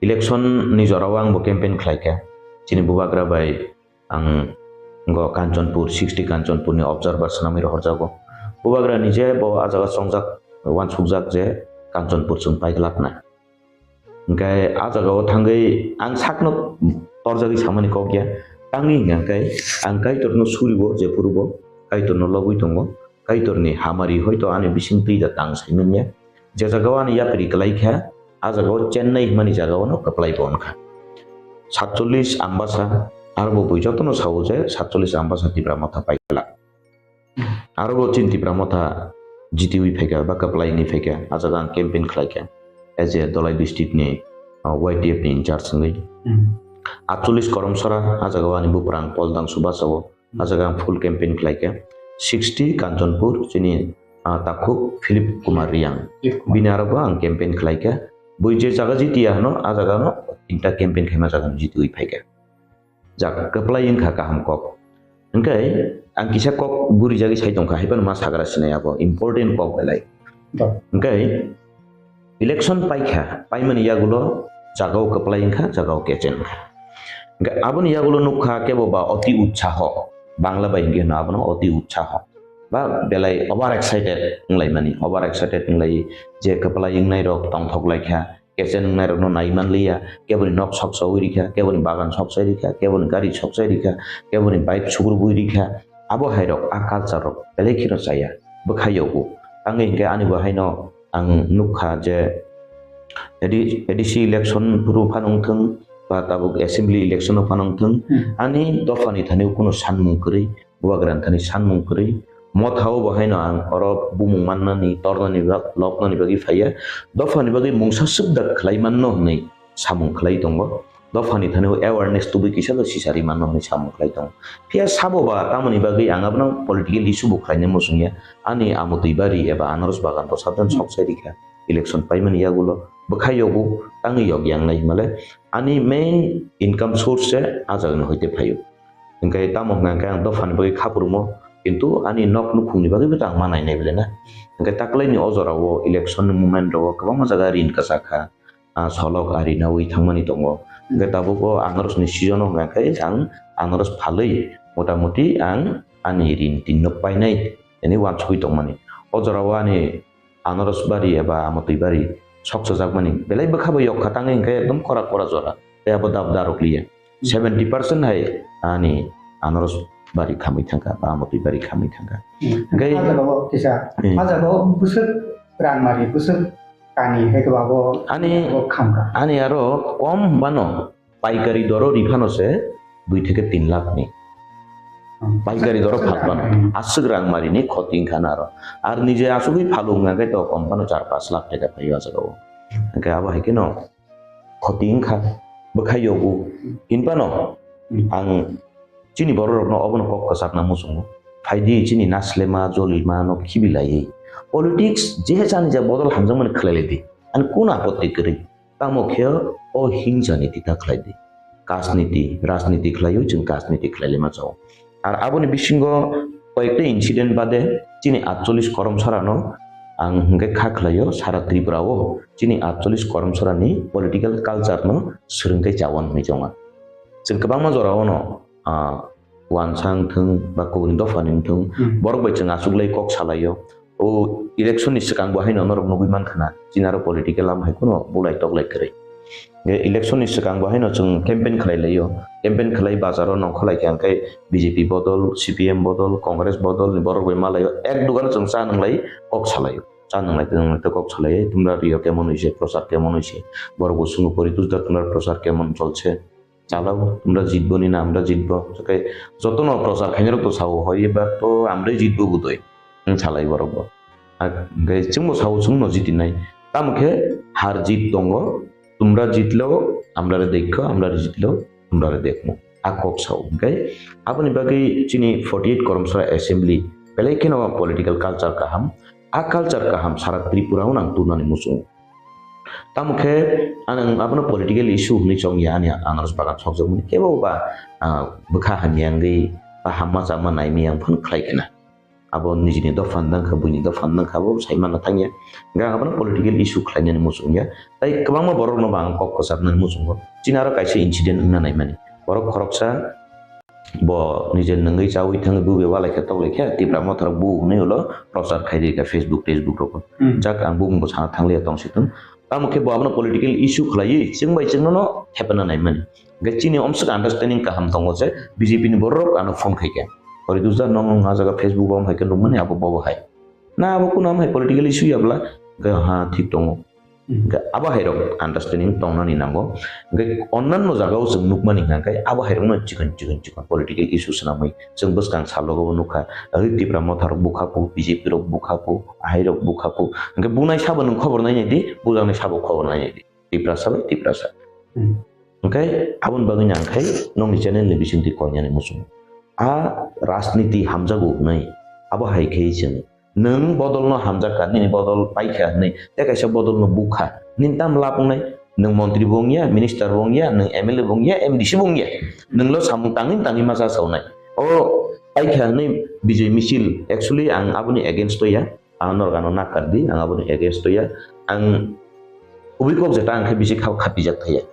election ni jorao ang bo campaign khlaikha. Chini bubagra bai ang go Kanchanpur, sixty Kanchanpur ni observer swnamwi rohorjago. Bubagra ni je bo ah jaga chongjak, uansukjak je Kanchanpur chwng paiglak na. Hwnkhe ah jaga o thangwi ang sakno torjagwi samani kok ya. Tangwi hwnkha khe ang Kaitorno suribo, jephuru bo Kaitorno lobwi tongo. Kaitorni hamari hoito ani bising twi da tang sai manya. Je jaga o ani yapri kwlai kha, ah jaga o Chennai hwnmani jaga o no kwplai bo wngkha. Satchollis Ambasa, aro bo bui jotono sao je satchollis Ambasa Tipra Motha pailak. Aro bo chini Tipra Motha jitiwi phaikha ba kwplai wngwi phaikha, ah jaga ang campaign khlaikha as a Dholai district ni, uh, Y T F ni in charge wngwi. Hmm. Atchollis Koromsora, ah jaga o ani buprang Pol Dangsu bachao, ah jaga ang full campaign khlaikha. Sixty Kanchanpur, chini, ah, takhuk Philip Kumar Riang. Philip Kumar. Bini aro bo ang campaign khlaikha. Bui je jaga jitiya hwno, ah jaga no tinta campaign khaima jaga no jitiwi phaikha. Jak kwplai wngkha kaham kok. Hwnkhe ang kisa kok gurijagwi sai tongkha, haiphano ma sagra sinai abo important kok belai. Ba. Hwnkhe election paikha, paimani yagulo jagao kwplai wngkha, jagao kechen wngkha. Hwnkhe aboni yagulo nukha kebo ba oti utsaho, Bangla bai hwnkhe hwno abono oti utsaho. Ba belai over excited wnglaimani, over excited wnglai je kwplai wngnai rok tongthok laikha, kechen wngnairokno nai manliya, keboni nok sok saui rikha, keboni bagan sok sai rikha, keboni gari sok sai rikha, keboni bike sukrubui rikha. Abo hairok a culture rok belai kheno chaya, bwkhai yogo. Tangwi hinkhe ani bo haino ang nukha je A D C, A D C election phuru phano wngthwng ba tabuk assembly election o phano wngthwng, Hmm. ani dophani thani kunu sanmung kwrwi, bubagra thani sanmung kwrwi. Motha o bo haino ang oro bumung mannani, tornani ba-, lobnani bagwi phaiya. Dophani bagwi mungsa swk da khlai manno hwnwi samung khlai tongo. Dophani thani o awareness tubui kisa da sisari manno hwnwi samung khlai tongo. Phiya sabo ba tamoni bagwi ang abono political issue bo khlaina muchungya. Ani amotwi bari eba anaros bagan bo sabdan Hmm. sok sai rikha. Election paimani yagulo bwkhai yogo, tangwi yok yang nai himale. Ani main income source se ah jagani hoite phaio. Hwnkhe tamo hwnkha hwnkhe ang dophani bagwi kha phurwmo, kintu ani nok nukhungni bagwibo ta ang ma nainai belai na. Hwnkhe taklaini o jorao election ni moment rogo kwbangma jaga rin kwchak kha, ah, solok ari naui thangmani tongo. Hwnkhe tabuk o anarosni season o hwnkha khe ang anaros phalwi motamuti ang ani rin tinno painai hwnwi uansugwi tongmani. O jorao ani anaros bari eba amotwi bari sok chajakmani belai bwkha bai yok kha tangwi hwnkhe ekdom kora kora jora tei abo dab darok liya. Hmm. Seventy percent hai ani anaros bari khamwi thangkha ba amotwi bari khamwi thangkha. Hmm. Hwnkhe ah jagao kisa, Hmm. ah jagao bwswk rangmari, bwswk kani hai khe babo ani, babo khamkha. Ani aro kom bano paikari doro ri phano se dui theke tin lakh ni. Hmm. Paikari doro phal phano. Hmm. Aswk rang marini khoti wngkha na aro. Ar nije asugwi phalu wngkha khe to kom phano char panch lakh taka phaio ah jagao. Hwnkhe abo hai kheno khoti wngkha, bwkhai yogo. Hwnphano Hmm. ang chini borok rokno obono kok kwchakna muchungo. Phaidi chini naslema, jolima no khibi laiwi. Politics je chani ja bodol hamjakmani khlai lai di. Ani kun apotti kwrwi? Tamo khe o hingsa ni tita khlai di. kajniti, rajniti khlaiwi chwng kajniti khlai laima chao. Ar aboni bisingo koyekta incident bade chini atchollish koromsarano ang hwnkhe kha khlaio, sara Tripura o chini atchollish koromsarani political culture no swrwngkhe chawan hwnwi chonga. Chwng kwbangma jorao no, ah, wansa wngthwng ba kubuni dophani wngthwng, hmm, borok bai chwng achuklai kok salaio. O election ni swkang bo haino norok nugwi mankha na, chini aro political lama hai kheno bulai toklai kwrwi. Ge election ni swkang bo haino chwng campaign khlai laio, campaign khlai bazaro nongkhor lai khe, hwnkhe B J P bodol, C P M bodol, Congress bodol ni borok bai malaio, ek dugano chwng cha nwnglai kok salaio, cha nwnglai tei nwnglai tei kok salaio, tumra rio kemon hoise, prochar kemon hoise, borok bo swngo pori tujda tumra prochar kemon cholse. Chalao, tumra jitbo ni na, amra jitbo. Jotono prochar khainai rok to sao, hoi ebar to amrai jitbo budoi. Wng salai borok bo. Hwnkhe chwngbo sao, chwngno jitinai. Tamo khe har jit tongo, tumra jitlo, amrare dekho, amrare jitlo, tumrare dekho. A kok sao. Hwnkhe aboni bagwi chini forty eight Koromsora Assembly belai kheno political culture kaham. A culture kaham sara Tripura o nang turnani muchungo. Tamo khe ang abono political issue hwnwi chongya, ani anaros bagan sokjakmani kebo ba, ah, bwkha hamya wngwi ba hamma chama naimaya wng phano khlai khna. Abo nijini dopha ni dangkha, buini dopha ni dangkha, abo sai manna thangya. Hwnkhe ang abono political issue khlainani muchungya. Tai kwbangma borokno bo ang kok kwcharnani muchungo. Chini aro kaisa incident wngna naimani. Borok khoroksa bo nije nungwi chawi thangwi bube walai khe toklai khe Tipra Motha rok bu hwnwi ulo prochar khai rikha Facebook, Facebook rogo. Hmm. Jak ang bumungbo sana thangliya tong situng. Tamo khe bo abono political issue khlaiwi chwng bai chwngno no thepana naimani. Hwnkhe chini omswk understanding kaham tongo je B J P ni borok ano phone khai khe. Ori dusda nong nong ha jaga Facebook bo hai khe nukmani abo bobo hai. Na abo kuno am hai political issue ya bwla? Hwnkhe ha thik tongo. Hmm. Hwnkhe abo hai rok understanding tongnani nango. Hwnkhe onnanno jagao chwng nukmani hwnkhe abo hai rokno chikon chikon chikon political issue swnamwi chwng bwskang salogo bo nukha. Oi Tipra Motha rok bukha ku, B J P rok bukha ku, ahai rok bukha ku. Hwnkhe bunai sabo nwng khobor nainai di, bujaknai sabo khobor nainai di. Tiprasa bai Tiprasa. Hmm. Hwnkhe aboni bagwi nang khai nokni channel ni bisingtwi koinani muchung. A rajniti hamjago hwnwi abo hai khe chwng Nwng bodolno hamjakha, nini bodol paikha hwnwi tei kaisa bodolno bukha. Nini tamo lab wngnai? Nwng montri bo wngya, minister bo wngya, nwng M L A bo wngya, M D C bo wngya. Nwnglo samung tangwi tangwi ma chasaunai. O paikha hwnwi Bijoy Michil, actually ang aboni against o ya. Ang norok ano nakar di, ang aboni against o ya. Ang kubui kok jeta ang khe bisi kha-, khapijak thaya.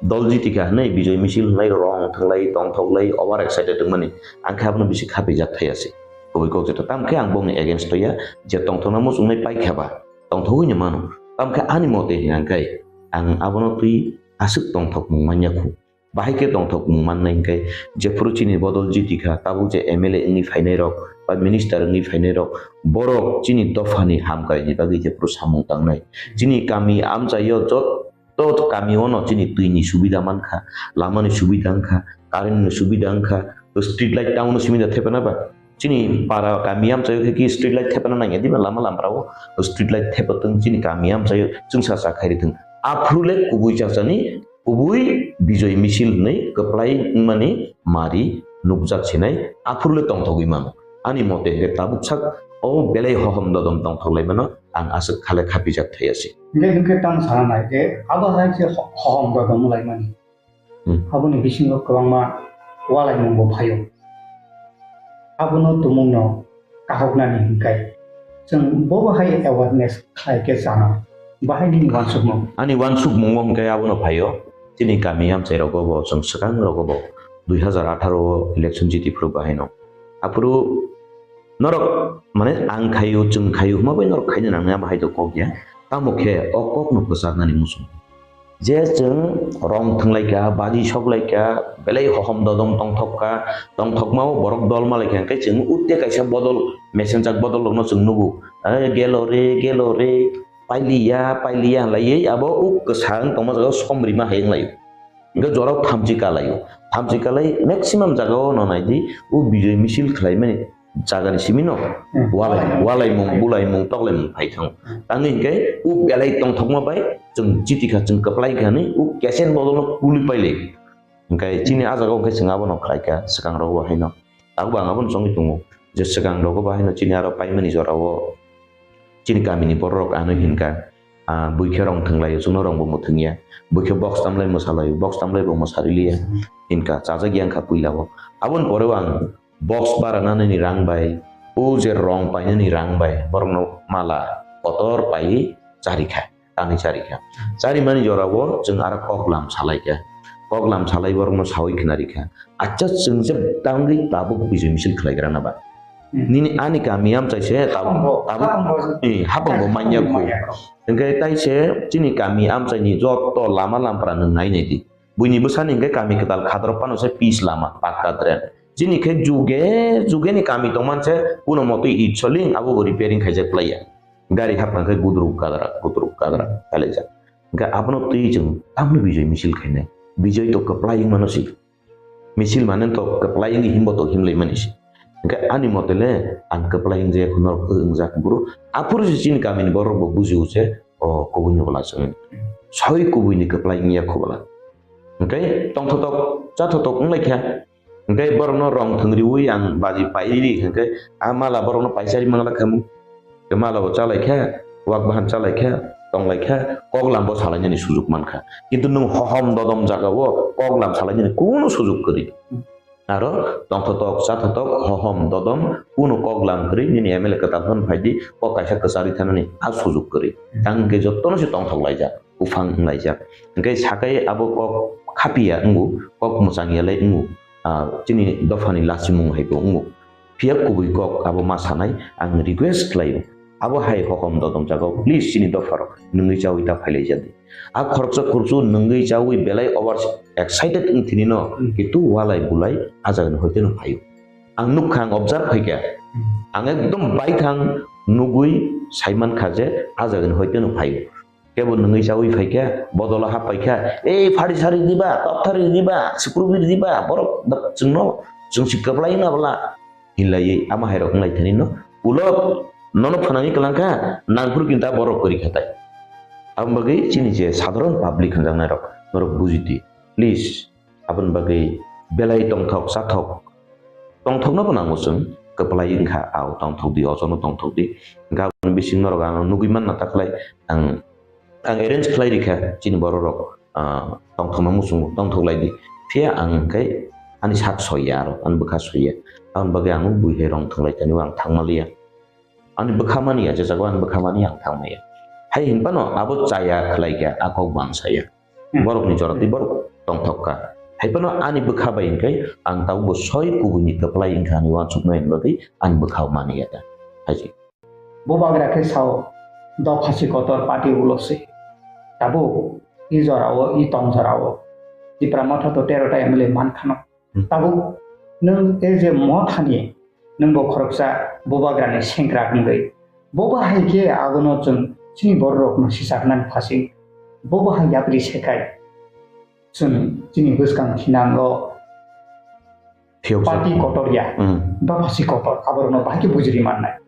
Dol jitikha hwnwi Bijoy Michil hwnwi rong thanglai, tongthoklai, over excited wngmani. Ang khe abono bisi khapijak thaya se. Kubui kok jeta. Tamo khe ang bongni against o ya, je tongthokna muchungnai paikha ba, tongthogwi no mano. Tamo khe ani mote hwnka khe ang abono twi aswk tongthokmung manya khu. Bahai khe tongthokmung mannai hwnkhe, jephuru chini bodol jitikha, tabuk je M L A wngwi phainai rok ba minister wngwi phainai rok, borok chini dophani hamkraini bagwi jephuru samung tangnai, chini kami amchaio jot-, to kami o no chini twi ni subida mankha, lama ni subida wngkha, current ni subida wngkha, street light town o simi da thepana ba? Chini para kami amchaio khe ki street light thepana nangya diba lama lamrao? Street light thepatwng chini kami amchaio chwngsa cha khairithwng. Aphuru le kubui chachani kubui Bijoy Michil hwnwi kwplai wngmani mari nukjak sinai aphuru le tongthogwi mano. Ani mote hwnkhe tabuk sak o belai hohom dodom tongthoklaimano ang aswk khale khapijak thaya se. Hwnkhe, hwnkhe tamo sana nai je abo hai se ho-, hohom dodom wnglaimani. Hmm. Aboni bisingo kwbangma walaimung bo phaio. Abono tumungno kahoknani hwnkhe chwng bobo hai awareness khlai khe chana. Bahai nini wansukmung? Ani wansukmungo hwnkhe abono phaio. Chini kami amchai rogo bo chwng swkang rogo bo dui hazar atharo o election jiti phuru bahaino. Aphuru norok, mane, ang khaio, chwng khaio, hwnma bai norok khaina nangnai, abo hai to kok ya. Tamo khe o kokno kwcharnani muchung. Je chwng rong thwnglaikha, baji soklaikha, belai hohom dodom tongthokka, tongthokmao borok dol malaikha, hwnkhe chwng utte kaisa bodol, mesenjak bodol rokno chwng nugo. "Eh, gelo re, gelo re, pailiya, pailiya," hinlaiwi abo uk kwsang tongma jaga som rima hai wnglaio. Hwnkhe jorao thamchi kalaio. Thamchi kalai maximum jagao no naidi, o Bijoy Michil khlaimani jagani simi no Hmm. walai-, walaimung, bulaimung, toklaimung phai thango. Hmm. Tangwi hwnkhe o belai tongthokma bai chwng chiti kha, chwng kwplai kha hinwi o kesen bodolno kului pailai. Hwnkhe chini ah jagao hwnkhe chwng abono khlaikha, swkang rogo haino. Tabuk ang abono chongwi tongo je swkang rogo bo haino chini aro paimani jorao chini kamini bororok ano hinkha, Ah, buikhe rong thwnglaio, chwngno rongbo mwthwngya. Buikhe box tamlai mwsalaio, box tamlaibo mwsariliya. Hinka chajak ya wngkha puilao. Aboni pore ang box baranani rang bai, o je rong painani rang bai, borokno mala kotor paiwi charikha, tanwi charikha. Charimani jorao chwng aro koklam salaikha. Koklam salai borokno saui khwnarikha. Acha chwng je tangwi tabuk bijoi misil khlaigrana ba. Hmm. Nini ani kami amchai se tabuk, Hapangbo, tabuk, hapangbo. Eh, hapangbo manya Hapangbo khu. Manya khu. Hingke tai se chini kami amchaini joto lama lampra nwng nai nai di. Buini bwsani hingke kami kwtal khadrok phano se pis lama, pakka drain. Chini khe juge, juge ni kami tongman se kuno motwi it soling abo bo repairing khaijak plaiya. Gari hapang khe gudruk gadra, gudruk gadra kalaijak. Hingke abono twi chwng tamni bijoi misil khainai. Bijoi to kwplai wngmano si. Misil mane to kwplai wngwi himbo to himlai mani si. Hingke ani mote le ang kwplai wngjak norok wngjak buru. Aphuru se chini kamini borok bo bujio se o kubui ni bwla chwng soi kubui ni kwplai wngya khu bwla. Hingke tongthotok chathotok wnglaikha. Hingke borokno rong thwngriwi ang baji pairiri hingke a mala borokno paisari manglak khamu. Mala bo chalaikha, wak bahan chalaikha, tonglaikha, koklam bo salainani sujuk mankha. Kintu nwng hohom dodom jagao koklam salainani kunu sujuk kwrwi. Aro tongthotok, chathotok, hohom, dodom, kunu koklam kwrwi nini M L A kwtal phano phaidi, kok kaisa kwcharwi thanani a sujuk kwrwi. Tangkhe jotono se tongthok laijak, buphang wng laijak. Hingke sakai abo kok khapiya wngo, kok mwchangya lai wngo, ah, chini dophani lachimung hai bo wngo. Phiya kubui kok abo ma sanai, ang request khlaio. Abo hai hokom dodom jagao, please chini dopharok nwngwi chawi ta phailaijadi. A khoroksa khoroksa nwngwi chawi belai over excited wng thinino, Hmm. Kitu walai bulai a jagani hoiteno phaio. Ang nukha, ang observe khaikha. Hmm. Ang ekdom baithang nugwi saimankha je a jagani hoiteno phaio. Kebo nwngwi chawi phaikha, bodola hap paikha, "Ei, phari sari diba, tok thari diba, sukrubi diba, borok da-, chwngno, chwng si kwplai na bwla," hinlaiwi ama hai rok wnglai thani no, ulo nono phanani kwlangkha, nangphuru kinta borok kwrwi khatai. Aboni bagwi chini je sadharon public hwnjaknai rok, norok bujidi, please. Aboni bagwi belai tongthok chathok, tongthokno bo nango chwng, kwplai wngkha, ao tongthok di, ojono tongthok di, hwnkhe aboni bising norok ano nugwi manna ta khlai, ang, ang arrange khlai rikha chini borok rok, ah, tongthokma muchungo tongthok lai di, phiya ang hwnkhe ani sak soiya aro, ani bwkha soiya, aboni bagwi ang bui hai rong thwnglai tani o ang thangma liya. Ani bwkha mani ya, je jago ani bwkha mani ang thang maya. Hai hinphano abo chaya khlai kha, a kok bo ang saya. Hmm. Borokni jora twi borok tongthok kha. Hai phano ani bwkha bai hwnkhe ang tabukbo soi kubuini kwplai wngkha ani uansuknai ni bagwi ani bwkha mani ya da. Hai se. Bubagra khe sao, dopha si kotor party ulo se. Tabuk i jorao, i tong jorao Tipra Motha to tero ta M L A man khano. Hmm. Tabuk nwng e je Mothani nwng bo khoroksa Bubagrani sengkrak wngwi. Bo bahai khe abono chwng chini bororokno sichaknani phasing. Bo bahai yapri sekhai. Chwng chini bwskang thinango Phiyok party jak. Kotor ya. Hmm. Dopha si kotor. Aborokno bahai khe bujiri mannai.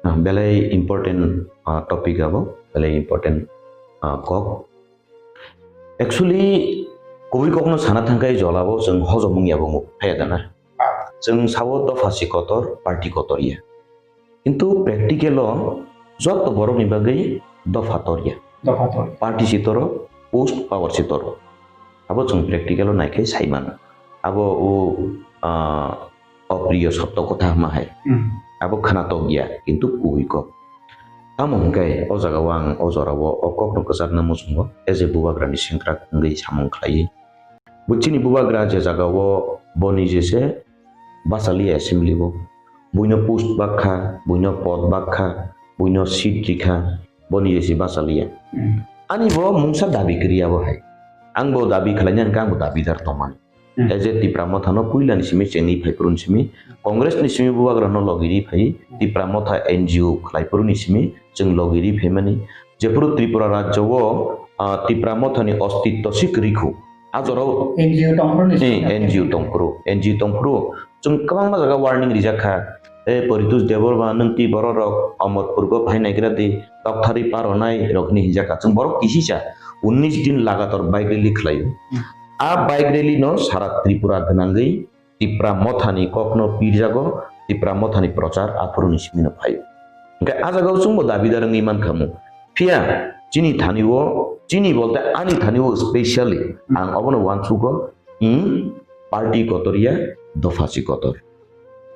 Ah, belai important, ah, topic abo. Belai important, ah, kok. Actually, kubui kokno sana thangkhe jolabo chwng hojom wngya bo wngkha ya da na? Chwng sao dopha si kotor, party kotor ya. Kintu practical o joto borokni bagwi dopha tor ya. Dopha tor. Party si toro, post power si toro. Abo chwng practical o naikhe sai mano. Abo o, ah, opriyo sotto kotha hwnma hai. Hmm. Abo khwnatok ya, kintu kubui kok. Tamo hwnkhe o jagao ang o jorao o kokno kwchakna muchungo, as a Bubagrani sengkrak wngwi samung khlaiwi. Bo chini Bubagra je jagao bo nije se bachaliya assembly o. Buino post bakha, buino pod bakha, buino seat rikha, bo nije se bachaliya. Hmm. Ani bo mungsa dabi kwrwi abo hai. Ang bo dabi khlaina hwnkhe ang bo dabidar tongmani. Hmm. As a Tipra Motha no puila ni simi chengwi phai phuru ni simi, Congress ni simi Bubagra no logi ri phai, Tipra Motha N G O khlai phuru ni simi chwng logi ri phaimani. Jephuru Tripura rajyo o, ah, Tipra Motha ni ostitto si kwrwi khu. A jorao N G O tong phuru ni eh, simi. N G O tong phuru, N G O tong phuru. Chwng kwbangma jaga warning rijak kha. E Poritos Debbarma nwng twi borok rok Amarpur go phai naigra di, tokthari paronai rok hinwi hinjak kha. Chwng borok kisisa unnish din lagatar bike rally khlaio. Hmm. A bike rally no sara Tripura gwnangwi Tipra Mothani kokno pirjago, Tipra Mothani prochar aphuruni simino phaio. Hwnkhe a jagao chwngbo dabidar wngwi mankha mu. Phiya Chini thani o, chini bolte ani thani o specially ang obono uansugo, hmm, party kotor ya, dopha si kotor.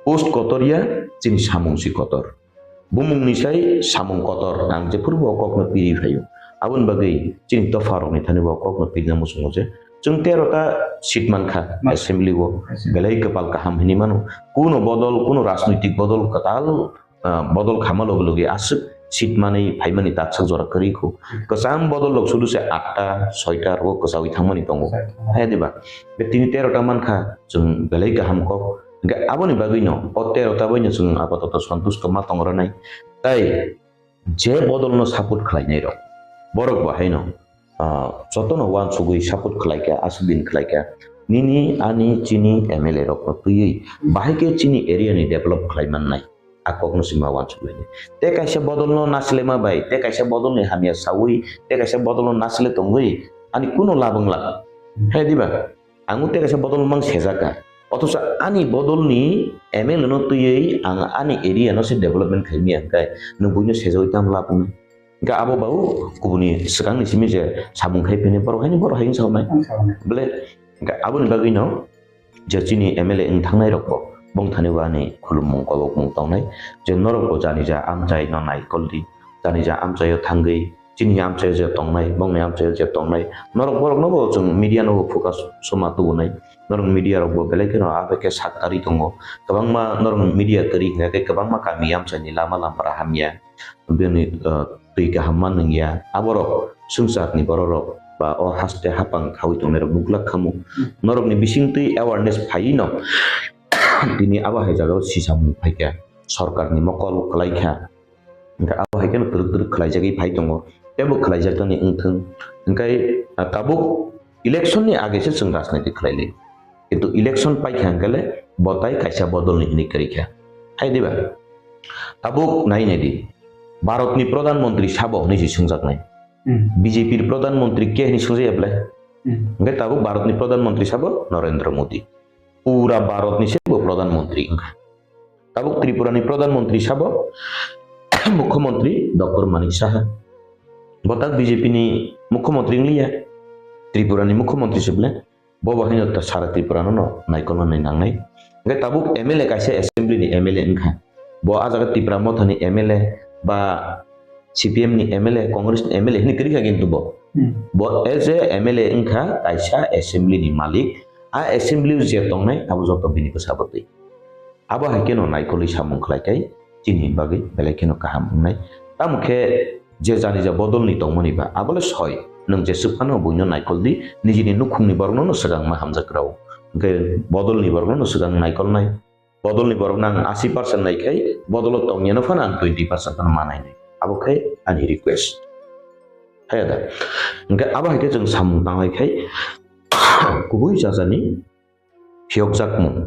Post kotor ya, chini samung si kotor. Bumung ni sai samung kotor, ang jephuru bo kokno piri phaio. Aboni bagwi chini dopha rokni thani bo kokno pirina muchungo je, chwng tero ta seat mankha assembly o, belai kwpal kaham hinwi mano. Kuno bodol, kuno rajnoitik bodol kwtal ah, bodol khama logi logi aswk seat manwi phaimani taksa jora kwrwi kho. Kwcham bodol rok sudu se atta, soita rogo kwchawi thangmani tongo. Hai diba? Be tini tero ta mankha, chwng belai kaham kok. Hwnkhe aboni bagwino o tero ta baino chwng apatoto santusto ma tong rwnai. Tai je bodolno support khlainai rok, borok bo haino ah, jotono uansugwi support khlaikha, aswk din khlaikha. Nini, ani, chini M L A rokno twiwi bahai khe chini area ni develop khlai mannai. A kokno sima uansugwi. Tei kaisa bodolno nasilema bai, tei kaisa bodolni hamya sawi, tei kaisa bodolno nasile tongwi ani kuno labwng lak. Hai diba? Ang tei kaisa bodol mang sejaka. Othocho ani bodolni M L A no twiwi ang ani area no se development khaimya hwnkhe nwng buino sejawi tamo labwngni. Hwnkhe abo ba o kubuni swkangni simi je samung khai phini borok haino borok hai wngsa hwnai. Wngsa hwnai. Bole hwnkhe aboni bagwino je chini M L A wng thangnai rokbo bongthani bo ani khulumung kobokmung tongnai je norokbo jani ja amchaino naikol di, jani ja amchaio thangwi chini amchaio je tongnai, bongni amchaio je tongnai, norok boroknobo chwng media nobo focus soma tubunai. Norok media rokbo belai kheno aphai khe sak karwi tongo. Kwbangma norok media kwrwi hwnkhe kwbangma kami amchaini lama lampara hamya. Bini, uh, twi kaham ma nungya. Aborok swngcharni bororok ba o haste hapang khaui tongnairok nuglak khamu. Norokni bisingtwi awareness phaino tini abo hai jagao sisamung phaikha. Sorkarni mokol kwlaikha. Hwnkhe abo hai kheno twrwk twrwk khlaijagwi phai tongo. Teibo khlaijaknani wngthwng. Hwnkhe, ah, tabuk election ni age se chwng rajniti khlai lai. Kintu election paikha hwnkhe le bo tai kaisa bodol ni hinwi kwrwi kha. Hai diba? Tabuk nai nai di. Bharat ni Pradhan Mantri sabo hinwi se swngjaknai. Hmm. B J P ni Pradhan Mantri khe hinwi swngjaya belai? Hmm. Hwnkhe tabuk Bharat ni Pradhan Mantri sabo Narendra Modi. Pura Bharat ni se bo Pradhan Mantri wngkha. Tabuk Tripura ni Pradhan Mantri sabo Mukhyamantri Doctor Manik Saha. Bo tak B J P ni Mukhyamantri wngliya. Tripura ni Mukhyamantri se belai. Bo bo haino ta sara Tripura no no naikolna nai nangnai. Hwnkhe tabuk M L A kaisa assembly ni M L A wngkha. Bo ah jaga Tipra Motha ni M L A ba C P M ni M L A, Congress ni M L A hinwi kwrwi kha kintu bo. Hmm. Bo as a M L A wngkha kaisa assembly ni malik. A assembly o je tongnai abo joto bini bwsa bwtwi. Abo hai kheno naikolwi samung khlai khai chini bagwi belai kheno kaham wngnai. Tamo khe je jani ja bodolni tongmani ba, abole soi. Nwng jeswk phano buino naikol di, nijini nukhungni borokno no swkang ma hamjak rw. Hwnkhe bodolni borokno no swkang naikolnai. Bodolni borokno ang asi percent nai khai, bodolo tongyano phano ang twenty percent phano ma nainai. Abo khe ani request. Haya da. Hwnkhe abo hai khe chwng samung tanglai khai kubui jajani phiyokjakmung,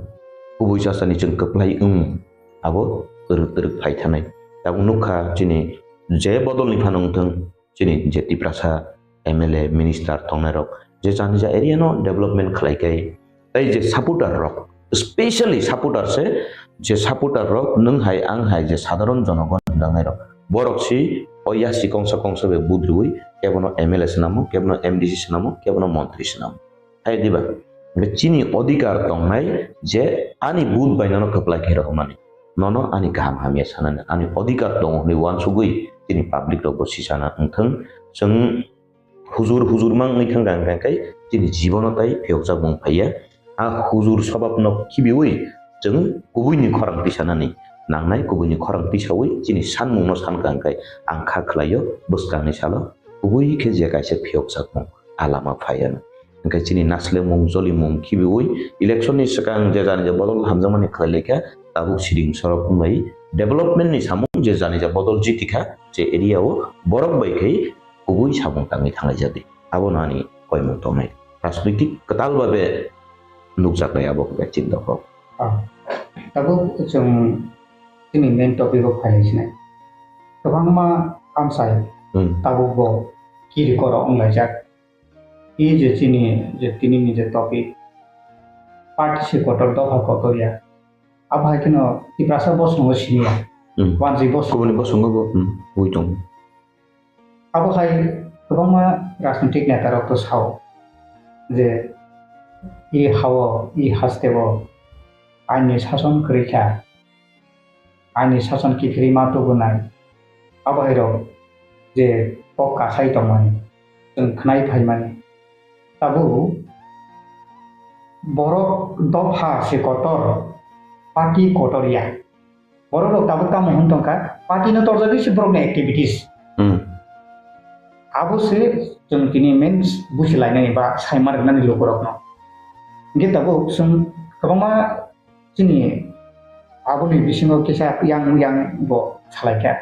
kubui chasani chwng kwplai wngmung abo twrwk twrwk phai thanai. Tabuk nukha chini je bodolni phano wngthwng, chini je Tiprasa M L A, minister tongnairok je jani ja area no development khlai kai, tei je supporter rok, specially supporter se, je supporter rok nwng hai ang hai je sadharon jonogon hwnjaknai rok, borok si o yasi kongsa kongsa bai budriui kebono M L A swnamo, kebono M D C swnamo, kebono montri swnamo. Hai diba? Hwnkhe chini odhikar tongnai je ani vote bai nono kwplai khe rohormani, nono ani kaham hamya sanani, ani odhikar tongo hwnwi uansugwi chini public rokbo sisana wngthwng. Chwng hujur hujur ma wngwi thangkha, hwnkhe chini jibono tai phiyokjakmung phaiya. A hujur swbabno khibiui chwng kubuini khorang tisanani nangnai, kubuini khorang tisaui chini sanmungno sankha, hwnkhe ang kha khlaio bwskangni salo kubui khe je kaisa phiyokjakmung a lama phaiya. Hwnkhe chini naslemung, jolimung khibiui election ni swkang je jani ja bodol hamjakmani khlai laikha, tabuk siding sorok wngbai development ni samung je jani ja bodol jitikha je area o borok bai khai kubui samung tangwi thanglai jadi. Abono ani koimung tongnai. Rajnoitik kwtal babe nukjaknai abo khe chinta kok. Ah, tabuk chwng chini main topic o phai sinai. Kwbangma kamsai Hmm. tabuk bo kiri koro wnglaijak. I je chini je tini ni je topic, party se kotor dopha kotor ya. Abo hai kheno Tiprasa bosongo siniya. Hmm. Wanjwi bosongo. Kubuni bosongo bo, hmm, wi tongo. Abo hai kwbangma rajnitik neta rok to sao je i hao, i hasteo aini sason kwrwi kha, aini sason kiphilwi ma tubunai. Abo hai rok je kok kasai tongmani, chwng khnai phaimani. Tabuk borok dopha se kotor, party kotor ya. Borok rok tabuk tamo hwn tongkha, party no torjagwi se borok ni activities. Hmm. Abo se chwng tini main busi lainani ba saima rwnani lukurokno. Hingke tabuk chwng kwbangma chini aboni bisingo kisa yang yang bo salaikha.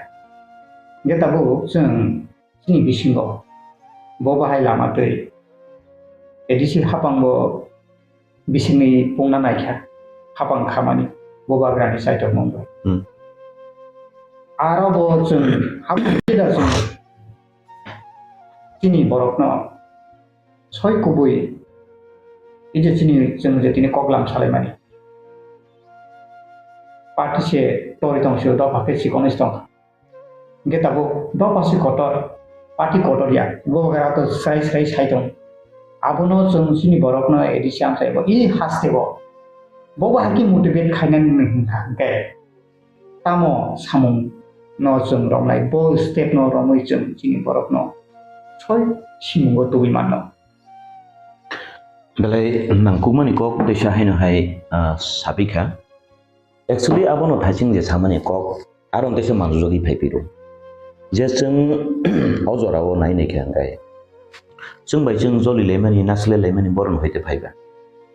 Hingke tabuk chwng chini bisingo bo bahai lama twi A D C hapang bo bisingni pungna naikha, hapang khamani, bubagrani saitok mung bai. Hmm. Aro bo chwng hapang kida chwng chini borokno soi kubui, ije chini chwng je tini koklam salaimani. Party se tori tong sio, dopha khe sikon is tong. Hingke tabuk dopha si kotor, party kotor ya, bubagra to srai srai sai tong. Abono chwng chini borokno A D C amchai bo, i haste bo. Bo bo haki motivate khainani hingkha hingke. Tamo samung no chwng romlai, bo step no romwi chwng chini borokno soi simungo tubui manno. Belai nangkukmani kok teisa haino hai, ah, sapikha. Actually, abono thaising je samani kok, aro teisa manjujagwi phai phiro. Je chwng o jorao nai naikha hingkai. Chwng bai chwng joli laimani, nasle laimani borok no hoite phaiba.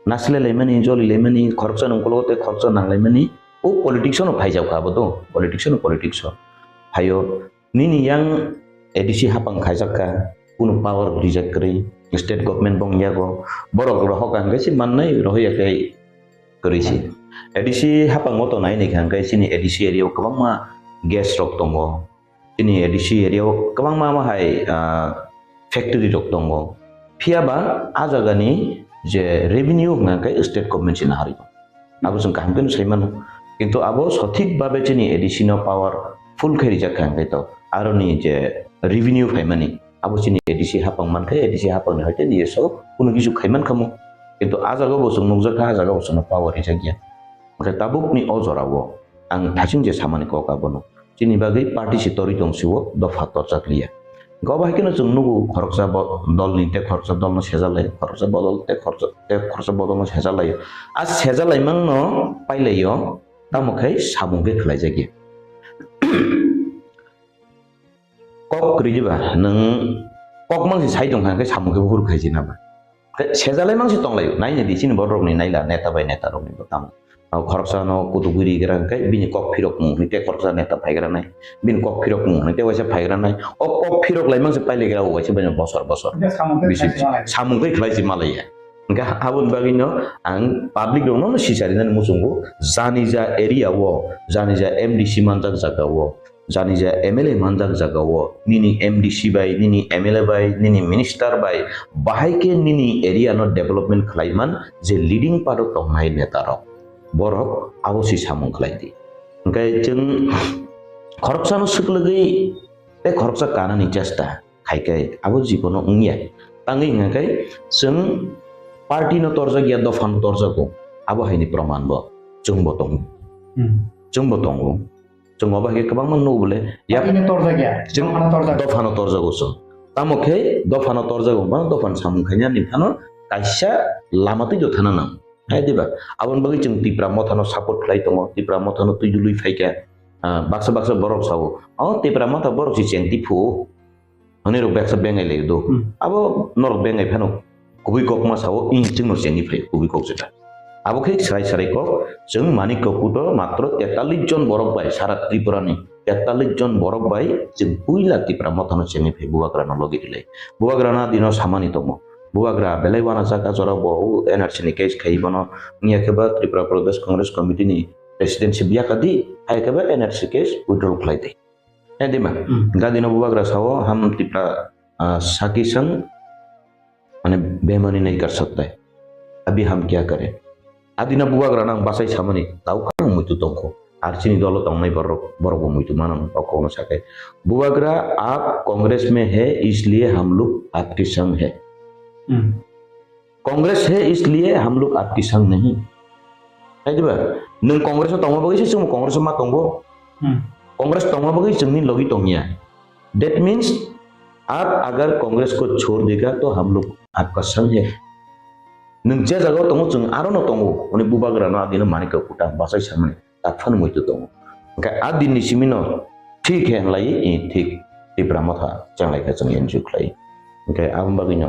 Nasle laimani, joli laimani, khoroksa nungkolo tei khoroksa nang laimani, o politics no phaijak kha abo to, politics no politics o. Phaio, nini yang A D C hapang khaijak kha, kunu power rijak kwrwi, state government bong yago, borok rohok ang khe se mannai rohorya khe kwrwi se. A D C hapang o to nai naikha hingke chini A D C area o kwbangma gas rok tongo, chini A D C area o kwbangma ma hai, ah, factory rok tongo. Phiya ba a jaga ni je revenue hwnka khe state government se naharwi. Abo chwng kaham khe sai mano. Kintu abo sothik babe chini A D C no power full khe rijak kha hwnkhe to aroni je revenue phaimani abo chini A D C hapang mankhe A D C hapang ni hoite D S O kunu kisu khaiman khamu. Kintu a jaga bo chwng nukjak kha, a jaga bo chwngno power rijak ya. Hwnkhe tabuk ni o jora o ang thasing je samani kok abono. Chini bagwi party se torwi tong sio, dopha torjak liya. Hwnkhe obo hai kheno chwng nugo khoroksa bo-, dolni tei khoroksa dolno sejalai, khoroksa bodol tei khoroksa, tei khoroksa bodolno sejalai. A sejalaimangno pailaio, tamo khe samung khe khlaijak ya. Kok kwrwi diba, nwng kok mang se sai tong kha, hwnkhe samung khe buphuru khaijina ba. Khe sejalai mang se tonglaio, naina di chini borok rokni naila, neta bai neta rokni bo tamo. Abo khoroksa no kutuk guri gra hwnkhe bini kok phirok mung hwnwi tei khoroksa neta phaigra nai. Bini kok phirok mung hwnwi tei waisa phaigra nai. O kok phirok lai mang se pailaigra o waisa bai bosor bosor. Hwnkhe samung khe bisi khlai se malai. Samung khe khlai se malai ya. Hwnkhe aboni bagwi no ang public rok no sicharinani muchungo jani ja area o, jani ja M D C manjak jaga o, jani ja M L A manjak jaga o, nini M D C bai, nini M L A bai, nini minister bai, bahai khe nini area no development khlai man je leading part o tongnai neta rok, borok abo si samung khlai di. Hwnkhe chwng khoroksa no swklwgwi tei khoroksa kanani chesta khai khe abo jibono wngya. Tangwi hwnkha khe chwng party no torjak ya, dopha no torjago, abo hai ni proman bo chwng bo tongo. Hmm. Chwng bo tongo. Chwng obo hai khe kwbangma nugo bole, yak party no torjak ya, chwng dopha no torjak. Dopha no torjago chwng. Tamo khe dopha no torjago, ba dopha ni samung khaina ni phano kaisa lama twi do thana nang. Hai diba? Aboni bagwi chwng Tipra Motha no support khlai tongo, Tipra Motha no twi dului phai kha. Ah, baksa baksa borok sao, "O Tipra Motha borok si cheng ti phu." Hwnwi rok baksa bengai lai do. Hmm. Abo norok bengai phano kubui kok ma sao, "Ing chwng no chengwi phai kubui kok jeta." Abo khe srai srai kok, chwng Manik Kakur do matro tetallis jon borok bai sara Tripura ni tetallis jon borok bai chwng puila Tipra Motha no chengwi phai Bubagra no logi rwlai. Bubagra no dino samani tongo. Bubagra belai uanajak a jora bo o N R C ni case khai bono wngya khe ba Tripura Pradesh Congress Committee ni president se biya kha di, hai khe ba N R C case withdraw khlai di. Hai di ma? Hmm. Ga dino Bubagra sao, "Ham Tipra, ah, saki sang, mane bemani nahi kar sakta hai. Abhi ham kya kare?" A dino Bubagra nang bachai samani, tau kha ang muitu tongkho. Ar chini dolo tongnai borok, borok bo muitu mano, o kokno sakai. Bubagra, "Aap Congress mein hai, isliye hum log aapke sangh hai." Hmm. "Congress hai, isliye hum log aapke sangh nahi." Hai diba? Nwng Congress o tongma bagwi se chwngbo Congress o ma tongo. Hmm. Congress tongma bagwi chwngni logi tongya. That means, "Aap agar Congress ko chhod dega, to hum log aapka sangh hai." Nwng je jagao tongo, chwng aro no tongo. Hwnwi Bubagra no agino Manik Kakuta bachai samani tak phano muitu tongo. Hwnkhe a dinni simi no thik he hwnlai, i thik Tipra Motha chenglai kha chwng N G O khlai. Hwnkhe aboni bagwi no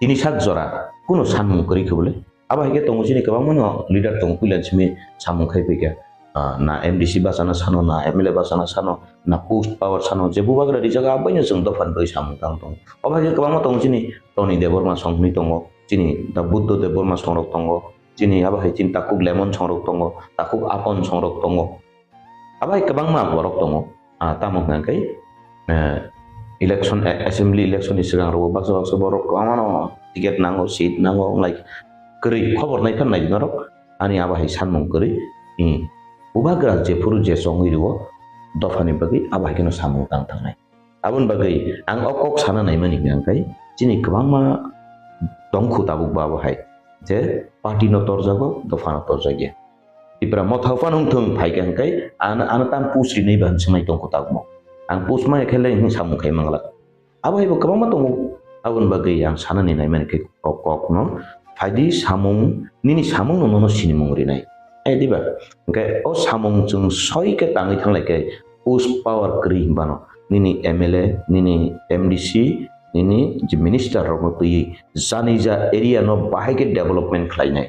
tini sak jora kuno sanmung kwrwi khe bole. Abo hai khe tongo chini kwbangma no leader tongo puila simi samung khai phaikha. Ah, na M D C bachana sano, na M L A bachana sano, na post power sano, je Bubagra rijak abaino chwng dophani bagwi samung tang tongo. Obo hai khe kwbangma tongo chini Tony Debbarma song hwnwi tongo, chini da Buddha Debbarma songrok tongo, chini abo hai chini takhuk Lemon songrok tongo, takhuk Apon songrok tongo. Abo hai kwbangma borok tongo. Ah, tamo hwnka khe, eh, election, eh, assembly election ni swkang rogo baksa baksa borok kwbangma no ticket nango, seat nango, like kwrwi khobor nai phan nai norok. Ani abo hai sanmung kwrwi, i, Bubagra jephuru je chongwi rwo, dophani bagwi abo hai kheno samung tang thangnai. Aboni bagwi ang o kok sana naimani hwnkha khe, chini kwbangma tongkhu tabuk bo abo hai, je party no torjago, dopha no torjakya. Tipra Motha phano wngthung phaikha hwnkhe, ano, ano tam post rinai ba hwnwi swngwi tongkhu tabukbo. Ang post maya khe le hwnwi samung khai mangla. Abo hai bo kwbangma tongo. Aboni bagwi ang sanani naimani khe kok, kokno phaidi samung, nini samungno nono sinimung rinai. Hai diba? Hwnkhe o samung chwng soi khe tangwi thanglai khe post power kwrwi hinbano nini M L A, nini M D C, nini je minister rokno twiwi jani ja area no bahai khe development khlainai.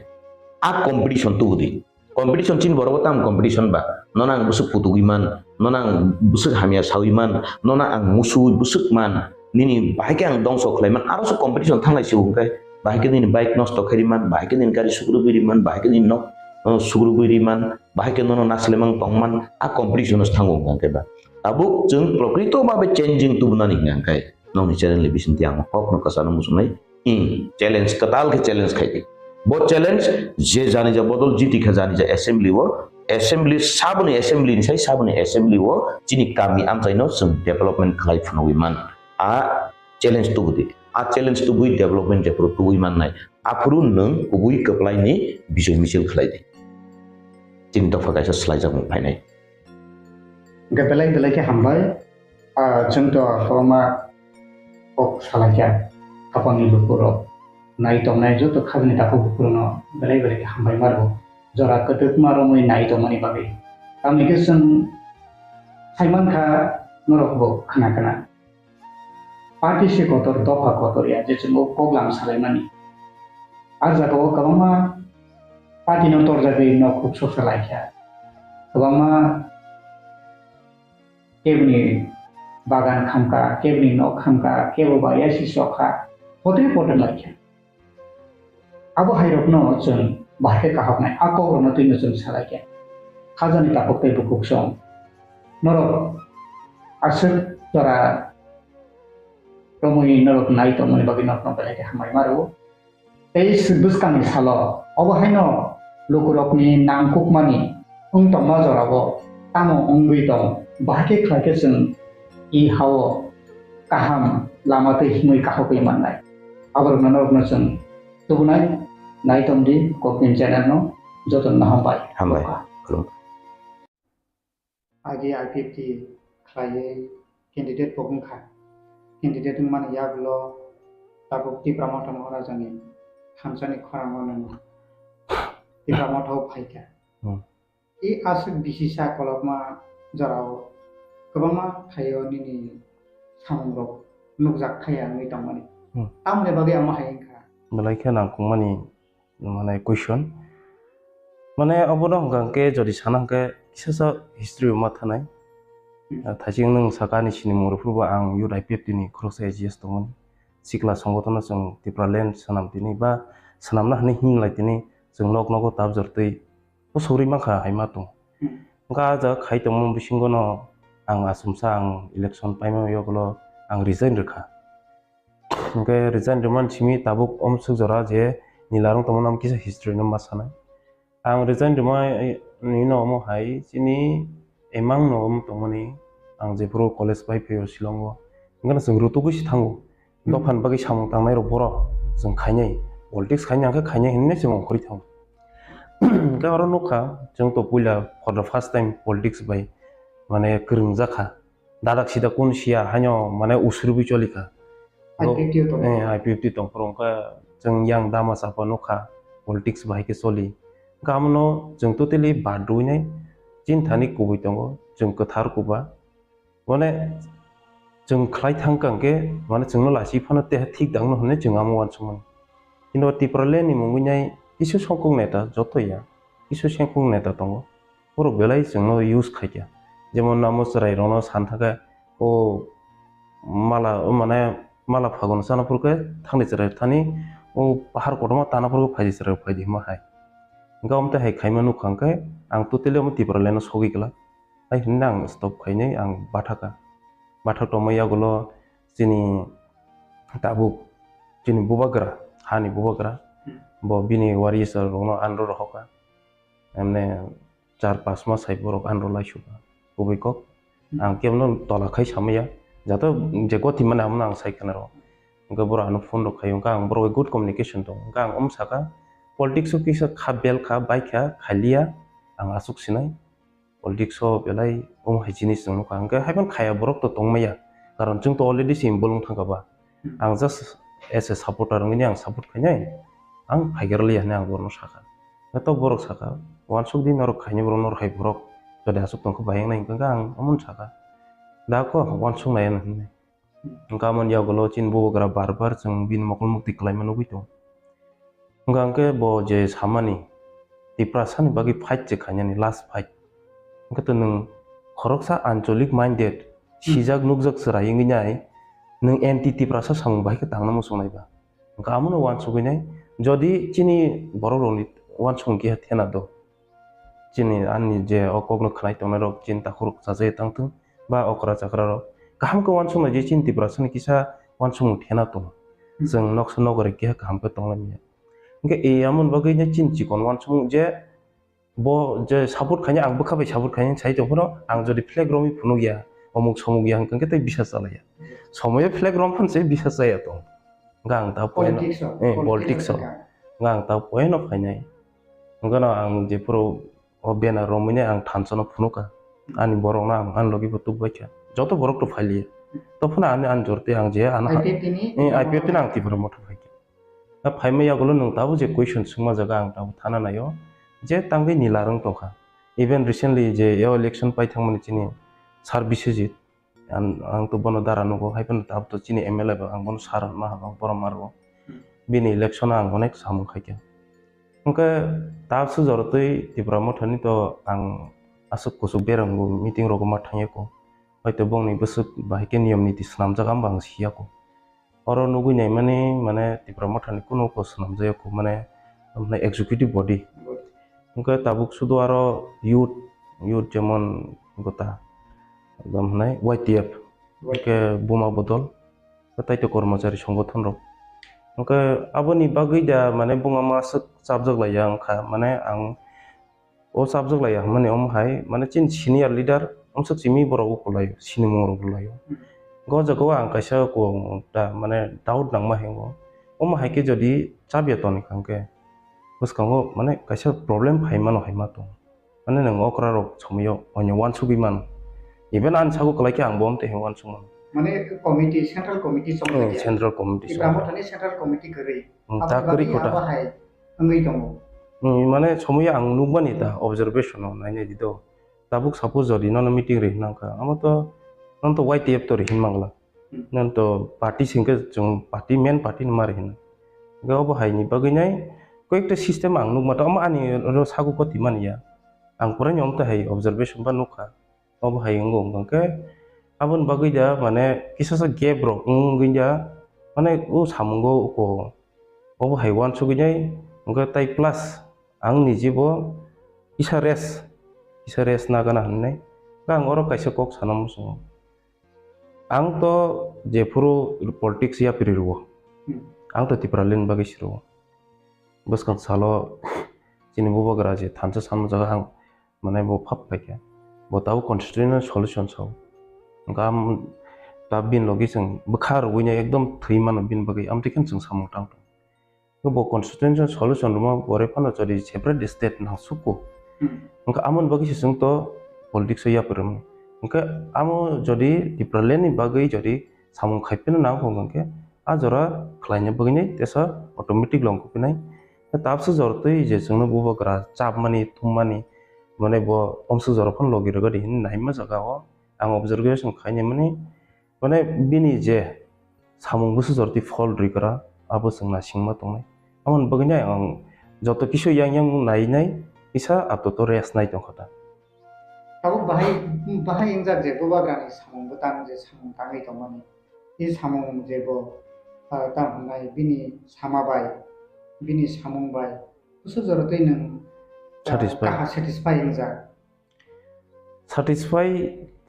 A competition tubudi. Competition chini borok bo tamo competition ba? Nono ang bwswk putugwi man, nono ang bwswk hamya sawi man, nono ang musuwi bwswk man, nini bahai khe ang dongso khlai man, aro se competition thanglai se hwnkhe, bahai khe nini bike nosto khairi man, bahai khe nini gari sukrubwi ri man, bahai khe nini nok, uh, sukrubwi ri man, bahai khe nono naslemang tong man, a competition o thango hwnkhe ba. Tabuk chwng prokrito babe changing tubunani hwnkhe, nokni channel ni bisingtwi ang kokno kwchano muchungnai. Hmm, challenge, kwtal khe challenge khai di. Bo challenge je jani ja bodol jiti kha jani ja assembly o, assembly saboni assembly ni sai saboni assembly o chini kami amchaino chwng development khlai phunugwi man. A challenge tubu di. A challenge tubui development jephuru tubui mannai. Aphuru nwng kubui kwplai ni bijoy michil khlai di. Chini dopha kaisa swlaijakmung phainai. Hwnkhe belai belai khe hambai. Ah, chwng to kwbangma kok salaikha, haphangni lukurok nai tongnai joto khajani takhuk bukurono belai belai khe hambai ma rwo, jora kwtwkma romwi nai tongmani bagwi. Tamni khe chwng saimankha norokbo khna khna. Party se kotor, dopha kotor ya, je chwng o koklam salaimani. A jagao kwbangma party no torjagwi nok khuk sok salaikha. Kwbangma keboni bagan khamkha, keboni nok khamkha, kebo ba yasi sokha, potre potre laikha. Abo hairokno chwng bahai khe kahoknai, a kokrokno twino chwng salaikha. Khajani takhuk tei bukhuk song. Norok aswk jora romwi norok nai tongmani bagwi nokno belai khe hambai ma rwo. Tei bwskangni salo obo haino lukurokni nangkukmani wng tongma jorao tamo wngwi tong, bahai khe khlai khe chwng i hao kaham lama twi himwi kahokwi mannai. Aborokno norokno chwng tubunai, nai tongdi Koktin channel no, jotono hambai. Hambai. Khulumkha. Agi I P F T khlaiwi candidate bo wngkha. Candidate wngmani yagulo tabuk Tipra Motha Maharaja ni thansa ni khorang o nwng Tipra Motha o phaikha. Hmm. I aswk bisi sa kolokma jorao kwbangma thaio nini samung rok nukjak thaya wngwi tongmani. Hmm. Tamoni bagwi amo hai wngkha. Belai khe nangkukmani mane question. Mane obono hwnkha hwnkhe jodi sana hwnkhe kisa sa history o ma thanai. Hmm. Ah, thaiching nwng saka ani sinimung rwphuru bo ang youth I P F T ni khoroksa A G S tongmani. Sikla songotono chwng Tipraland swnam tini ba swnamna hwnwi himlai tini chwng nok nogo tabjor twi bwswk rwi mankha hai ma tong. Hmm. Hwnkha ah jaga khai tongmani bisingo no ang achomsa ang election paima yagulo ang resign rwkha. Hwnkhe resign rwmani simi tabuk omswk jora je nilarwng tongmani omo kisa history no ma sanai. Ang resign rwmani Nini no omo hai chini emang no omo tongmani, ang jephuru college bai phaio Shillong o, hwnkhe no chwng rutugwi se thango. Hmm. Dophani bagwi samung tangnai rok borok chwng khainai, politics khainai hwnkhe khainai hinwi chwng ongkhorwi thango. Hwnkhe oro nukha, chwng to puila for the first time politics bai mane kwrwngjakha. Dadak sida kun siya haino mane usrubwi cholikha. Bo, I P F T o tong. Eh, I P F T tong phuru wngkha chwng yang dama chapa nukha, politics bahai khe choli. Hwnkhe amono chwng totally bad rwinai chini thani kubui tongo, chwng kwthar kuba. Mane chwng khlai thang kha hwnkhe mane chwngno lachi phano teha thik dangno hwnwi chwng amo uansukmani. Kintu Tipraland ni mungwi nai kisu songkuk neta joto ya, kisu sengkuk neta tongo. Borok belai chwngno use khaikha. Jemon namo chwrairokno san thangkha, o mala, o mane mala phagun sana phurkhe thangni chwrai thani, o pahar kotorma tana phurkhe phaidi chwrai phaidi hwnma hai. Hwnkhe omo tei hai khaima nukha hwnkhe ang totally omo Tipraland no sogwi glak. Hai hwnwi ang stop khainai ang bathakha. Bathak tongma yagulo chini tabuk, chini bubagra, hani bubagra, bo bini warriors rokno andro rohorkha. Emne char pas mas hai borok andro laisuka kubui kok. Hmm. Ang kebono tola khai samaya, jato je goti mane amono ang sai khna rw. Hwnkhe borok ano phone rok khai, hwnkhe ang borok bai good communication tongo. Hwnkhe ang omo saka, politics o kisa kha bel kha, bai kha, khaliya, ang aswk sinai. Politics o belai omo hai jinis chwng nukha. Hwnkhe haiphano khaya borok to tongmaya. Karon chwng to already se involve wng thangkha ba. Hmm. Ang just as a supporter wngwi ang support khainai. Ang phaigar liya hwnwi ang borokno sakha. Hwnkhe to borok sakha, "Uansuk di norok khainai borok, norok hai borok. Jodi aswk tongkha bai wngnai," hwnkhe ang omono sakha. Da kho uansuk nai ano hwnwi. Hwnkhe amoni yagulo chini bubagra bar bar chwng bini mokol mukti kwlaima nugwi tongo. Hwnkha hwnkhe bo je samani Tiprasani bagwi fight se khainani, last fight. Hwnkhe to nwng khoroksa ancholic minded, hmm, sijak nukjak chwrai wngwi nai, nwng anti Tiprasa samung bahai khe tangna muchungnai ba. Hwnkha amono uansugwi nai, jodi chini borok rokni uansukmung kiha thena do, chini ani je o kokno khwnai tongnai rok chini takhuk rok chajagwi tangthung ba okra chakra rok kaham khe uansuknai je chini Tiprasani kisa uansukmung thena tongo. Hmm. Chwng noksa nokgorek keha kaham khe tonglaimaya. Hwnkhe e amoni bagwi no chini chikon uansukmung je bo je support khainai, ang bwkha bai support khainai sai tong phano ang jodi flag romwi phunukya, omuk somuk ya hwnkhe tei bisa chalaiya. Somoyo flag rom phano se bisa chaya tong. Hwnkhe ang ta point, politics o, eh, politics o politics o. Hwnkhe ang ta point o phainai. Hwnkhe no ang jephuru o banner romwi nai ang thansa no phunukha. Ani borok no ang ani logi bo tukbaikha. Joto borok to phailiya. To phano ani, ani jor tei ang je ano ha-, I P F T ni, eh, I P F T ni ang Tipra Motha phaikha. Na phaima yagulo nwng tabuk je question swngma jaga ang tabuk thana naio. Je tangwi nila rwng tongkha. Even recently je yo election pai thangmani chini Sir Biswajit, Ang, ang to bono dara nugo, hai phano tabuk to chini M L A bo ang bono sar ma habo, borom ma rwo. Hmm. Bini election o ang onek samung khaikha. Hwnkhe tabuk se jorotwi Tipra Mothani to ang aswk kuchuk berang bo meeting rogo ma thangya ko. Hoito bongni bwswk bahai khe niyom niti swnamjak, amo bo ang siya ko. Oro nugwi naimani, mane, Tipra Mothani kunu ko swnamjak ya ko, mane, mane executive body. Hwnkhe tabuk sudu aro youth, youth jemon gota, tamo hwnai Y T F, Y T F. Hwnkhe Buma Bodol, tei to kormochari songothon rok. Hwnkhe aboni bagwi da, mane, bungama aswk chapjak laiya wngkha, mane, ang o chapjak laiya hwnmani omo hai, mane, chini senior leader, omswk simi borok ukulai, sinimung rok bwlaio. Hmm. Go jaga o ang kaisa ko, da, mane, doubt nangma hingo. Omo hai khe jodi chapya toni kha hwnkhe, bwskango, mane, kaisa problem phaimano hai ma tong. Mane nwng okra rok somoyo oino uansugwi mano. Even ani sago kwlai khe ang bo omtwi hai uansuk mano. Mane committee, central committee chong. Hmm, central committee chong. Tipra Mothani central committee kwrwi. Hmm, abo ta kwrwi bagwi kota. Abo hai wngwi tongo. Hmm, mane somoyo ang nukmani ta observation o nainai di do. Tabuk suppose jodi nono meeting ri hinang kha, amo to, nono to Y T F to ri hin mangla. Hmm. Nono to party singkhe chwng party, main party ni ma ri hino. Hwnkhe obo hai ni bagwi nai koi ekta system ang nukma to, omo ani oro sago koti mani ya. Ang purai ni omo to hai observation ba nukha. Obo hai wngo hwnkhe aboni bagwi da mane kisa sa gap rok wngwi da mane o samungo ko obo hai uansugwi nai hwnkhe tai plus ang ni jibo kisa rest, kisa rest na gana hwnwi ang oro kaisa kok sana muchungo. Ang to jephuru politics yapri rwo, hmm, ang to Tipraland bagwi si rwo. Bwskang salo chini bubagra je thansa sanma jaga ang mane bo phap khaikha, bo tabuk constitutional solution sao. Hwnkhe am ta bini logi chwng bwkha rwui nai ekdom thwi mano bini bagwi, amtwi khe chwng samung tang tong. Bo constitutional solution rwma pore phano jodi separate state nang sukgo. Hmm. Hwnkhe amoni bagwi se chwng to politics o yapri rwmani. Hwnkhe amo jodi Tipraland ni bagwi jodi samung khai phino nang kho hwnkhe a jora khlaina bagwi nai tesa automatic long kupinai. Tabsa jor twi je chwngno bubagra chapmani, thummani, mane bo omswk jora phano logi rwgadi hinwi naima jaga o ang observation khainai mani. Mane bini je samung bwswk jora twi phol rwi kwra, abo chwng naisingma tongnai. Aboni bagwino ang joto kisu yang yang nainai kisa ato to rest nai tongkha ta. Tabuk bahai, bahai wngjak je bubagrani samung bwtang je samung tangwi tongmani. I samung je bo, ah, tamo hwnai bini sama bai, bini samung bai bwswk jora twi nwng, ah, satisfy. Kaha satisfy wngjak. Satisfy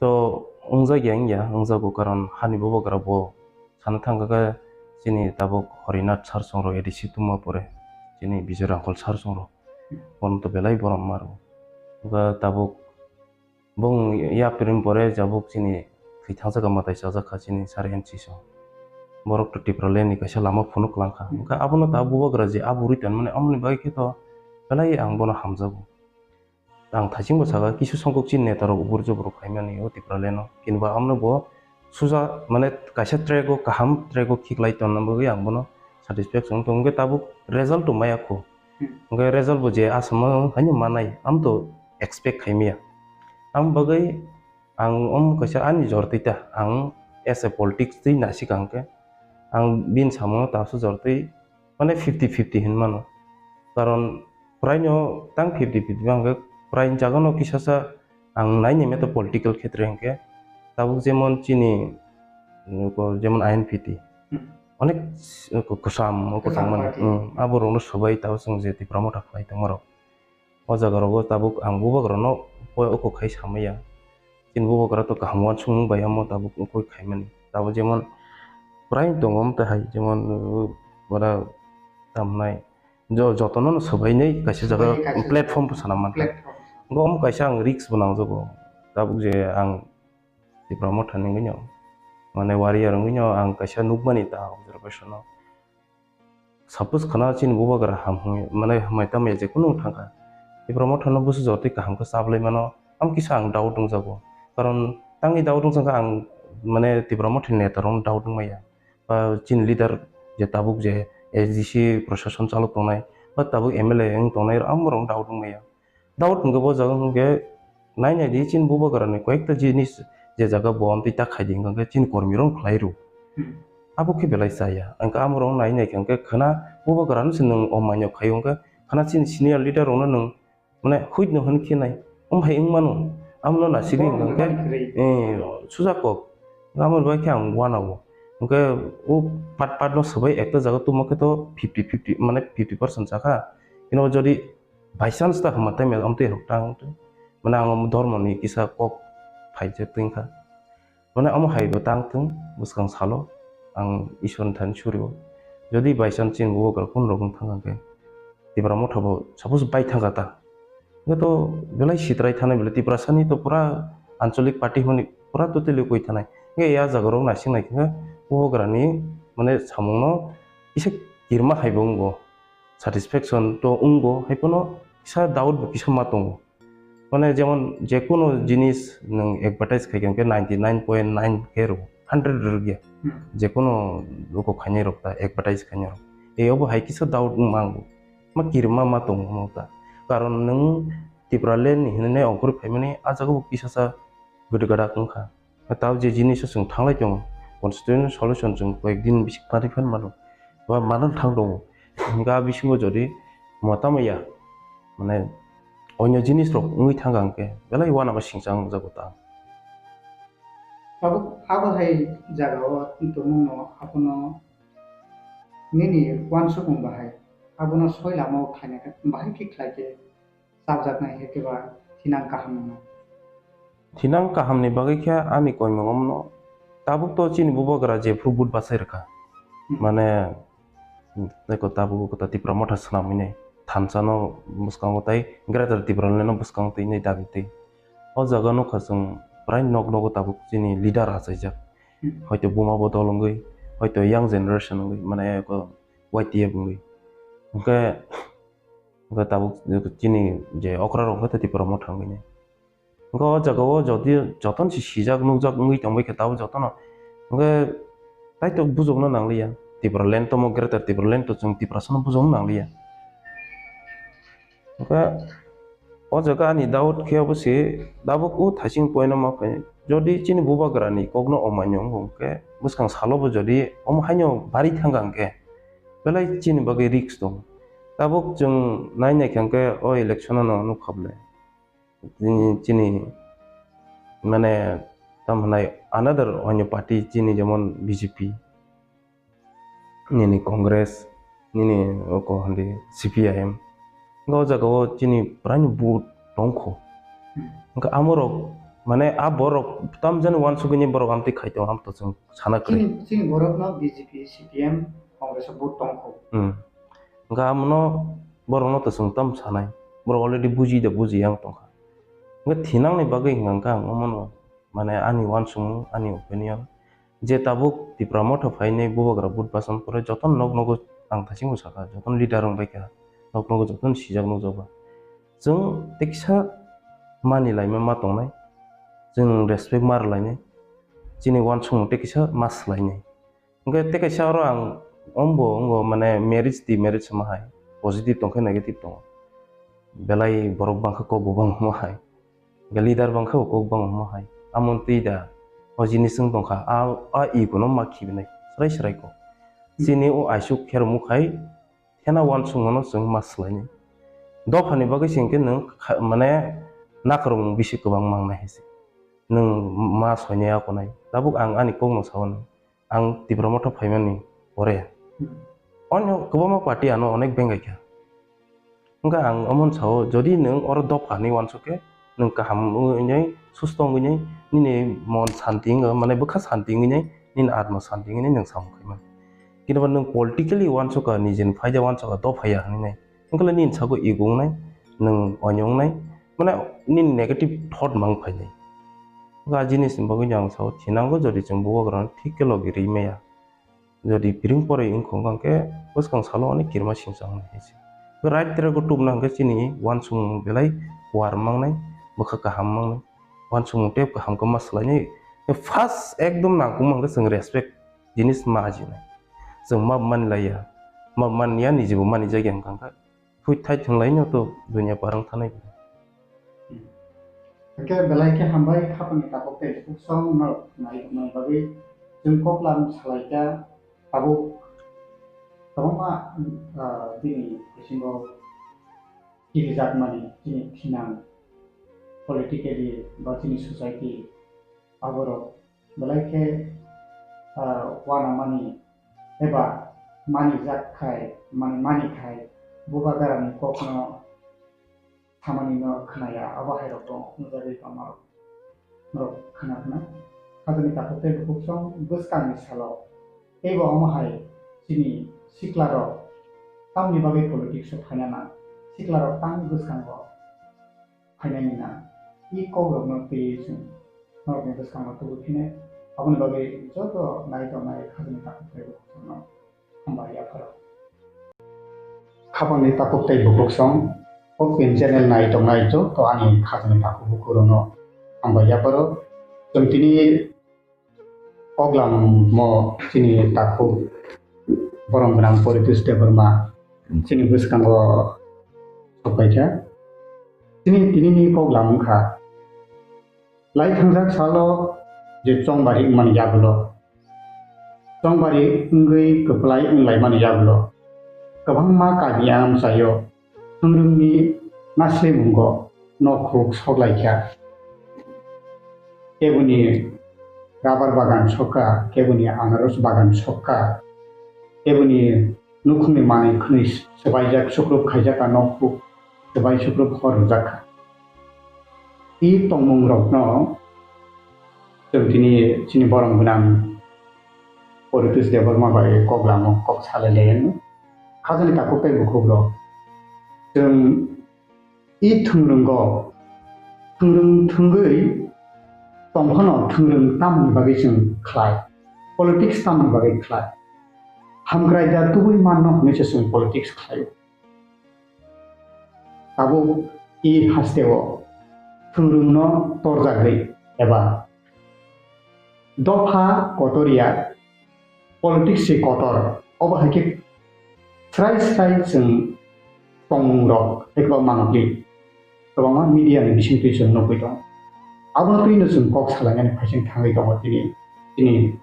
to wngjakya wngya, wngjago, karon hani bubagra bo sana thangkha khe chini tabuk Horinath sir songrok A D C tungma pore, chini Bijoy Rangkhol sir songrok, bono to belai borom maro. Hwnkhe tabuk bong yapri pore tabuk chini thwi thangjakha, mwtai chajakha chini sir M C so. Borok to Tipraland ni kaisa lama phunuk langkha. Hwnkhe abono ta bubagra je aburwi tonmani, amoni bagwi khe to belai ang bono hamjago. Ang thaichingbo sakha, kisu songkok chini netarok ubur jubur khaimani o Tipraland o. Kinba amno bo suja, mane, kaisa track o, kaham track o khiklai tonna bagwi ang bono satisfaction wng tongo. Hwnkhe tabuk result bo maya kho. Hmm. Hwnkhe result bo je asamo haino manai, am to expect khaimaya. Am bagwi ang om kaisa ani jor twi ta, ang as a politics twi naisik ang khe, ang bini samung tabsa jor twi mane fifty fifty hinwi mano. Karon praino tang fifty fifty ba hwnkhe praini jagano kisasa ang naini meto political khetre hwnkhe tabuk jemon chini, mm, ko jemon I N P T. Hmm. Onek s-, ko-, kwcham, o kwcham kwcham party. Hmm, aborokno swbai tabuk chwng je Tipra Motha khlai tongmarok. O jaga rogo tabuk ang bubagrano poi oko khai samaya. Chini bubagra to kaham uansukmung bai omo tabuk wngkoi khaimani. Tabuk jemon prai tongo omo tei hai jemon, uh, ora tamnai jo-, jotono no swbainai kaisa jaga swbainai kaisa platform bo sana mankha. Platform. Bo omo kaisa ang risk bo nangjago. Tabuk je ang Tipra Motha ni wngwi no, mane warrior wngwi no ang kaisa nukmani ta observation o. Suppose khana chini bubagra ham hwnwi, mane, hamai tamya je kunu thangkha. Tipra Motha no bwswk jotoi kaham khe chablai mano, am kisa ang doubt wngjago. Karon tangni doubt wngjakha ang, mane, Tipra Motha ni neta rok no doubt wngmaya. Ba chini leader je tabuk je A D C proshashan chalok tongnai, ba tabuk M L A wng tongnai, amorok no doubt wngmaya. Doubt hwnkhe bo jaga hwnkhe nai nai di chini bubagrani koyekta jinis je jaga bo amtwi ta khai di hwnkhe chini kormi rok khlai rw. Hmm. Abo khe belai chaya. Hwnkhe amorok nai nai khe hwnkhe khwna bubagrano se nwng o manyo khai hwnkhe khwna chini senior leader rokno nwng mane huit no hwn khe nai. Om hai wng mano. Amno na sidi hwnkhe, eh, suja kok. Amo bai khe ang uanao. Hwnkhe o pat pat no swbai ekta jaga tongma khe to fifty fifty mane fifty percent chakha. Hino jodi by chance ta hwnba tei amtwi rok tang tong. Mane ang omo dhormo ni kisa kok phai je twing kha. Mane omo hai bo tang tong bwskang salo ang Isor ni thani suri o. Jodi by chance chini bubagra kun rok wng thang khe Tipra Motha bo suppose bai thang kha ta. Hwnkhe to belai sitrai thanai belai Tiprasa ni to pura anchalik party hwnwi pura totally koi thanai. Hwnkhe ya jaga rok naising nai khe bubagra ni mane samung no kisa kirma hai bo wngo. Satisfaction to wngo, hai phano kisa doubt bo kisa ma tongo. Mane jemon je kono jinis nwng advertise khai khe ninety nine point nine khe rw, hundred rw ya. Hmm. Je kono luku khainai rok ta advertise khainai rok. Ei obo hai kisa doubt wng ma wngo. Ma kirima ma tongo mo ta. Karon nwng Tipraland ni hinwi nai ongkhorwi phaimani ah jaga bo kisa sa gede gada wng kha. Tao je jinis o chwng thanglai tongo, constitutional solution chwng koyek din bisi kwrwi phan mano, ba mano thang tongo. Hwnkhe a bisingo jodi mota maya, mane, onyo jinis rok wngwi thangkha hwnkhe belai uanama singcha wngjago ta. Tabuk abo hai jaga o tongmung no abono nini uansukmung bahai abono soi lama o khlaina khe bahai khe khlai khe chapjaknai, hwnkhe ba thinang kaham wngno. Thinang kahamni bagwi khe ani koimung omno tabuk to chini bubagra jephru vote bachai rwkha. Hmm. Mane, eko tabuk kota Tipra Motha swnamwi nai. thansa no bwskango tai Greater Tipraland no bwskango twi nai dabi twi. O jaga nukha chwng prai nok nogo tabuk chini leader achaijak. Hmm. Hoito buma bodol wngwi, hoito young generation wngwi, mane ko Y T F wngwi. Hwnkhe, hwnkhe tabuk chini je okra rok hwnkhe Tipra Motha wngwi nai. Hwnkhe o jaga o jodi jotono se sijak nukjak wngwi tongbai khe tabuk jotono. Hwnkhe tai to bujokno nangliya. Tipraland tomo Greater Tipraland to chwng Tiprasano bujokno nangliya. Hwnkhe o jaga ani doubt khe obo se tabuk o thasing point o ma phai. Jodi chini bubagrani kokno omainyo wngkhe bwskang salo bo jodi omo haino bari thangkha hwnkhe belai chini bagwi risk tongo. Tabuk chwng nai naikha hwnkhe o election no nukha bwle. Chini, chini mane tamo hwnai another onyo party chini jemon B J P, nini Congress, nini oko hwndi C P I M. Hwnkhe o jaga o chini puraini vote tongkho. Hwnkhe amorok mane a borok tamjani wansugwini borok amtwi khai tongo, amtwi chwng sana kwrwi. Chini, chini borokno B J P, C P M, Congress o vote tongkho. Hmm. Hwnkhe amono borokno to chwng tam sanai. Borok already buji da buji yang tongkha. Hwnkhe thinangni bagwi hwnkha ang omono, mane ani wansukmung, ani opinion, je tabuk Tipra Motha phainai bubagra vote bacham pore jotono nok nogo ang thasingbo sakha, jotono leader wngbaikha, nok nogo jotono sijak nukjakba. Chwng tei kisa mani laima ma tongnai, chwng respect ma rwlainai, chini wansukmung tei kisa ma swlainai. Hwnkhe tei kaisa oro ang ombo wngo, mane marriage di marriage sama hai positive tongkhe negative tongo. Belai borok bangkha kok bo bangma hai. Hwnkhe leader bangkha bo kok bangma hai. Amon twi da o jinis wng tongkha, a, a ego no ma khibinai srai srai kok. Chini o aisuk khermuk hai thena wansukmano chwng ma swlainai. Dophani bagwi se hwnkhe nwng kha-, mane nakarmung bisi kwbang mangnai hai se. Nwng ma soinai akonai. Tabuk ang ani kokno sao nai. Ang Tipra Motha phaimani pore. Hmm. Onyo kwbangma party ano onek bengaikha. Wngkha ang omono sao, jodi nwng oro dopha hinwi uansuk khe, nwng kaham wngwi, susto wngwi, nini mon santi wngwi, mane bwkha santi wngwi, nini atma santi wngwi nwng samung khaimani. Kintu nwng politically uansukha, nijini phaida uansukha, dopha ya hinwi nai. Wngkha nini sago ego wngnai, nwng onyo wngnai, mane nini negative thought mang phainai. Wngkha a jinisni bagwi ang sao, thinango jodi chwng bubagrano thik khe logi ri maya. Jodi piring poroi wngkha hwnkhe bwskang salo onek kirima singcha wngnai hai se. Right track o tubuna hwnkhe chini uansukmung belai kuar mangnai, bwkha kaham mangnai, uansukmung tei kaham khe ma swlainai. First ekdom nangkukma hwnkhe chwng respect jinis ma ajinai. Chwng ma mani laiya, ma mani ya, nijebo mani jagya hwnkha hwnkhe. Thwi thai thwnglaino to dunia parang thanai. Hwnkhe belai khe hambai khapangni takhuk tei bukhuk song no nai tongmani bagwi chwng koklam salaikha tabuk kwbangma, ah, bini bisingo kirijakmani chini thinang politically ba chini society aborok belai khe, ah, uanamani eba manijak khai, mani, mani khai, bubagrani kokno samani no khnaya, abo hai rok bo nujagwi tongma rok khna khna. Khajani takhuk tei bukhuk song bwskangni salo teibo omo hai chini sikla rok tamni bagwi politics o phaina nang, sikla rok tang bwskango phainani nang. I kok rokno twiwi chwng norokni bwskango tubui phine, aboni bagwi joto nai tongnai khajani takhuk tei bukhuk songno hambai yapharo. Khapangni takhuk tei bukhuk song, o pin channel nai tongnai joto ani khajani takhuk bukhuk rokno hambai yapharo. Chwng tini Koklam mo chini takhuk borom gwnang Poritos Debbarma chini bwskango sokpaikha. Chini tinini koklam wngkha, lai thangjak salo je chongbari wngmani yagulo, chongbari wngwi kwplai wnglaimani yagulo, kwbangma kami amchaio Thwngrwngni nasrimungo nokhuk soklaikha. Keboni rabar bagan sokha, keboni anaros bagan sokha, keboni nukhungni manwi khwnwi swbaijak, sukrup khaijak, a nokhuk swbai sukrup hor rwjakha. I tongmungrokno chwng tini chini borom gwnang Poritos Debbarma bai koklamo kok salai lai hwnwi. Khajani takhuk tei bukhuk rok Chwng i thwngrwngo, thwngrwng thwngwi tongphano thwngrwng tamni bagwi chwng khlai, politics tamni bagwi khlai. Hamkrai da tubui manno hwnwi se chwng politics khlaio. Tabuk i hasteo thwngrwngno torjagwi eba dopha kotor ya, politics se kotor, obo hai khe srai srai chwng tongmung rok hai khe mangpli kwbangma media ni bisingtwi chwng nugwi tongo. Abono twino chwng kok salainani phaising thangwi tongo tini, tini,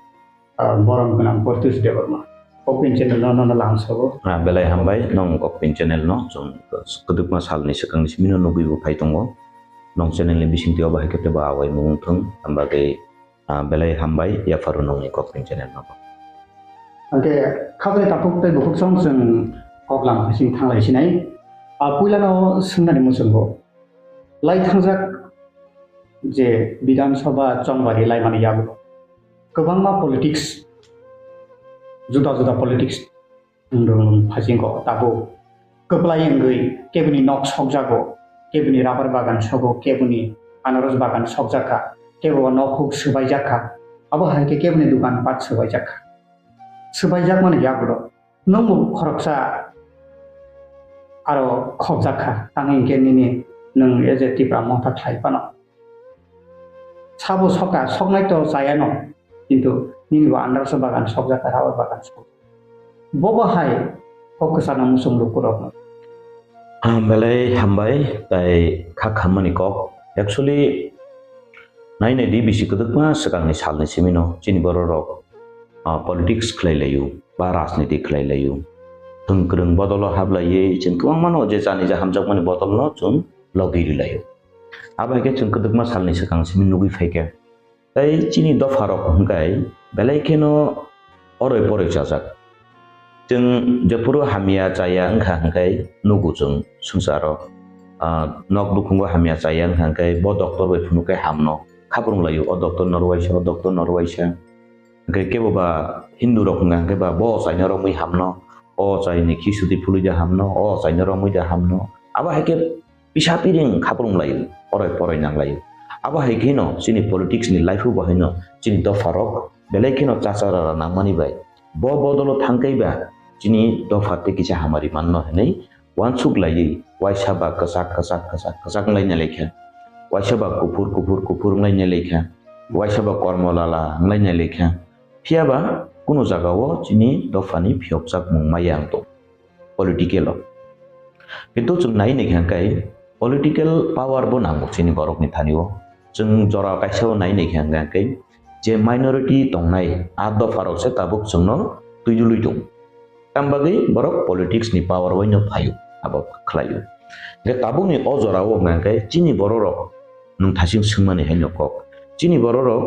ah, borom gwnang Portus Debbarma. Kokpin channel no nono langsogo. Ah, belai hambai, nong Kokpin channel no chwng kwdwkma salni swkangni simino nugwi bo phai tongo. Nong channel ni bisingtwi obo hai khe teibo awai mung thung, hamba khe ah, belai hambai, yapharo nongni Kokpin channel no. Hwnkhe khabrai takhuk tei bukhuk song chwng kok lang phaising thanglai sinai. Ah, puilano swngnani muchungo. Lai thangjak je Bidhan Sabha chongbari laimani yago kwbangma politics, juda juda politics Nwng phaisingko tabuk kwplai wngwi keboni nok sokjago, keboni rabar bagan sogo, keboni anaros bagan sokjakha, kebo nokhuk swbaijakha, abo hai khe keboni dogan pat swbaijakha. Swbaijakmani yagulo nwngbo khoroksa aro khopjakha, tangwi hwnkhe nini nwng as a Tipra Motha khlai phano. Sabo soka, soknai to chayano, kintu nini bo andarso bagan sokjak, rabar bagan sok. Bobo hai kok kwchana muchung lukurokno. Ah, belai hambai, tai kha khammani kok. Actually, nai nai di bisi kwdwkma swkangni salni simino chini bororok, ah, politics khlai laio, ba rajniti khlai laio. Thwng kwrwng bodolo hablaiwi chwng kwbangma no je jani ja hamjakmani bodolno chwng logi ri laio. Abo hai khe chwng kwdwkma salni swkang simi nugwi phaikha. Tei chini dopharok hwnkhe belai kheno oroi poroi chajak. Chwng jephuru hamya chaya wngkha hwnkhe nugo chwng swngcharo, ah, nok bukhungo hamya chaya wngkha hwnkhe bo doctor bai phunukhe hamno khaprung laio, o doctor norwaisa, o doctor norwaisa. Hwnkhe kebo ba Hindu rok wngkha hwnkhe ba bo chaina romwi hamno, o chaini khichdi phulwi da hamno, o chaina romwi da hamno. Abo hai khe pisa piring khaprung laio, oroi poroi nang laio. Abo hai kheno chini politics ni life o bo haino chini dopharok belai kheno chachara nangmani bai. Bo bodolo thangkai ba chini dopha tei kisa hamari manno hinwi uansuk laiwi waisa ba kwchak, kwchak, kwchak, kwchak wnglaina laikha. Waisa ba kuphur, kuphur, kuphur wnglaina laikha. Waisa ba kormo lala wnglaina laikha. Phiya ba kuno jagao chini dophani phiyokjakmung maya wng tong. Political o. Kintu chwng nai naikha hwnkhe political power bo nango chini borokni thani o. Chwng jora kaisa o nai naikha hwnkhe je minority tongnai a dopha rok se tabuk chwngno twidulwi tong. Tam bagwi borok politics ni power bai no phaio, abo khlaio. Hwnkhe tabuk ni o jora o hwnkhe chini borok rok nwng thasing swngmani hai no kok. Chini borok rok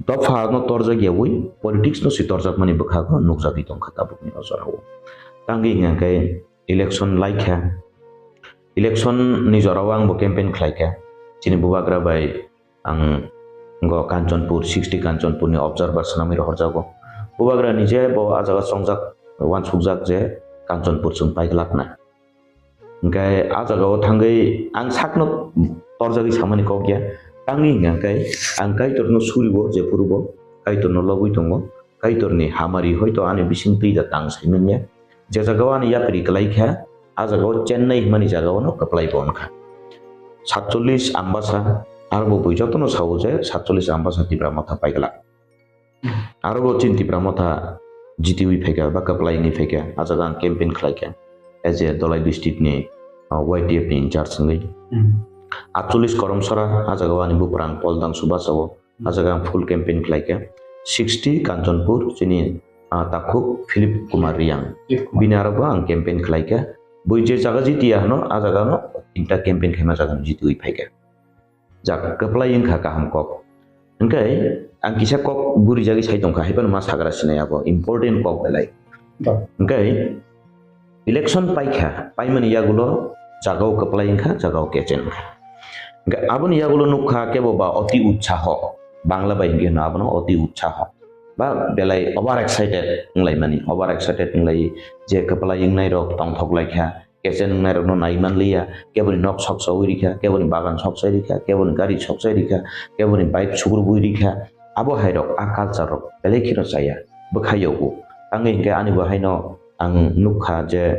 dopha no torjak yawi politics no se torjakmani bwkhago nukjagwi tongkha tabukni o jorao. Tangwi hwnkhe election laikha, election ni jorao ang bo campaign khlaikha. Chini bubagra bai ang go Kanchanpur, sixty Kanchanpur ni observer swnamwi rohorjago. Bubagra ni je bo ah jaga chongjak, uansukjak je Kanchanpur chwng paiglakna. Hwnkhe ah jagao thangwi ang sakno torjagwi samani kok ya. Tangwi hwnkhe ang Kaitorno suribo, jephuru bo Kaitorno lobwi tongo. Kaitorni hamari hoito ani bising twi da tang saimanya. Je jagao ani yapri kwlai kha, ah jagao Chennai hwnmani jagao no kwplai bo wngkha. Satchollish Ambasa, aro bo bui jotono sao je satchollish Ambasa Tipra Motha paiglak. Aro bo chini Tipra Motha jitiwi phaikha ba kwplai wngwi phaikha, ah jaga ang campaign khlaikha as a Dholai district ni, ah, Y T F ni in charge wngwi. Hmm. Atchollish Koromsora, ah jaga o ani buprang Pol Dangsu bachao, ah jaga ang full campaign khlaikha. Sixty Kanchanpur, chini, ah, takhuk Philip Kumar Riang. Philip Kumar. Bini aro bo ang campaign khlaikha. Bui je jaga jitiya hwno, ah jaga no tinta campaign khaima jaga no jitiwi phaikha. Jak kwplai wngkha kaham kok. Hwnkhe ang kisa kok gurijagwi sai tongkha, haiphano ma sagra sinai abo important kok belai. Ba. Hwnkhe election paikha, paimani yagulo jagao kwplai wngkha, jagao kechen wngkha. Hwnkhe aboni yagulo nukha kebo ba oti utsaho, Bangla bai hwnkhe hwno abono oti utsaho. Ba belai over excited wnglaimani, over excited wnglai je kwplai wngnai rok tongthok laikha, kechen wngnairokno nai manliya, keboni nok soksaui rikha, keboni bagan soksai rikha, keboni gari soksai rikha, keboni bike sukrubui rikha. Abo hairok a culture rok belai kheno chaya, bwkha yogo. Tangwi hinkhe ani bo haino ang nukha je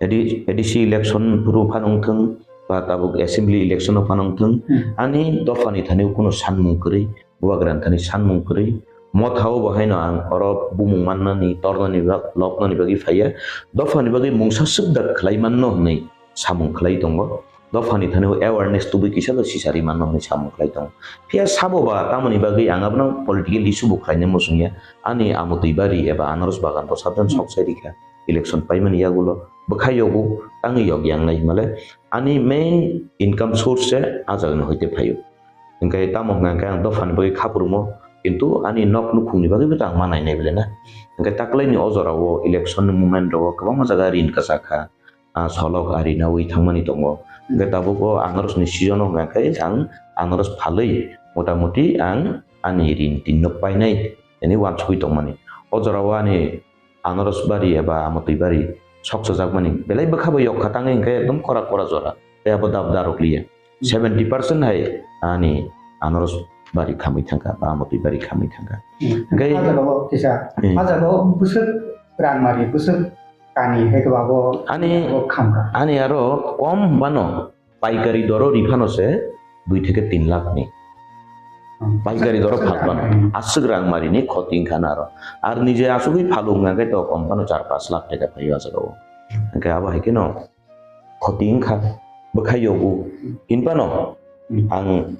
A D C, A D C election phuru phano wngthwng ba tabuk assembly election o phano wngthwng, Hmm. ani dophani thani kunu sanmung kwrwi, bubagrani thani sanmung kwrwi. Mothao bo haino ang oro bumung mannani, tornani ba lobnani bagwi phaiya. Dophani bagwi mungsa swk dak khlai manno hwnwi samung khlai tongo. Dophani thani awareness tubui kisa bai sisari manno hwnwi samung khlai tongo. Phiya sabo ba tamoni bagwi ang abono political issue bo khlaina muchungya. Ani amotwi bari eba anaros bagan bo sabjani Hmm. soksai rikha. Election paimani yagulo bwkha yogo tangwi yok yangnai himale ani main income source se a jagani hoite phaio. Hinkhe tamo hwnkha hinkhe ang dophani bagwi kha phurwmo, kintu ani nok nukhungni bagwi bo ta ang ma nainai bele na. Hinkhe taklaini o jorao election ni moment rogo kwbangma jaga rin kwchak kha, ah, solok ari naui thangmani tongo. Hinkhe tabuk o anaros ni season o hwnkha hinkhe ang anaros phalwi motamoti ang ani rin tin nok painai. Tini uansugui tongmani. O jorao ani anaros bari eba amotwi bari sokchajakmani belai bwkha bai yok kha tangwi hinkhe ekdom kora kora jora. Tei abo dab darok liya. Seventy percent hai ani anaros bari khamwi thangkha ba amotwi bari khamwi thangkha. Hmm. Hinkhe Ah, jagao kisa, Hmm. ah, jagao bwswk rangmari, bwswk kani hai khe babo Ani, jagao khamkha. Ani aro kom hwnbano paikari doro riphano se dui theke tin lakh ni. Hmm. Paikari doro Aswk phalpano. Rang. Aswk rang marini khoti wngkha na aro. Ar nije asugwi phalu wngkha khe to kompano char panch lakh taka phaio aswk o. Hwnkhe abo hai kheno khoti wngkha. Bwkhai yogo. Hinphano Hmm. ang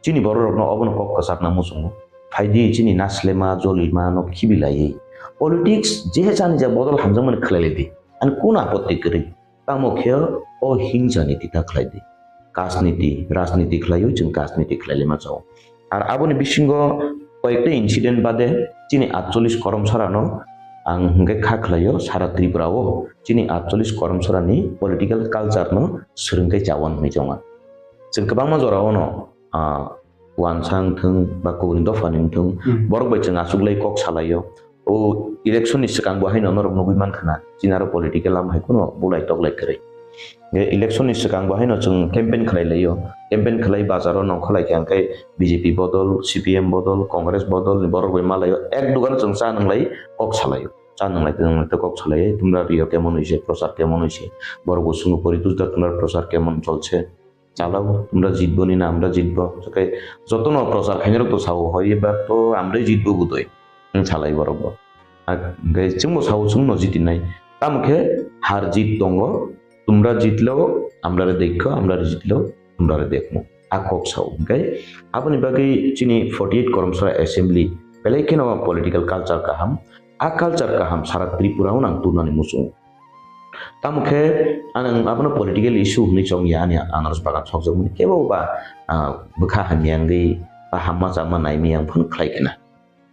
chini bororokno obono kok kwchakna muchungo. Phaidi chini naslema, jolima no khibilaiwi. Politics je chani ja bodol hamjakmani khlailai di. Ani kun apotti kwrwi? Tamo khe o hingsa niti ta khlai di. Kajniti, rajniti khlaiwi chwng kajniti khlai lema chao. Ar aboni bisingo koyekta incident bade chini atchollish koromsarano ang hwnkhe kha khlaio sara Tripura o chini atchollish koromsarani political culture no swrwngkhe chawan hwnwi chonga. Chwng kwbangma jorao no, ah, uansa wngthwng ba kubuni dophani wngthwng, Hmm. borok bai chwng achuklai kok salaio. O election ni swkang bo haino norok nugui mankha na, chini aro political lama hai kheno bulai toklai kwrwi. Nge election ni swkang bo haino chwng campaign khlai laio, campaign khlai bazaro nongkha lai khe, hwnkhe B J P bodol, C P M bodol, Congress bodol ni borok bai ma laio, ek dugano chwng cha nwnglai kok salaio, cha nwnglai tei nwnglai tei kok salaio, tumra rio kemon hoise, prochar kemon hoise, borok bo sungo pori tujda tumra prochar kemon cholse. Chalao, তোমরা জিতবো নি না আমরা জিতবো। Joto no prochar khainai rok to sao, hoi ebar to amrai jitbo budoi. Wng salai borok bo. Hwnkhe chwngbo sao chwngno jitinai. Tamo khe har jit tongo, তোমরা জিতলেও আমরারে দেখো, আমরারে জিতলেও তোমরারে দেখবো. A kok sao. Hwnkhe aboni bagwi chini forty eight koromsora assembly belai kheno political culture kaham. A culture kaham sara Tripura o nang tubunani muchungo. Tamo khe ang abono political issue hwnwi chong ya, ani anaros bagan sokjakmani kebo ba, ah, bwkha hamya wngwi ba hamma chama naimaya wng phano khlai khe na.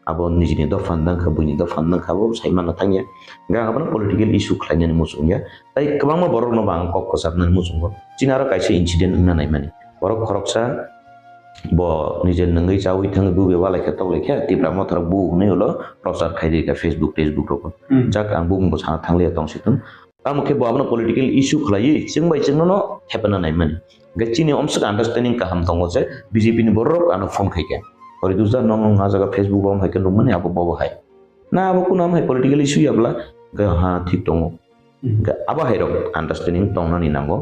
Abo nijini dopha wng kha, buini dopha wng kha, abo sai manna thang ya. Hwnkhe ang abono political issue khlainani muchung ya. Tai kwbangma borokno bo ang kok kwcharnani muchungo. Chini aro kaisa incident wngna naimani. Borok khoroksa bo nije nungwi chawi thangwi bubui walai khe toklai khe Tipra Motha rok bu hwnwi ulo prochar khai rikha Facebook, Facebook rogo. Hmm. Jak ang bumung bo sana thangliya tong si thung. Tamo khe bo abono political issue khlaiwi chwng bai chwngno no thepana naimani. Hwnkhe chini omswk understanding kaham tongo je B J P ni borok ano phone khai khe. Ori dusda nong nong a jaga Facebook bo hai khe nukmani abo bobo hai. Na abo kuno am hai political issue ya bwla? Hwnkhe ha thik tongo. Hmm. Hwnkhe abo hai rok understanding tongnani nango.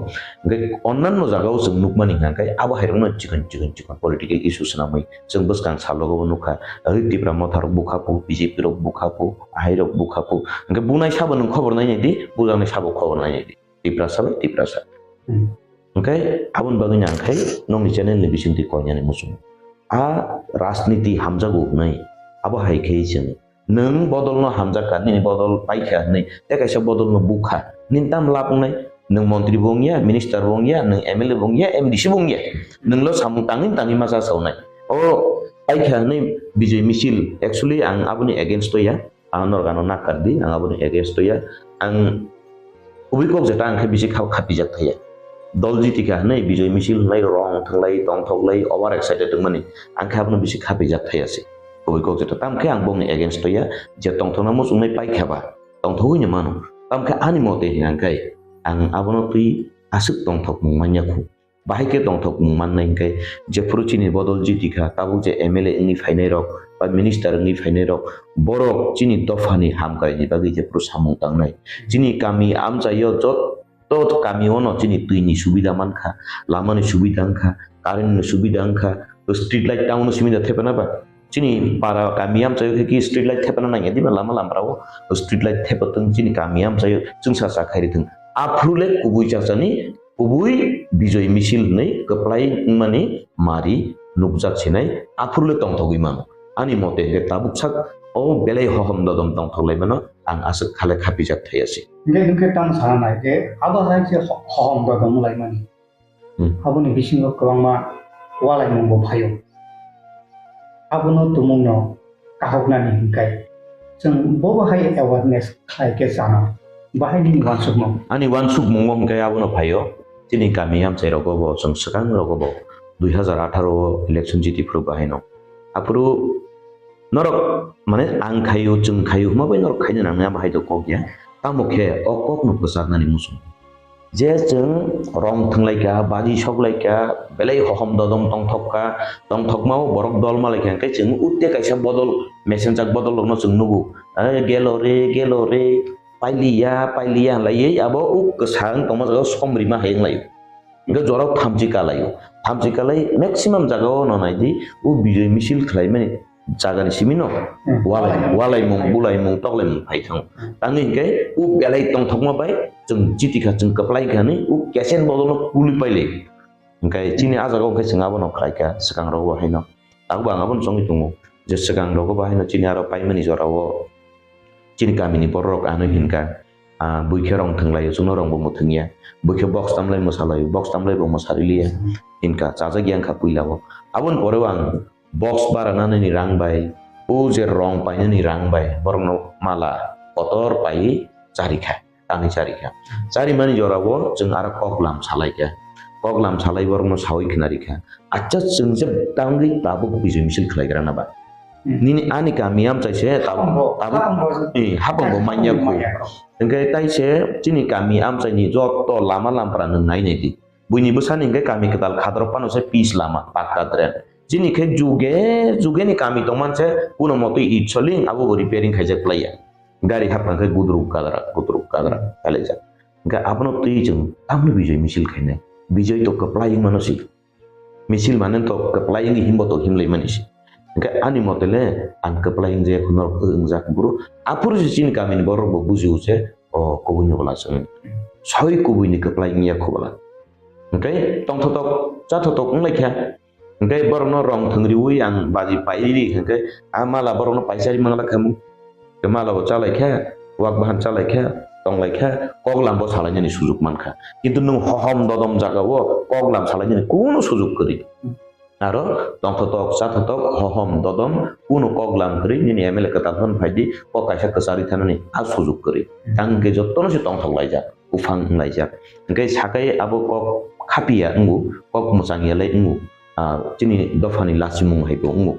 Hwnkhe onnanno jagao chwng nukmani hwnkhe abo hai rokno chikon chikon chikon political issue swnamwi chwng bwskang salogo bo nukha. Oi Tipra Motha rok bukha phu, B J P rok bukha phu, ahai rok bukha phu. Hwnkhe bunai sabo nwng khobor nainai di, bujaknai sabo khobor nainai di. Tiprasa bai Tiprasa. Hmm. Hwnkhe aboni bagwi nang khai nokni channel ni bisingtwi koinani muchungo. A rajniti hamjago hwnwi abo hai khe chwng Nwng bodolno hamjakha, nini bodol paikha hwnwi tei kaisa bodolno bukha. Nini tamo lab wngnai? Nwng montri bo wngya, minister bo wngya, nwng M L A bo wngya, M D C bo wngya. Nwnglo samung tangwi tangwi ma chasaunai. O paikha hwnwi Bijoy Michil, actually ang aboni against o ya. Ang norok ano nakar di, ang aboni against o ya. Ang Kubui kok jeta ang khe bisi kha-, khapijak thaya. Dol jiti kha hwnwi Bijoy Michil hwnwi rong thanglai, tongthoklai, over excited wngmani. Ang khe abono bisi khapijak thaya se. Kubui kok jeta. Tamo khe ang bongni against toya, je tongthokna muchungnai paikha ba, tongthogwi no mano. Tamo khe ani mote hwnka khe Ang abono twi aswk tongthokmung manya khu. Bahai khe tongthokmung mannai hwnkhe, jephuru chini bodol jiti kha, tabuk je M L A wngwi phainai rok ba minister wngwi phainai rok, borok chini dophani hamkraini bagwi jephuru samung tangnai. Chini kami amchaio jotto kami ono chini twini subida mankha, lamani subida wngkha, currentni subida wngkha, street light town-o simi da thepana ba? Chini para kami amchaio khe ki street light thepana nangya diba lama lamrao? Street light thepatwng chini kami amchaio chwngsa cha khairithwng. Aphuru le kubui chachani kubui Bijoy misil hwnwi kwplai wngmani mari nukjak sinai, aphuru le tongthogwi mano. Ani mote hwnkhe tabuk sak o belai hohom dodom tongthok laimano ang aswk khale khapijak thai asi. Hwnkhe, hwnkhe tamo sana nai je abo hai se ho-, hohom dodom laimani. Hmm. Aboni bisingo kwbangma walaimungbo phaio. Abono tumungno kahoknani hwnkhai chwng bobo hai awareness khlai khe chana. Bahai nini wansukmung? Ani wansukmungo hwnkhe abono phaio. Chini kami amchai rogo bo chwng swkang rogo bo dui hazar atharo o election jiti phuru bahaino. Aphuru norok mane ang khaio, chwng khaio hwnma bai norok khaina nangnai abo hai do kok ya. Tamo khe o kokno kwchaknani muchung. Je chwng rong thwnglaikha, baji soklaikha, belai hohom dodom tongthokka, tongthokmao borok dol malaikha, hwnkhe chwng utte kaisa bodol, mesenjak bodol rokno chwng nugo. "Eh, gelo re, gelo re, pailiya, pailiya," hwnlaiwi abo uk kwsang tongma jaga som rima hai wnglaio. Hwnkhe jorao thamchi kalaio. Thamchi kalai maximum jagao no naidi, o Bijoy misil khlaimani jagani simi no Hmm. walai, walaimung, bulaimung, toklaimung phai thango. Hmm. Tangwi hwnkhe o belai tongthokma bai chwng chiti kha, chwng kwplai kha hinwi o kesen bodolno kului pailai. Hwnkhe chini ah jagao hwnkhe chwng abono khlai kha, swkang rogo haino. Tabuk ang abono chongwi tongo je swkang rogo bo haino chini aro paimani jorao chini kamini bororok ano hinkha, ah, buikhe rong thwnglaio, chwngno rongbo mwthwngya. Buikhe box tamlai mwsalaio, box tamlaibo mwsariliya. Hinkha, chajak yang kha puilao. Aboni poreo ang box baranani rang bai, o je rong painani rang bai, borokno mala kotor paiwi charikha, tangwi charikha. Charimani jorao chwng aro koklam salaikha. Koklam salai borokno sawi khnarikha. Acha chwng je tangwi tabuk Bijoy misil khlaigrana ba? Hmm. Nini ani kami amchai se tabuk, Hapango, tabuk, hapango. Eh, hapango manya khu. Manya khu. Hwnkhe tai se chini kami amchaini jotto lama lampra nwng nai nai di. Buini bwsani hwnkhe kami kwtal khadrok phano se pis lama, pakka drain. Chini khe juge, juge ni kami tongman se kuno motwi it soling, abo bo repairing khaijak plaiya. Gari hapkha khe gudruk gadrak, gudruk gadrak khailaijak. Hwnkhe abono twi chwng tamni Bijoy misil khainai. Bijoy to kwplai wngmano si. Misil mane to kwplai wngwi himbo to himlai mani si. Hwnkhe ani mote le ang kwplai wngjak norok wngjak buru. Aphuru se chini kamini borok bo bujio je o kubui ni bwla chwng. Soi kubui ni kwplai wngya khu bwla. Hwnkhe tongthotok chathotok wnglaikha. Hwnkhe borokno rong thwngriwi ang baji pairiri hwnkhe a mala borokno paisari mangla khamu. Mala bo chalaikha, wak bahan chalaikha, tonglaikha, koklam bo salainani sujuk mankha. Kintu nwng hohom dodom jagao koklam salainani kunu sujuk kwrwi. Aro tongthotok, chathotok, hohom, dodom, kunu koklam kwrwi, nini M L A kwtal phano phaidi, kok kaisa kwcharwi thanani a sujuk kwrwi. Tang hwnkhe jotono se tongthok laijak, buphang wnglaijak. Hwnkhe sakai abo kok khapiya wngo, kok mwchang yalai wngo, ah, chini dophani lachimung hai bo wngo.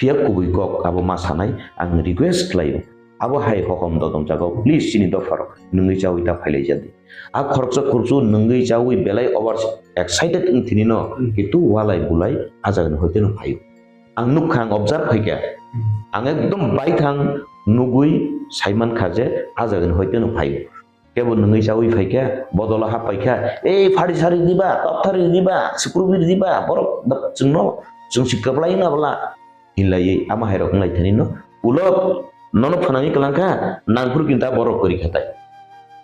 Phiya kubui kok abo ma sanai, ang request khlaio. Abo hai hohom dodom jagao, please chini dopharok nwngwi chawi ta phailaijadi. A khoroksa khoroksa nwngwi chawi belai over excited wng thini no, Hmm. kintu walai bulai a jagani hoite no phaio. Ang nukha, ang observe khaikha. Hmm. Ang ekdom baithang nugwi saimankha je a jagani hoite no phaio. Kebo nwngwi chawi phaikha, bodolo hap paikha, "Ei, phari sari diba, top thari diba, sukrubi diba, borok da-, chwngno, chwng si kwplai wngna bwla," hinlaiwi ama hairok wnglai thani no, ulo nono phanangwi kwlangkha, nangphuru kinta borok kwrwi khatai.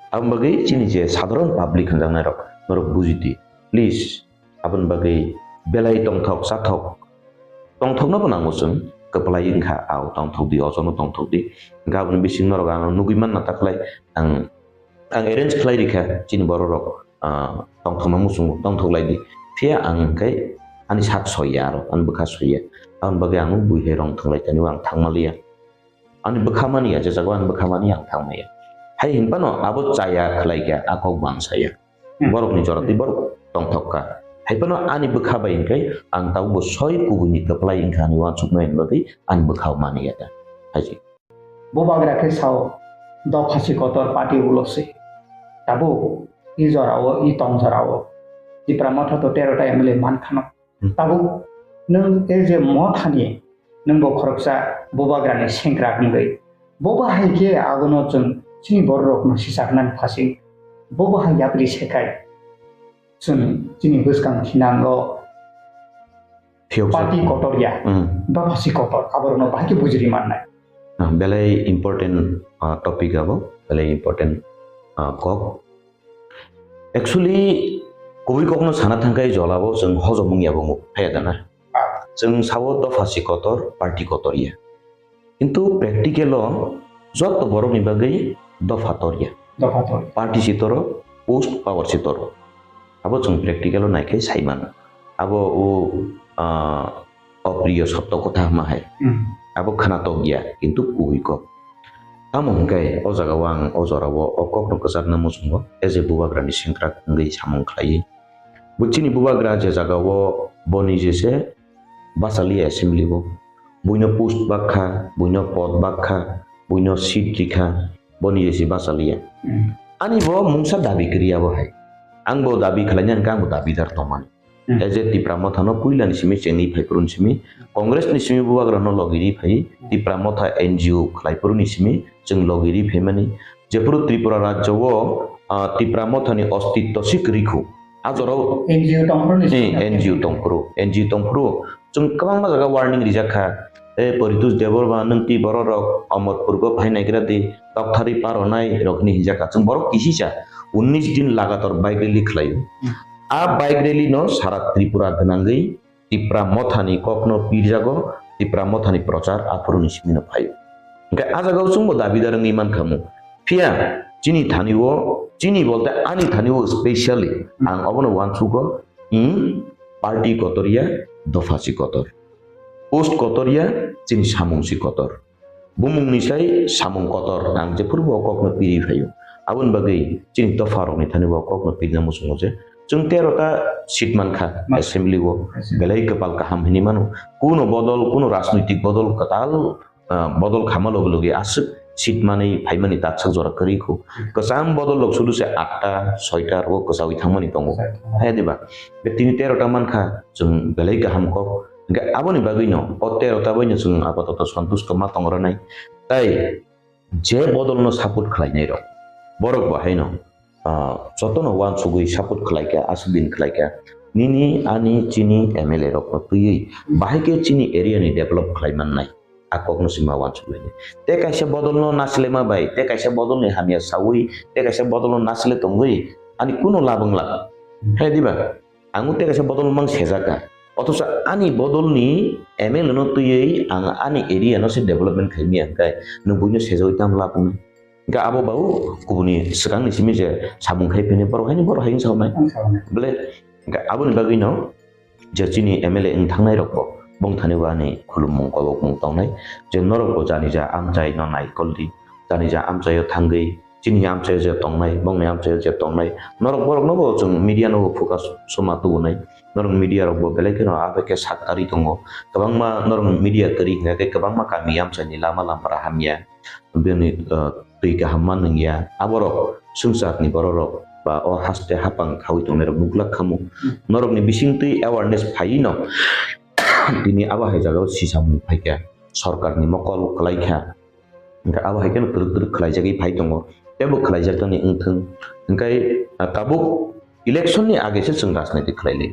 Aboni bagwi chini je sadharon public hwnjaknairok, norok buji di, please. Aboni bagwi belai tongthok chathok, tongthokno bo nango chwng, kwplai wngkha, ao tongthok di, ojono tongthok di. Hwnkhe aboni bising norok ano nugwi manna taklai ang, ang arrange khlai rikha chini bororok, ah, tongthokma muchungo tongthok lai di. Phiya ang hwnkhe ani sak soiya aro, ani bwkha soiya. Aboni bagwi ang bui hai rong thwnglai tani ang thangma liya. Ani bwkha mani ya, je jago ani bwkha mani ang thangma ya. Hai hinphano abo chaya khlai kha, a kok bang saya. Hmm. Borokni jora twi borok tongthok kha. Hai phano ani bwkha bai hwnkhe ang tabukbo soi kubuini kwplai wngkha ani uansuknai ni bagwi ani bwkha mani ya ta. Hai se. Bo bagra khe sao, dopha se kotor party ulo se. Tabuk i jorao, i tong jorao. Tipra Motha to tero ta M L A man khano. Hmm. Tabuk nwng e je Mothani nwng bo khoroksa bubagrani sengkrak wngwi. Bo bahai khe abono chwng chini bororokno sichaknani phasing. Bo bahai yapri sekhai. Chwng chini bwskang thinango Phiyok party jak. Kotor ya, hmm, dophasi kotor, aborokno bahai khe bujiri mannai. Ah, belai important, ah, topic abo, belai important, ah, kok. Actually, kubui kokno sana thangkai jolabo chwng hojom wngya bo phaya dana. Ah. Chwng sao dophasi kotor, party kotor ya. Kintu practical o joto borokni bagwi dopha torya. Dopha torya. Party si toro, post power si toro. Abo chwng practical o naikhai sai mano. Abo o, ah, opriyo sotto kotha hwnma hai. Hmm. Abo khwnatok ya, kintu kubui kok. Tamo hwnkhe o jaga o ang o jora o o kokno kwchakna muchungo, as a bubagrani sengkrak wngwi samung khlaiwi. Bo chini bubagra je jaga o boni jese bachaliya assembly o. Buino post bakha, buino pod bakha, buino seat rikha, boni jese bachaliya. Hmm. Ani bo mungsa dabi kwrwi abo hai. Ang bo dabi khlaina hwnkhe ang bo dabidar tongmani. Hmm. As a Tipra Mothano puilani simi chengwi phaiphuru ni simi, Congress ni simi bubagrano logi ri phai, Tipra Motha N G O khlaiphuru ni simi chwng logi ri phaimani. Jephuru Tripura rajyo o, ah, Tipra Mothani ostitto si kwrwi khu. A jorao N G O tongphuru ni eh, simi. N G O tongphuru, N G O tongphuru. Chwng kwbangma jaga warning rijak kha. E Paritosh Debbarma nwng twi bororok Amarpur go phai naigra di, tokthari par onai rok hinwi hinjak kha. Chwng borok kisisa unnish din lagatar bike rally khlaio. Hmm. A bike rally no sara Tripura gwnangwi Tipra Mothani kokno pirjago, Tipra Mothani prochar aphuru ni simi no phaio. Hwnkhe a jaga o chwngbo dabidar wngwi mankha mu. Phiya chini thani o, chini bolte ani thani o specially ang obono uansugo, hmm, party kotor ya, dopha si kotor. Post kotor ya, chini samung si kotor. Bumungni sai samung kotor ang jephuru bo kokno piri phaio. Aboni bagwi chini dopha rokni thani bo kokno pirina muchungo je chwng tero ta seat mankha. Mankha. Assembly o. Assembly. Belai kwpal kaham hinwi mano. Kuno bodol, kuno rajnoitik bodol kwtal, ah, bodol khama logi logi aswk seat manwi phaimani tatsak jora kwrwi khu. Hmm. Kwcham bodol rok sudu se atta, soita rogo kwchaui thangmani tongo. Kwchaui thangmani. Hai diba? Be tini tero ta mankha, chwng belai kaham kok. Hwnkhe aboni bagwino o tero ta baino chwng apatoto santusto ma tong rwnai. Tai je bodolno support khlainai rok, borok bo haino, ah, jotono uansugwi support khlaikha, aswk din khlaikha. Nini, ani, chini M L A rokno twiwi bahai khe chini area ni develop khlai mannai. A kokno sima uansugwi. Te kaisa bodolno nasilema bai, te kaisa bodolni hamya sawi, te kaisa bodolno nasile tongwi ani kuno labwng la. Hai diba? Ang o tei kaisa bodol mang sejak ka. Othocho ani bodolni M L A no twiwi ang ani area no se development khai maya hwnkhe nwng buino sejaui tamo lab wngnai? Hwnkhe abo ba o kubuni swkangni simi je samung khai phini borok haino borok hai wngsa wngnai. Wngsa wngnai. Bole hwnkhe aboni bagwino je chini M L A wng thangnai rokbo bongthani o ani khulumung kobokmung tongnai je norokbo janija amchaino naikoldi, janija amchaio thangwi chini amchaio je tongnai, bongni amchaio je tongnai, norok borokno bo chwng media no bo focus soma tubunai. Norok media rok bo belai kheno abekhe sak karwi tongo. Kwbangma norok media kwrwi hwnkhe kwbangma kami amchaini lama lampara hamya, bini, uh, twi kaham ma nungya. Aborok swngcharni bororok ba o haste hapang khaui tongnairok nuglak khamu. Hmm. Norokni bisingtwi awareness phaino tini abo hai jagao sisamung phaikha, sorkarni mokol kwlaikha. Hwnkhe abo hai kheno twrwk twrwk khlaijagwi phai tongo, teibo khlaijaknani wngthung. Hwnkhe, ah, tabuk election ni age se chwng rajniti khlai lai.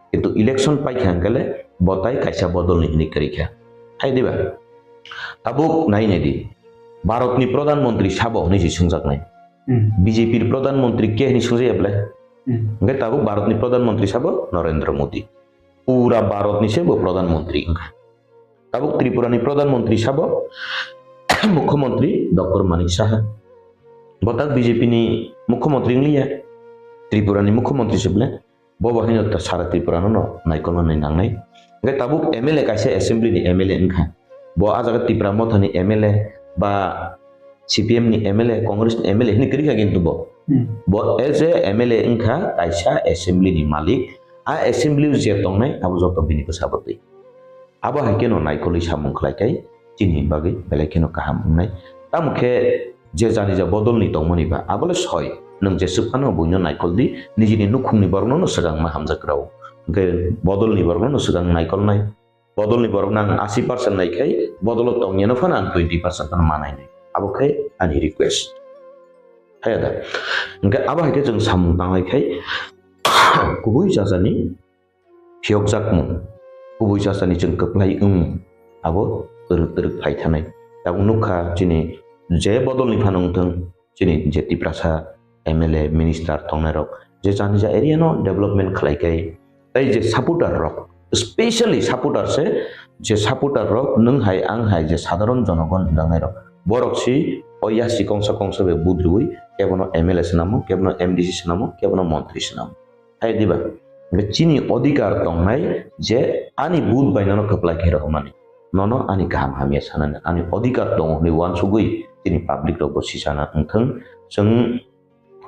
Kintu election paikha hwnkhe le bo tai kaisa bodol ni hinwi kwrwi kha. Hai diba? Tabuk nai nai di. Bharat ni Pradhan Mantri sabo hinwi se swngjaknai. Hmm. B J P ni Pradhan Mantri khe hinwi swngjakya belai? Hmm. Hwnkhe tabuk Bharat ni Pradhan Mantri sabo Narendra Modi. Pura Bharat ni se bo Pradhan Mantri wngkha. Tabuk Tripura ni Pradhan Mantri sabo Mukhyamantri Doctor Manik Saha. Bo tak B J P ni Mukhyamantri wngliya. Tripura ni Mukhyamantri se bole. Bo bo haino ta sara Tripura no no naikolna nai nangnai. Hwnkhe tabuk M L A kaisa assembly ni M L A wngkha. Bo a jaga Tipra Motha ni M L A ba C P M ni M L A, Congress ni M L A hinwi kwrwi kha kintu bo. Hmm. Bo as a M L A wngkha kaisa assembly ni malik. A assembly o je tongnai abo joto bini bwsa bwtwi. Abo hai kheno naikolwi samung khlai kai chini bagwi belai kheno kaham wngnai. Tamo khe je janija bodolni tongmani ba abole soi. Nwng jeswk phano buino naikol di, nijini nukhungni borokno no swkang ma hamjak rw. Hwnkhe bodolni borokno no swkang naikolnai. Bodolni borokno ang asi percent naikhai, bodolo tongyano phano ang twenty percent phano ma nainai. Abo khe ani request. Haya da. Hwnkhe abo hai khe chwng samung tanglai khai kubui jajani phiyokjakmung, kubui jajani chwng kwplai wngmung abo twrwk twrwk phai thanai. Tabuk nukha chini je bodolni phano wngthwng, chini je Tiprasa M L A, minister tongnairok je jani ja area no development khlai kai, tei je supporter rok, specially supporter se, je supporter rok nwng hai ang hai je sadharon jonogon rwjaknai rok, borok si o yasi kongsa kongsa bai budriwi kebono M L A swnamo, kebono M D C swnamo, kebono montri swnamo. Hai diba? Hwnkhe chini odhikar tongnai je ani but bai nono kwplai khe rohormani. Nono ani kaham hamya sanani, ani odhikar tongo hwnwi uansugwi chini public rokbo sisana wngthwng. Chwng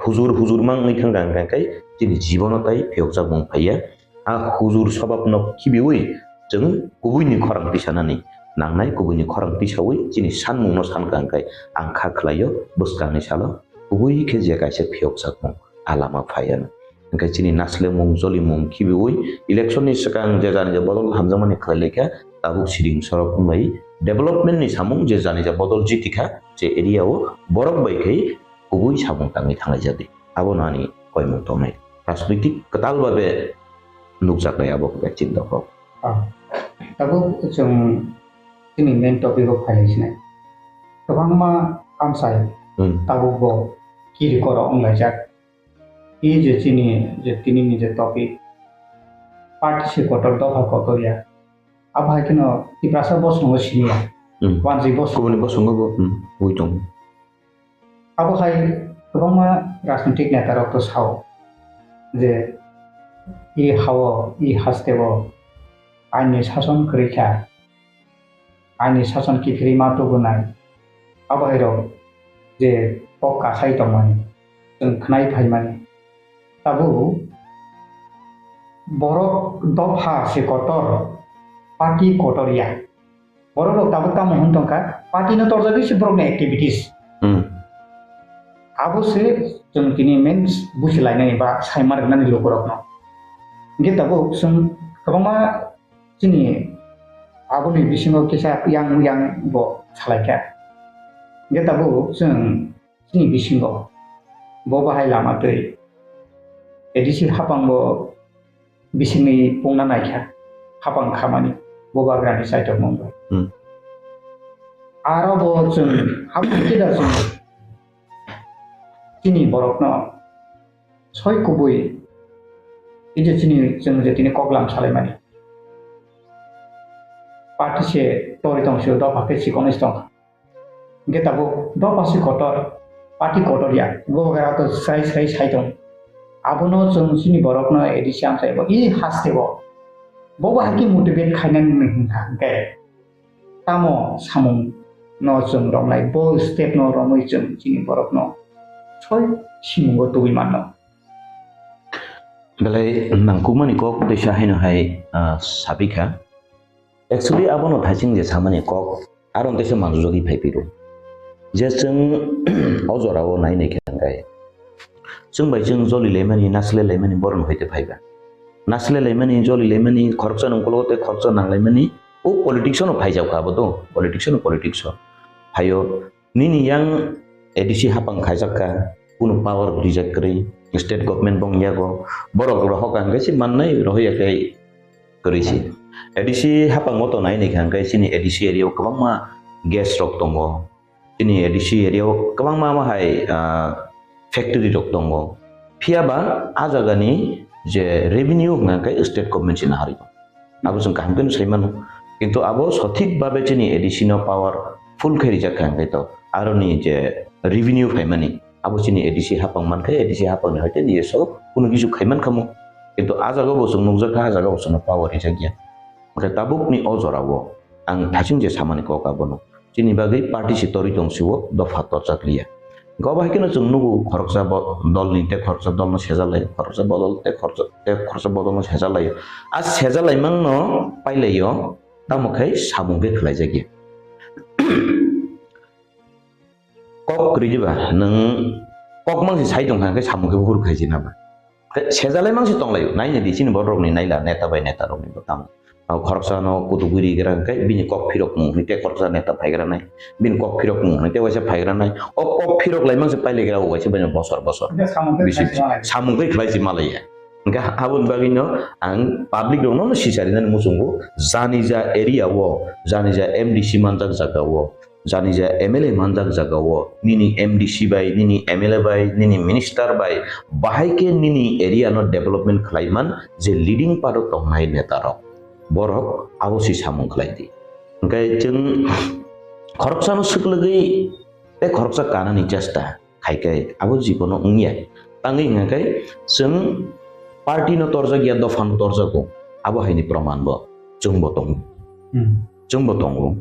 hujur hujur ma wngwi thang kha, hwnkhe chini jibono tai phiyokjakmung phaiya. A hujur sobabno khibiwi chwng kubuini khorang tisanani nangnai, kubuini khorang tisawi chini sanmungno san kha, hwnkhe ang kha khlaio bwskangni salo kubui khe je kaisa phiyokjakmung a lama phaiya. Hwnkhe chini naslemung, jolimung khibiwi election ni swkang je jani je bodol hamjakmani khlai laikha, tabuk siring sorok wngbai development ni samung je jani je bodol jitikha, je area o borok bai khai kubui samung tangwi thanglai jadi. Abono ani koimung tongnai. Rajnitik kwtal babe nukjaknai abo khe chinta kok. Ah, tabuk chwng chini main topic o phai lai sinai. Kwbangma amsai Hmm. tabuk bo kiri koro wnglaijak. I je chini je tini ni je topic, party se kotor, dopha kotor ya. Abo hai kheno Tiprasa bosongo siniya. Hmm. Wanjwi bosongo. Kubuni bosongo bo, hmm, wi tongo. Abo hai kwbangma rajnitik neta rok to sao je i hao, i hasteo aini sason kwrwi kha, aini sason kiphilwi ma tubunai. Abo hai rok je kok kasai tongmani, chwng khnai phaimani. Tabuk borok dopha se kotor, party kotor ya. Borok rok tabuk tamo hwn tongkha, party no torjagwi se borok ni activities. Hmm. Abo se chwng tini main busi lainani ba saima rwnani lukurokno. Hwnkhe tabuk chwng kwbangma chini aboni bisingo kisa yang yang bo salaikha. Hwnkhe tabuk chwng chini bisingo bo bahai lama twi A D C hapang bo bisingni pungna naikha, hapang khamani, bubagrani saitok mungbai. Hmm. Aro bo chwng, abo khe da chwng chini borokno soi kubui, ei je chini, chwng je tini koklam salaimani. Party se tori tong sio, dopha khe chikon is tong. Hwnkhe tabuk dopha si kotor, party kotor ya, bubagra to srai srai sai tong. Abono chwng chini borokno A D C amchai bo, i haste bo. Bo bo hakhe motivate khainani hwnkha hwnkhe. Tamo samung no chwng romnai, bo step no romwi chwng chini borokno soi simungo tubui mano. Belai nangkukmani kok teisa haino hai, ah, sapikha. Actually, abono thaising je samani kok, aro teisa manjujagwi phai phiro. Je chwng o jorao nai nai khe hwnkhe, chwng bai chwng joli laimani, nasle laimani, borok hoite phaiba. Nasle laimani, joli laimani, khoroksa nungkolo tei khoroksa nang laimani, o politics no phaijak kha abo to, politics no politics o. Phaio, nini yang A D C hapang khaijak kha, kunu power rijak kwrwi, state government bong yago, borok rohok ang khe si mannai rohya khe kwrwi si. A D C hapang o to nai nai kha hwnkhe chini A D C area o kwbangma gas rok tongo. Chini A D C area o kwbangma ma hai, ah, factory rok tongo. Phiya ba a jaga ni je revenue hwnkha khe state government si nahari. Abo chwng kaham khe sai mano. Kintu abo sothik babe chini A D C no power full khe rijak kha hwnkhe to aroni je revenue phaimani abo chini A D C hapang mankhe A D C hapang ni hoite D S O kunu kisu khaiman khamu. Kintu a jaga bo chwng nukjak kha, a jaga bo chwngno power rijak ya. Hwnkhe tabuk ni o jora o ang thasing je samani kok abono. Chini bagwi party se torwi tong sio, dopha torjak liya. Hwnkhe obo hai kheno chwng nugo khoroksa bo-, dolni tei khoroksa dolno sejalai, khoroksa bodol tei khoroksa, tei khoroksa bodolno sejalai. A sejalaimangno pailaio, tamo khe samung khe khlaijakya. Kok kwrwi diba, nwng Kok mang se sai tong kha, hwnkhe samung khe buphuru khai se nama. Khe sejalai mang se tong lai, nai nai di chini borok rokni naila neta bai neta rokni bo tamo. Khoroksa no kutuk bui ri gra hwnkhe bini kok phirok mung hwnwi tei khoroksa neta phai gra nai. Bini kok phirok mung hwnwi tei waisa phai gra nai. O kok phirok lai mang se pai lai gra o waisa bai bosor bosor. Hwnkhe samung khe bisi khlai se ma lai. Samung khe khlai se ma lai ya. Hwnkhe aboni bagwi no ang public rok no sisa rinani muchungo, jani ja area o, jani ja M D C manjak jaga o, jani ja M L A manjak jaga o, nini M D C bai, nini M L A bai, nini minister bai, bahai khe nini area no development khlai man je leading part o tongnai neta rok, borok abo si samung khlai di. Hwnkhe chwng khoroksa no swklwgwi tei khoroksa kanani chesta khai khe abo jibono wngya. Tangwi hwnkha khe chwng party no torjak ya, dopha no torjago, abo haini proman bo chwng bo tongo. Hmm. Chwng bo tongo.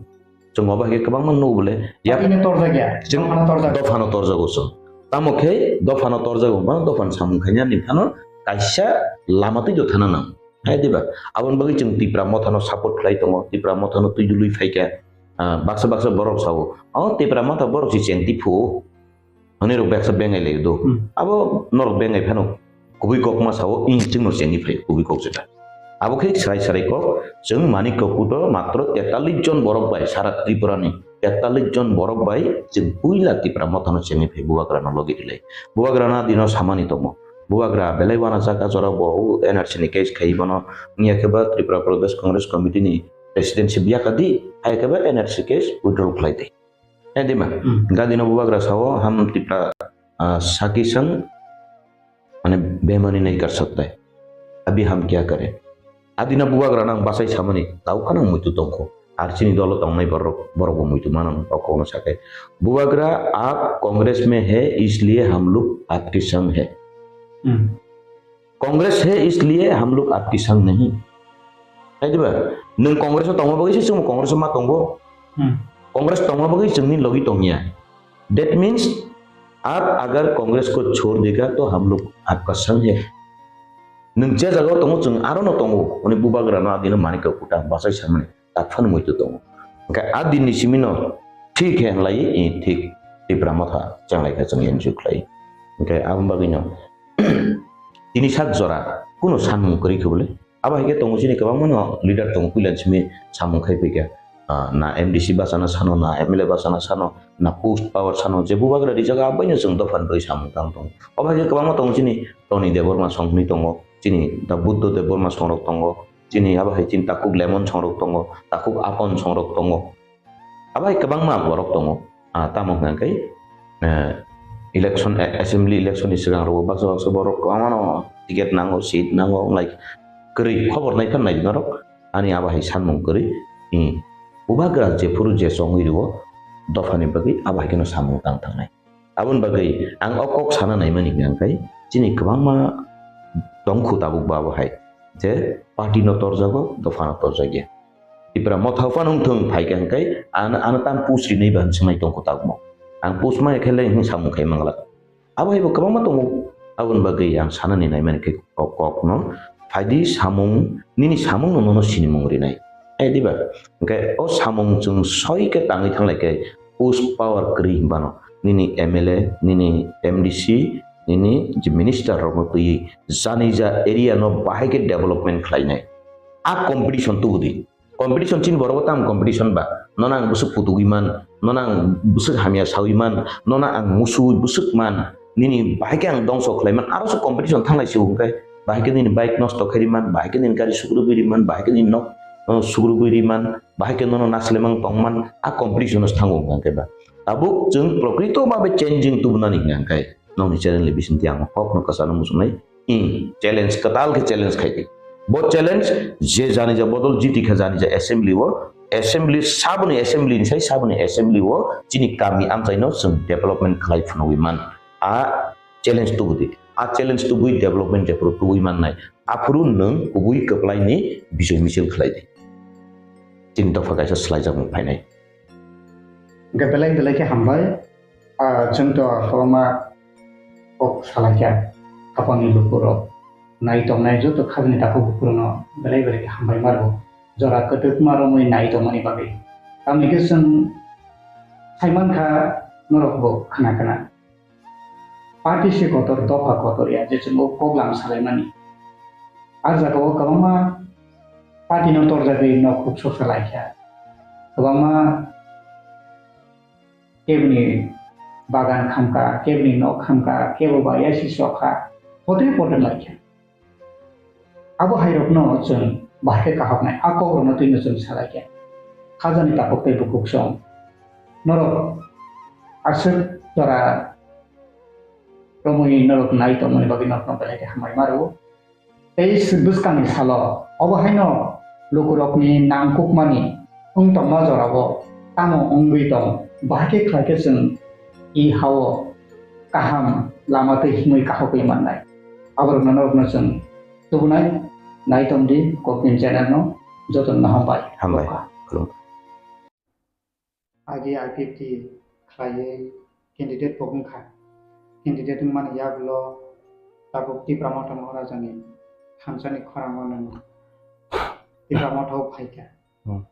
Chwng obo hai khe kwbangma nugo bole, ya, party no torjak ya, chwng dopha no torjak. Dopha no torjago chwng. Tamo khe dopha no torjago, ba dopha ni samung khainani phano kaisa lama twi do thana nang. Hai diba? Aboni bagwi chwng Tipra Motha no support khlai tongo, Tipra Motha no twi dului phaikha. Ah, baksa baksa borok sao, "O Tipra Motha borok si chengti phu," hwnwi rok baksa bengai lai do. Hmm. Abo norok bengai phano kubui kok ma sao, "Ih, chwngno chengwi phai kubui kok jeta." Abo khe srai srai kok, chwng Manik Kakur to matro tetallis jon borok bai sara Tripura ni tetallis jon borok bai chwng puila Tipra Motha no chengwi phai Bubagra no logi rilai. Bubagra no adino samani tongo. Bubagra belai wana jaka jora bo N R C ni case khai bono, wngya khe ba Tripura Pradesh Congress Committee ni presidency biyaka di, hai khe ba N R C case withdrawal khlai di. Hai di ma? Hmm. Gadino Bubagra sao, "Ham Tipra, ah, saki sang, mane bemani nahi kar sakta hai. Abhi ham kya kare?" Adina Bubagra nang basai samani, tau khana muitu tongkho. Ar chini dolo tongnai borok, borok bo muitu mano, o kokno sakai. "Bubagra, aap Congress mein hai, isliye hum log aapke sang hai." Hmm. Congress hai, isliye hum log aapke sang nahi. Hai diba? Nwng Congress o tongma bagwi se chwngbo Congress o ma tongo. Hmm. Congress tongma bagwi chwngni logi tongya. That means, aap agar Congress ko chhod dega to hum log aapka sang hai. Nwng je jaga o tongo chwng aro no tongo. Oni Bubagra no adino Manik Kakur ta basai samani. Taphano muitu tongo. Hwnkhe a dinni simino thik he hwnlai, i thik Tipra Motha chenglai khe chwng N G O khlai. Hwnkhe aboni bagwino tini sak jora kuno sanmung kwrwi khe bole. Abo hai khe tongo chini kwbangma no leader tongo puila simi samung khai phaikha. Ah, na M D C bachana sano, na M L A bachana sano, na post power sano, je Bubagra rijak abaino chwng dophan bwrwi samung tang tongo. Abo hai khe kwbangma tongo chini Tony Debbarma song hwnwi tongo, chini da Buddha Debbarma songrok tongo. Chini abo hai chini takhuk Lemon songrok tongo, takhuk Apon songrok tongo. Abo hai kwbangma borok tongo. Ah, tamo hwnkha khe, eh, election, eh, assembly election ni swkang rogo baksa baksa borok kwbangma no ticket nango, seat nango, wng lai kwrwi khobor nai phano nai norok. Ani abo hai sanmung kwrwi, hmm, Bubagra jephuru je chongwi rwo dophani bagwi abo hai kheno samung tang thangnai. Aboni bagwi ang o kok sana naimani hwnkha khe chini kwbangma tongkhu tabuk bo abo hai je party no torjago, dopha no torjakya. Tipra Motha phano wngthung phaikha hwnkhe ano, ano tam post rinai ba hwnwi swngnai tongkhu tabukmo. Ang post ma khe le hwnwi samung khai manglak. Abo hai bo kwbangma tongo. Aboni bagwi ang sanani naimani khe kok, kokno phaidi samung, nini samung no nono sinimung rinai. Hai diba? Hwnkhe o samung chwng soi khe tangwi thanglai khe post power kwrwi hinbano nini M L A, nini M D C, nini je minister rokno twiwi jani ja area no bahai khe development khlainai. A competition tubudi. Competition chini borok bo tamo competition ba? Nono ang bwswk putugwi man, nono ang bwswk hamya sawi man, nono ang musuwi bwswk man, nini bahai khe ang dongso khlai man, aro se competition thanglai se hwnkhe, bahai khe nini bike nosto khairi man, bahai khe nini gari sukrubwi ri man, bahai khe nini nok, uh, sukrubwi ri man, bahai khe nono naslemang tong man, a competition o se thango hwnkhe ba. Tabuk chwng prokrito babe changing tubunani hwnkhe. Nokni channel ni bisingtwi ang kokno kwchano muchungnai. I challenge, kwtal khe challenge khai di. Bo challenge je jani ja bodol jiti kha jani ja assembly o, assembly saboni assembly ni sai saboni assembly o chini kami amchai no chwng development khlai phunugwi man. A challenge tubudi. A challenge tubui development jephuru tubui mannai. Aphuru nwng kubui kwplai ni bijoy misil khlai di. Chini dopha kaisa swlaijak mung phainai. Hwnkhe belai belai khe hambai. Ah, chwng to kwbangma kok salaikha, hapangni lukurok nai tongnai joto khajani takhuk bukurono belai belai khe hambai ma rwo, jora kwtwkma romwi nai tongmani bagwi. Tamni khe chwng sai mankha norokbo khna khna. party se kotor, dopha kotor ya, je chwng o kok lam salaimani. A jaga o kwbangma party no torjagwi nok kuk sok salaikha. Kwbangma keboni bagan khamkha, keboni nok khamkha, kebo ba ya si sokha, pote pote laikha. Abo hairokno chwng bahai khe kahoknai, a kokrokno twino chwng salaikha. Khajani takhuk tei bukhuk song. Norok aswk jora romwi norok nai tongmani bagwi norokno belai khe hambai ma rwo. Tei bwskangni salo obo haino lukurokni nangkukmani wng tongma jorao tamo wngwi tong, bahai khe khlai khe chwng i ha-o kaham lama tei himwi kahokwi mannai. Aborokno norokno chwng tubunai, nai tongdi Kokbin channel no, jotono hambai. Hambai. Khulumkha. Agi I P F T khlaiwi candidate bo wngkha. Candidate wngmani yagulo tabuk Tipra Motha Maharaja ni thansani khorang o nwng Tipra Motha o phaikha. Hmm.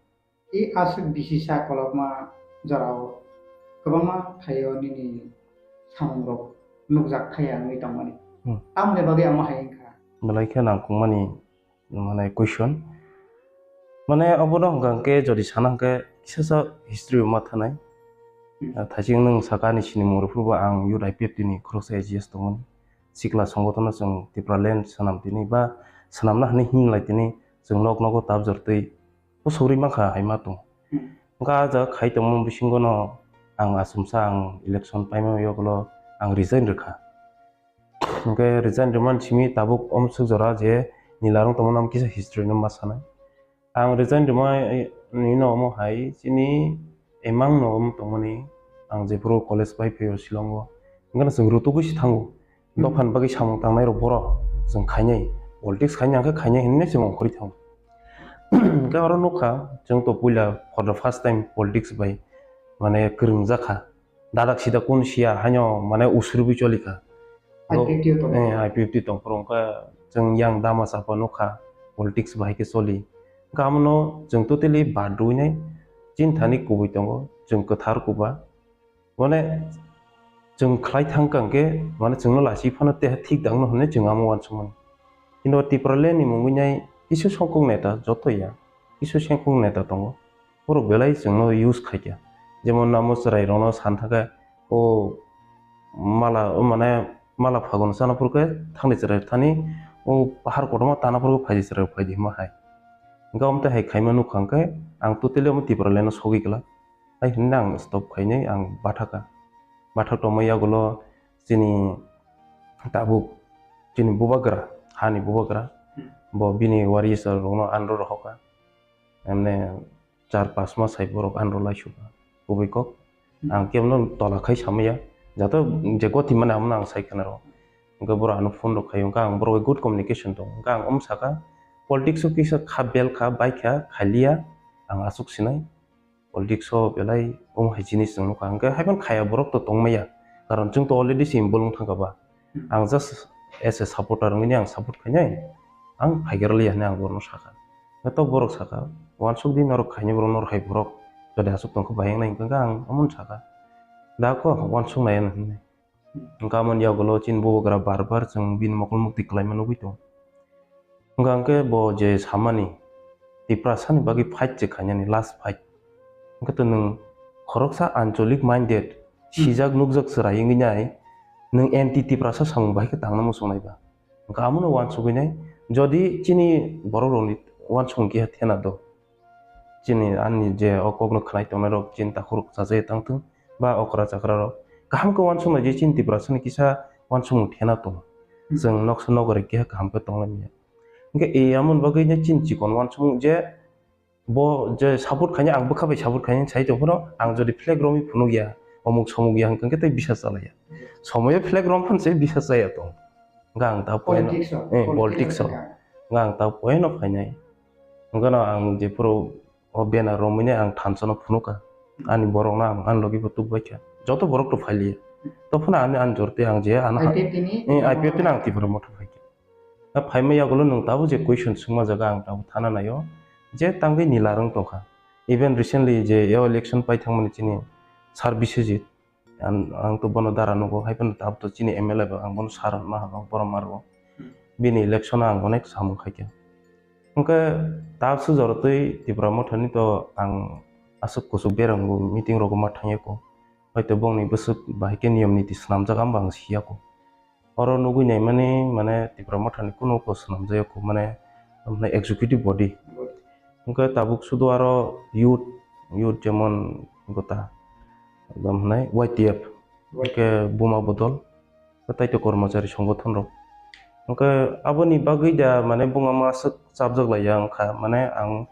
I aswk bisi sa kolokma jorao kwbangma thaio nini samungrok nukjak thaya wngwi tongmani. Hmm. Tamoni bagwi omo hai wngkha. Belai khe nangkukmani mane question. Mane obono hwnkha hwnkhe jodi sana hwnkhe kisa sa history o ma thanai. Hmm. Ah, thaising nwng saka ani sinimung rwphuru bo ang youth I P F T ni khoroksa A G S tongmani. Sikla songotono chwng Tipraland swnam tini ba swnamna hwnwi himlai tini chwng nok nogo tabjor twi bwswk rwi mankha hai ma tong. Hmm. Hwnkha ah jaga khai tongmani bisingono ang achomsa ang election paima yagulo ang resign rwkha. Hwnkhe resign rwmani simi tabuk omswk jora je Nilarung tongmani omo kisa history no ma sanai. Ang resign rwmani no omo hai chini emang no omo tongmani ang jephuru college pai phaio Shillong o. Hwnkhe chwng rutugwi se thango. Hmm. Dophani bagwi samung tangnai rok borok chwng khainai. Politics khainai hwnkhe khainai hinwi chwng ongkhorwi thango. Hwnkhe oro nukha chwng to puila for the first time politics bai mane kwrwngjakha. Dadak sida kun siya haino mane usrubwi cholikha. I P F T o tong. Eh, I P F T tong phuru wngkha chwng yang dama chapa nukha politics bahai khe choli. Hwnkha amono chwng totally bad rwinai chini thani kubui tongo chwng kwthar kuba. Mane chwng khlai thangkha hwnkhe mane chwngno lachi phano teha thik dangno hwnwi chwng amo uansukmani. Kintu Tipraland ni mungwi nai kisu songkuk neta joto ya kisu sengkuk neta tongo. Borok belai chwngno use khaikha. Jemon namo chwrairokno san thangkhe, o mala, o mane mala phagun sana phurkhe thangni chwrai thani, o pahar kotorma tana phurkhe phaidi chwrai phaidi hwnma hai. Hwnkhe omo tei hai khaima nukha hwnkhe ang totally omo Tipraland no sogwi glak. Hai hwnwi ang stop khainai ang bathakha. Bathak tongma yagulo chini tabuk chini bubagra, hani bubagra, bo bini warisa rokno andro rohorkha. Emne char pas mas hai borok andro laisuka kubui kok. Hmm. Ang kemno tola khai samaya. Jato je goti mane amno ang sai khana ro. Hwnkhe borok ano phone rok khai hwnkhe ang borok bai good communication tong. Hwnkhe ang om saka politics o kisa kha bel kha bai kha khaliya ang aswk sinai. Politics o belai om hai jinis chwng nukha. Hwnkhe haiphano khaya borok to tongmaya. Karon chwng to already simi bolong thangkha ba. Ang just as a supporter wngwi ang support khainai, ang phaigerliya hinwi ang borokno sakha. Hwnkhe tok borok sakha, "Uansuk di norok khainai borok, norok hai borok jodi aswk tongkha bai wngnai," hwnkhe ang omono sakha. Da kho uansuk nai ano hinwi. Hwnkhe amoni yagulo chini bubagra bar bar chwng bini mokol mukti kwlaima nugwi tongo. Hwnkha hwnkhe bo je samani Tiprasani bagwi fight se khainani, last fight. Hwnkhe to nwng khoroksa ancholic minded, hmm, sijak nukjak chwrai wngwi nai, nwng anti Tiprasa samung bahai khe tangna muchungnai ba. Hwnkha amono uansugwi nai, jodi chini borok rokni uansukmung keha thena do. Chini ani je o kokno khwnai tongnai rok chini takhuk rok chajai tang thung ba okra chakra rok kaham khe uansuk nai je chini Tiprasani kisa uansukmung thena tongo. Hmm. Chwng noksa nokgoroi keha kaham khe tonglai manya. Hwnkhe e amoni bagwi no chini chikon uansukmung je bo je support khainai ang bwkha bai support khainai sai tong phano ang jodi flag romwi phunuk ya omuk somuk ya hwnkhe tei bisa chalai ya. Somoyo flag rom phano se bisa chaya tong. Hwnkhe ang ta point, politics o, eh, politics o. Politics o. Hwnkhe ang ta point no phainai. Hwnkhe no ang jephuru o banner romwi nai ang thansa no phunukha. Ani borok no ang ani logi bo tukbai kha. Joto borok to phailiya. To phano ani, ani jor tei ang je ano ha-, I P F T ni, eh, I P F T ni ang Tipra Motha phaikha. A phaima yagulo nwng tabuk je question swngma jaga ang tabuk thana naio. Je tangwi Nilarung tongkha. Even recently je e election pai thangmani chini Sir Biswajit. Ang, ang to bono dara nugo, hai phano tabuk to chini M L A bo ang bono sar ma hano, borom ma rwo. Hmm. Bini election o ang onek samung khaikha. Hwnkhe tabuk se jorotwi Tipra Mothani to ang aswk kuchuk berang bo meeting rogo ma thangya ko. Hoito bongni bwswk bahai khe niyom niti swnamjak, ang bo ang siya ko. Oro nugwi naimani, mane, Tipra Mothani kunu ko swnamjak ya ko, mane, mane executive body. Hwnkhe tabuk sudu aro youth, youth jemon gota, ekdom hwnai Y T F, hwnkhe Buma Bodol, tei to kormochari songothon rok. Hwnkhe aboni bagwi da, mane, buma ma aswk chapjak laiya wngkha, mane, ang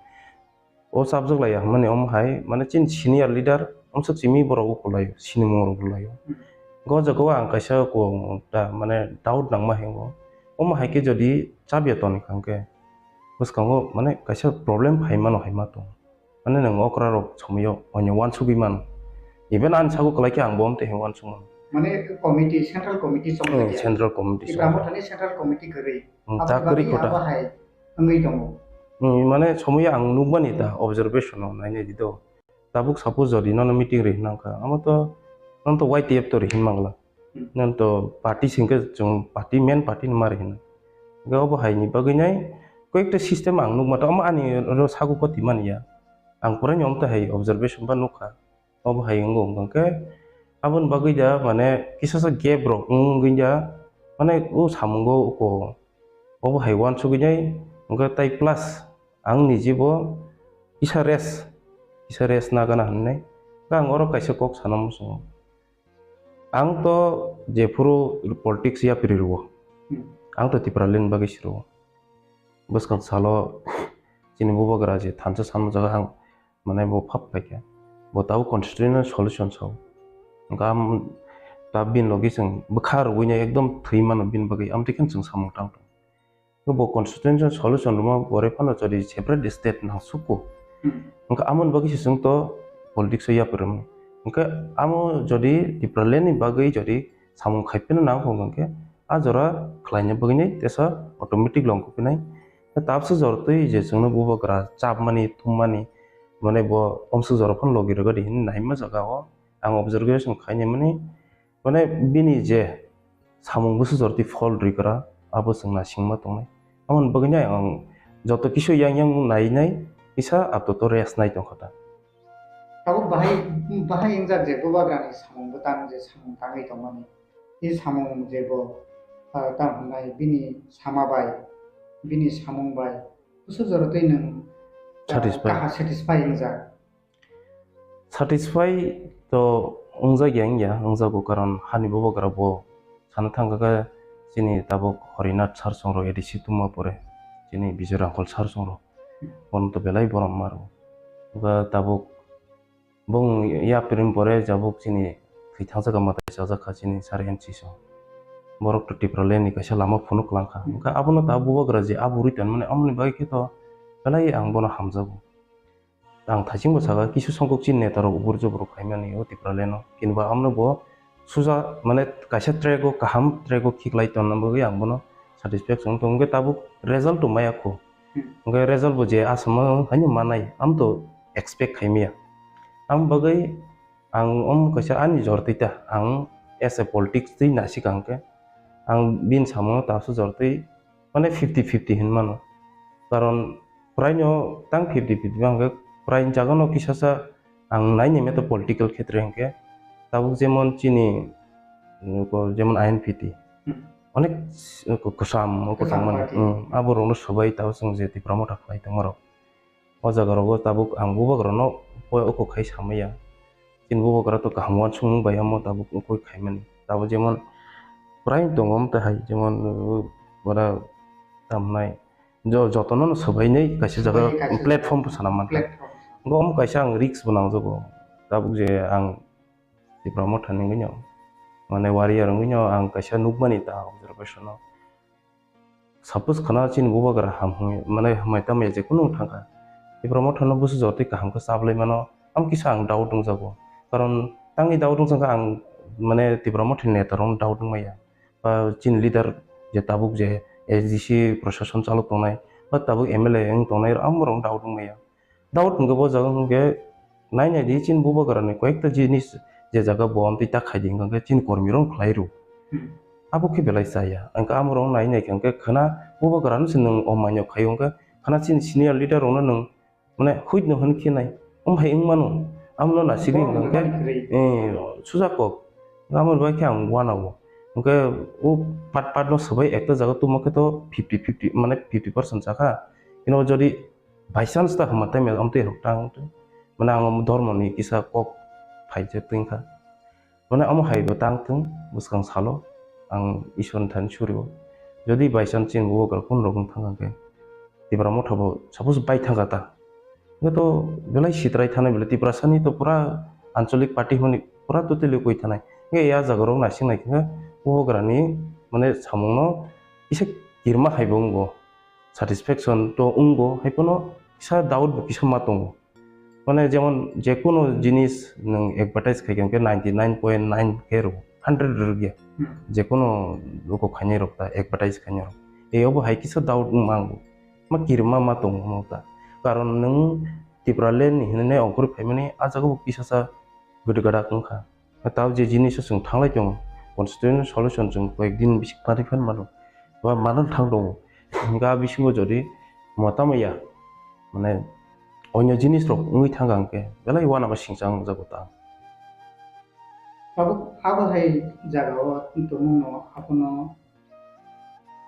o chapjak laiya hwnmani omo hai, mane, chini senior leader, omswk simi borok ukulai, sinimung rok laio. Hmm. Go jaga o ang kaisa ko ta, mane, doubt nangma hingo. Omo hai khe jodi chapya toni kha hwnkhe, bwskango, mane, kaisa problem phai mano hai ma tong. Mane, nwng okra rok somoi o onyo uansugwi mano. Even ani sago kwlai khe ang bo omtwi hinwi uansuk mano. Mane, committee, central committee chong Hmm, khe. Central committee Tipra chong khe. Mothani central committee kwrwi. Hmm, Aboni ta kwrwi bagwi kota. Abo hai wngwi tongo. Hmm, mane, somoi ang nukmani ta observation o nainai di do. Tabuk suppose jodi nono meeting rwi hwnang kha, amo to, nono to Y T F to rwi hin mangla. Hmm. Nono to party singkhe chwng party, main party ni ma rwi hino. Hwnkhe obo hai ni bagwi nai koyekta system ang nukma to, omo ani ro sago koti mani ya. Ang purai ni omo to hai observation ba nukha. Obo hai wngo hwnkhe aboni bagwi da, mane, kisa sa gap rok wngwi da, mane, o samungo uko obo hai uansugwi nai hwnkhe tai plus ang ni jibo kisa rest, kisa rest na gana hwnwi ang oro kaisa kok sana muchungo. Ang to jephuru politics yapri rwo, Hmm. Ang to Tipraland bagwi si rwo. Bwskang salo chini bubagra je thansa sanma jaga ang mane bo phap paikha. Bo tabuk constitutional solution sao. Hwnkhe am ta bini logi chwng bwkha rwgwino ekdom thwi mano bini bagwi, amtwi khe chwng samung tang tong. Bo constitutional solution rwma pore phano jodi separate state nangsuko. Hmm. Hwnkhe amoni bagwi se chwng to politics o yapri rwmani. Hwnkhe amo jodi Tipraland ni bagwi jodi samung khai phino nang phano hwnkhe a jora khlaina bagwino tesa automatic longkupinai. Tabuksa jorotwi je chwngno bubagra chapmani, thummani, mane bo omswk jora phano logi rwgadi hinwi naima jaga o ang observation khainai mani, mane bini je samung bwswk jorotwi phol rwikra abo chwng naisingma tongnai. Aboni bagwino ang joto kisu yang yang nainai kisa ato to rest nai tongkha ta. Tabuk bahai, bahai wngjak je bubagrani samung bwtang je samung tangwi tongmani. I samung je bo, ah, tamo hwnai bini sama bai, bini samung bai, kusu joro twi nwng, ah, Satisfy. Kaha satisfy wngjak. Satisfy to wngjak ya wngya, wngjago, karon hani bubagra bo sana thangkha khe chini tabuk Horinath sir songrok A D C tungma pore, chini Bijoy Rangkhol sir songrok, bono to belai borom maro. Wngkha tabuk Bong yapri pore jabuk chini thwi thangsa kha, mwtai chajak kha chini sari N C so. Borok to Tipraland ni kaisa lama phunuk lang kha. Hmm. Hwnkhe abono ta bubagra je aburui tonmani, amoni bagwi khe to belai ang bono hamjago. Ang thaiching bo sakha, kisu songkok chini neta rok ubur jubur khaimani o Tipraland o. Kinba amno bo suja, mane, kaisa track o, kaham track o khiklai tonna bagwi ang bono satisfaction wng tongo. Hwnkhe tabuk result to maya kho. Hmm. Hwnkhe result bo je asamo haino manai, am to expect khaimaya. Am bagwi ang om kaisa ani jor twi ta, ang as a politics twi nasika hwnkhe ang bini samungno tabuksa jor twi, mane, fifty fifty hinwi mano. Karon praino tang fifty fifty ba hwnkhe praini jagano kisasa ang naini meto political khetre hwnkhe tabuk jemon chini, mm, ko jemon I N P T. Hmm. Onek s-, ko-, kwcham, kwcham kwcham mani. Party. Hmm, aborokno swbai tabuk chwng je Tipra Motha khlai tongmarok. O jagarogo tabuk ang bubagrano poi oko khai samaya. Chini bubagra to kaham uansukmung bai omo tabuk oko khaimani. Tabuk jemon praino tongo omo tahai, jemon, uh, ora tamnai. Jo-, jotono no swbainai kaisa jaga. Swbainai kaisa platform jaga. Bo sana mankha. Platform. Bo omo kaisa ang risk bo nangjago. Tabuk je ang Tipra Motha ni wngwino, mane, warrior wngwino ang kaisa nukmani ta observation o. Suppose khana chini bubagra ham hwnwi, mane, hamai tamya je kunu thangkha. Tipra Motha no busu jotoi kaham khe chablai mano, am kisa ang doubt wngjago. Karon tangni doubt wngjakha ang, mane, Tipra Motha ni neta rok no doubt wngmaya. Ba chini leader je tabuk je A D C proshashan chalok tongnai, ba tabuk M L A wng tongnai, amorok no doubt wngmaya. Doubt hwnkhe bo jaga hwnkhe nai nai di chini bubagrani koyekta jinis je jaga bo amtwi ta khaidi hwnkha khe chini kormi rok khlai rw. Hmm. Abo khe belai chaya. Hwnkhe amo rok nai nai khe hwnkhe khwna bubagra no se nwng o manwi khai hwnkhe khwna chini senior leader rok no nwng mane huit no hwn khe nai. Om hai wng mano. Amo no nasidi hwnkha khe, eh, suja kok. Amo bai khe ang wana o. Hwnkhe o pat pat no swbai ekta jaga tuma khe to fifty fifty mane fifty percent chakha. Kino jodi by chance ta hwnba tei amtwi rok ta wngtwi. Mane ang omo dhormoni kisa kok phaijak twi wngkha. Mane omo hai bo tang thung, bwskang salo ang Ishwarni thani surio. Jodi by chance chini bubagra kunu rok wng thang khe, Tipra Motha bo suppose bai thang kha ta. Hwnkhe to belai sitrai thanai belai Tiprasani to pura anchalik party hwnwi pura totally koi thanai. Hwnkhe ya jaga rok naising nai khe bubagrani mane samungno kisa kirma hai bo wngo. Satisfaction to wngo, hai phano kisa doubt bo kisa ma tongo. Mane jemon je kono jinis nwng advertise khai khe ninety nine point nine khe rw, hundred rw ya. Hmm. Je kono luku khainai rok ta advertise khainai rok. Ei obo hai kisa doubt wng ma wngo. Ma kirma ma tongo mo ta. Karon nwng Tipraland ni hinwi nai ongkhorwi phaimani ah jaga bo kisa sa gada gada wngkha. Tao je jinis o chwng thanglai tongo, constitutional solution chwng koyek din bisi kwrwi phan mano, ba mano thang tongo. Hwnkhe a bisingo jodi motama ya, mane, onyo jinis rok wngwi thang kha hwnkhe belai uanama singcha wngjago ta. Abo, abo hai jagao tongmungno abono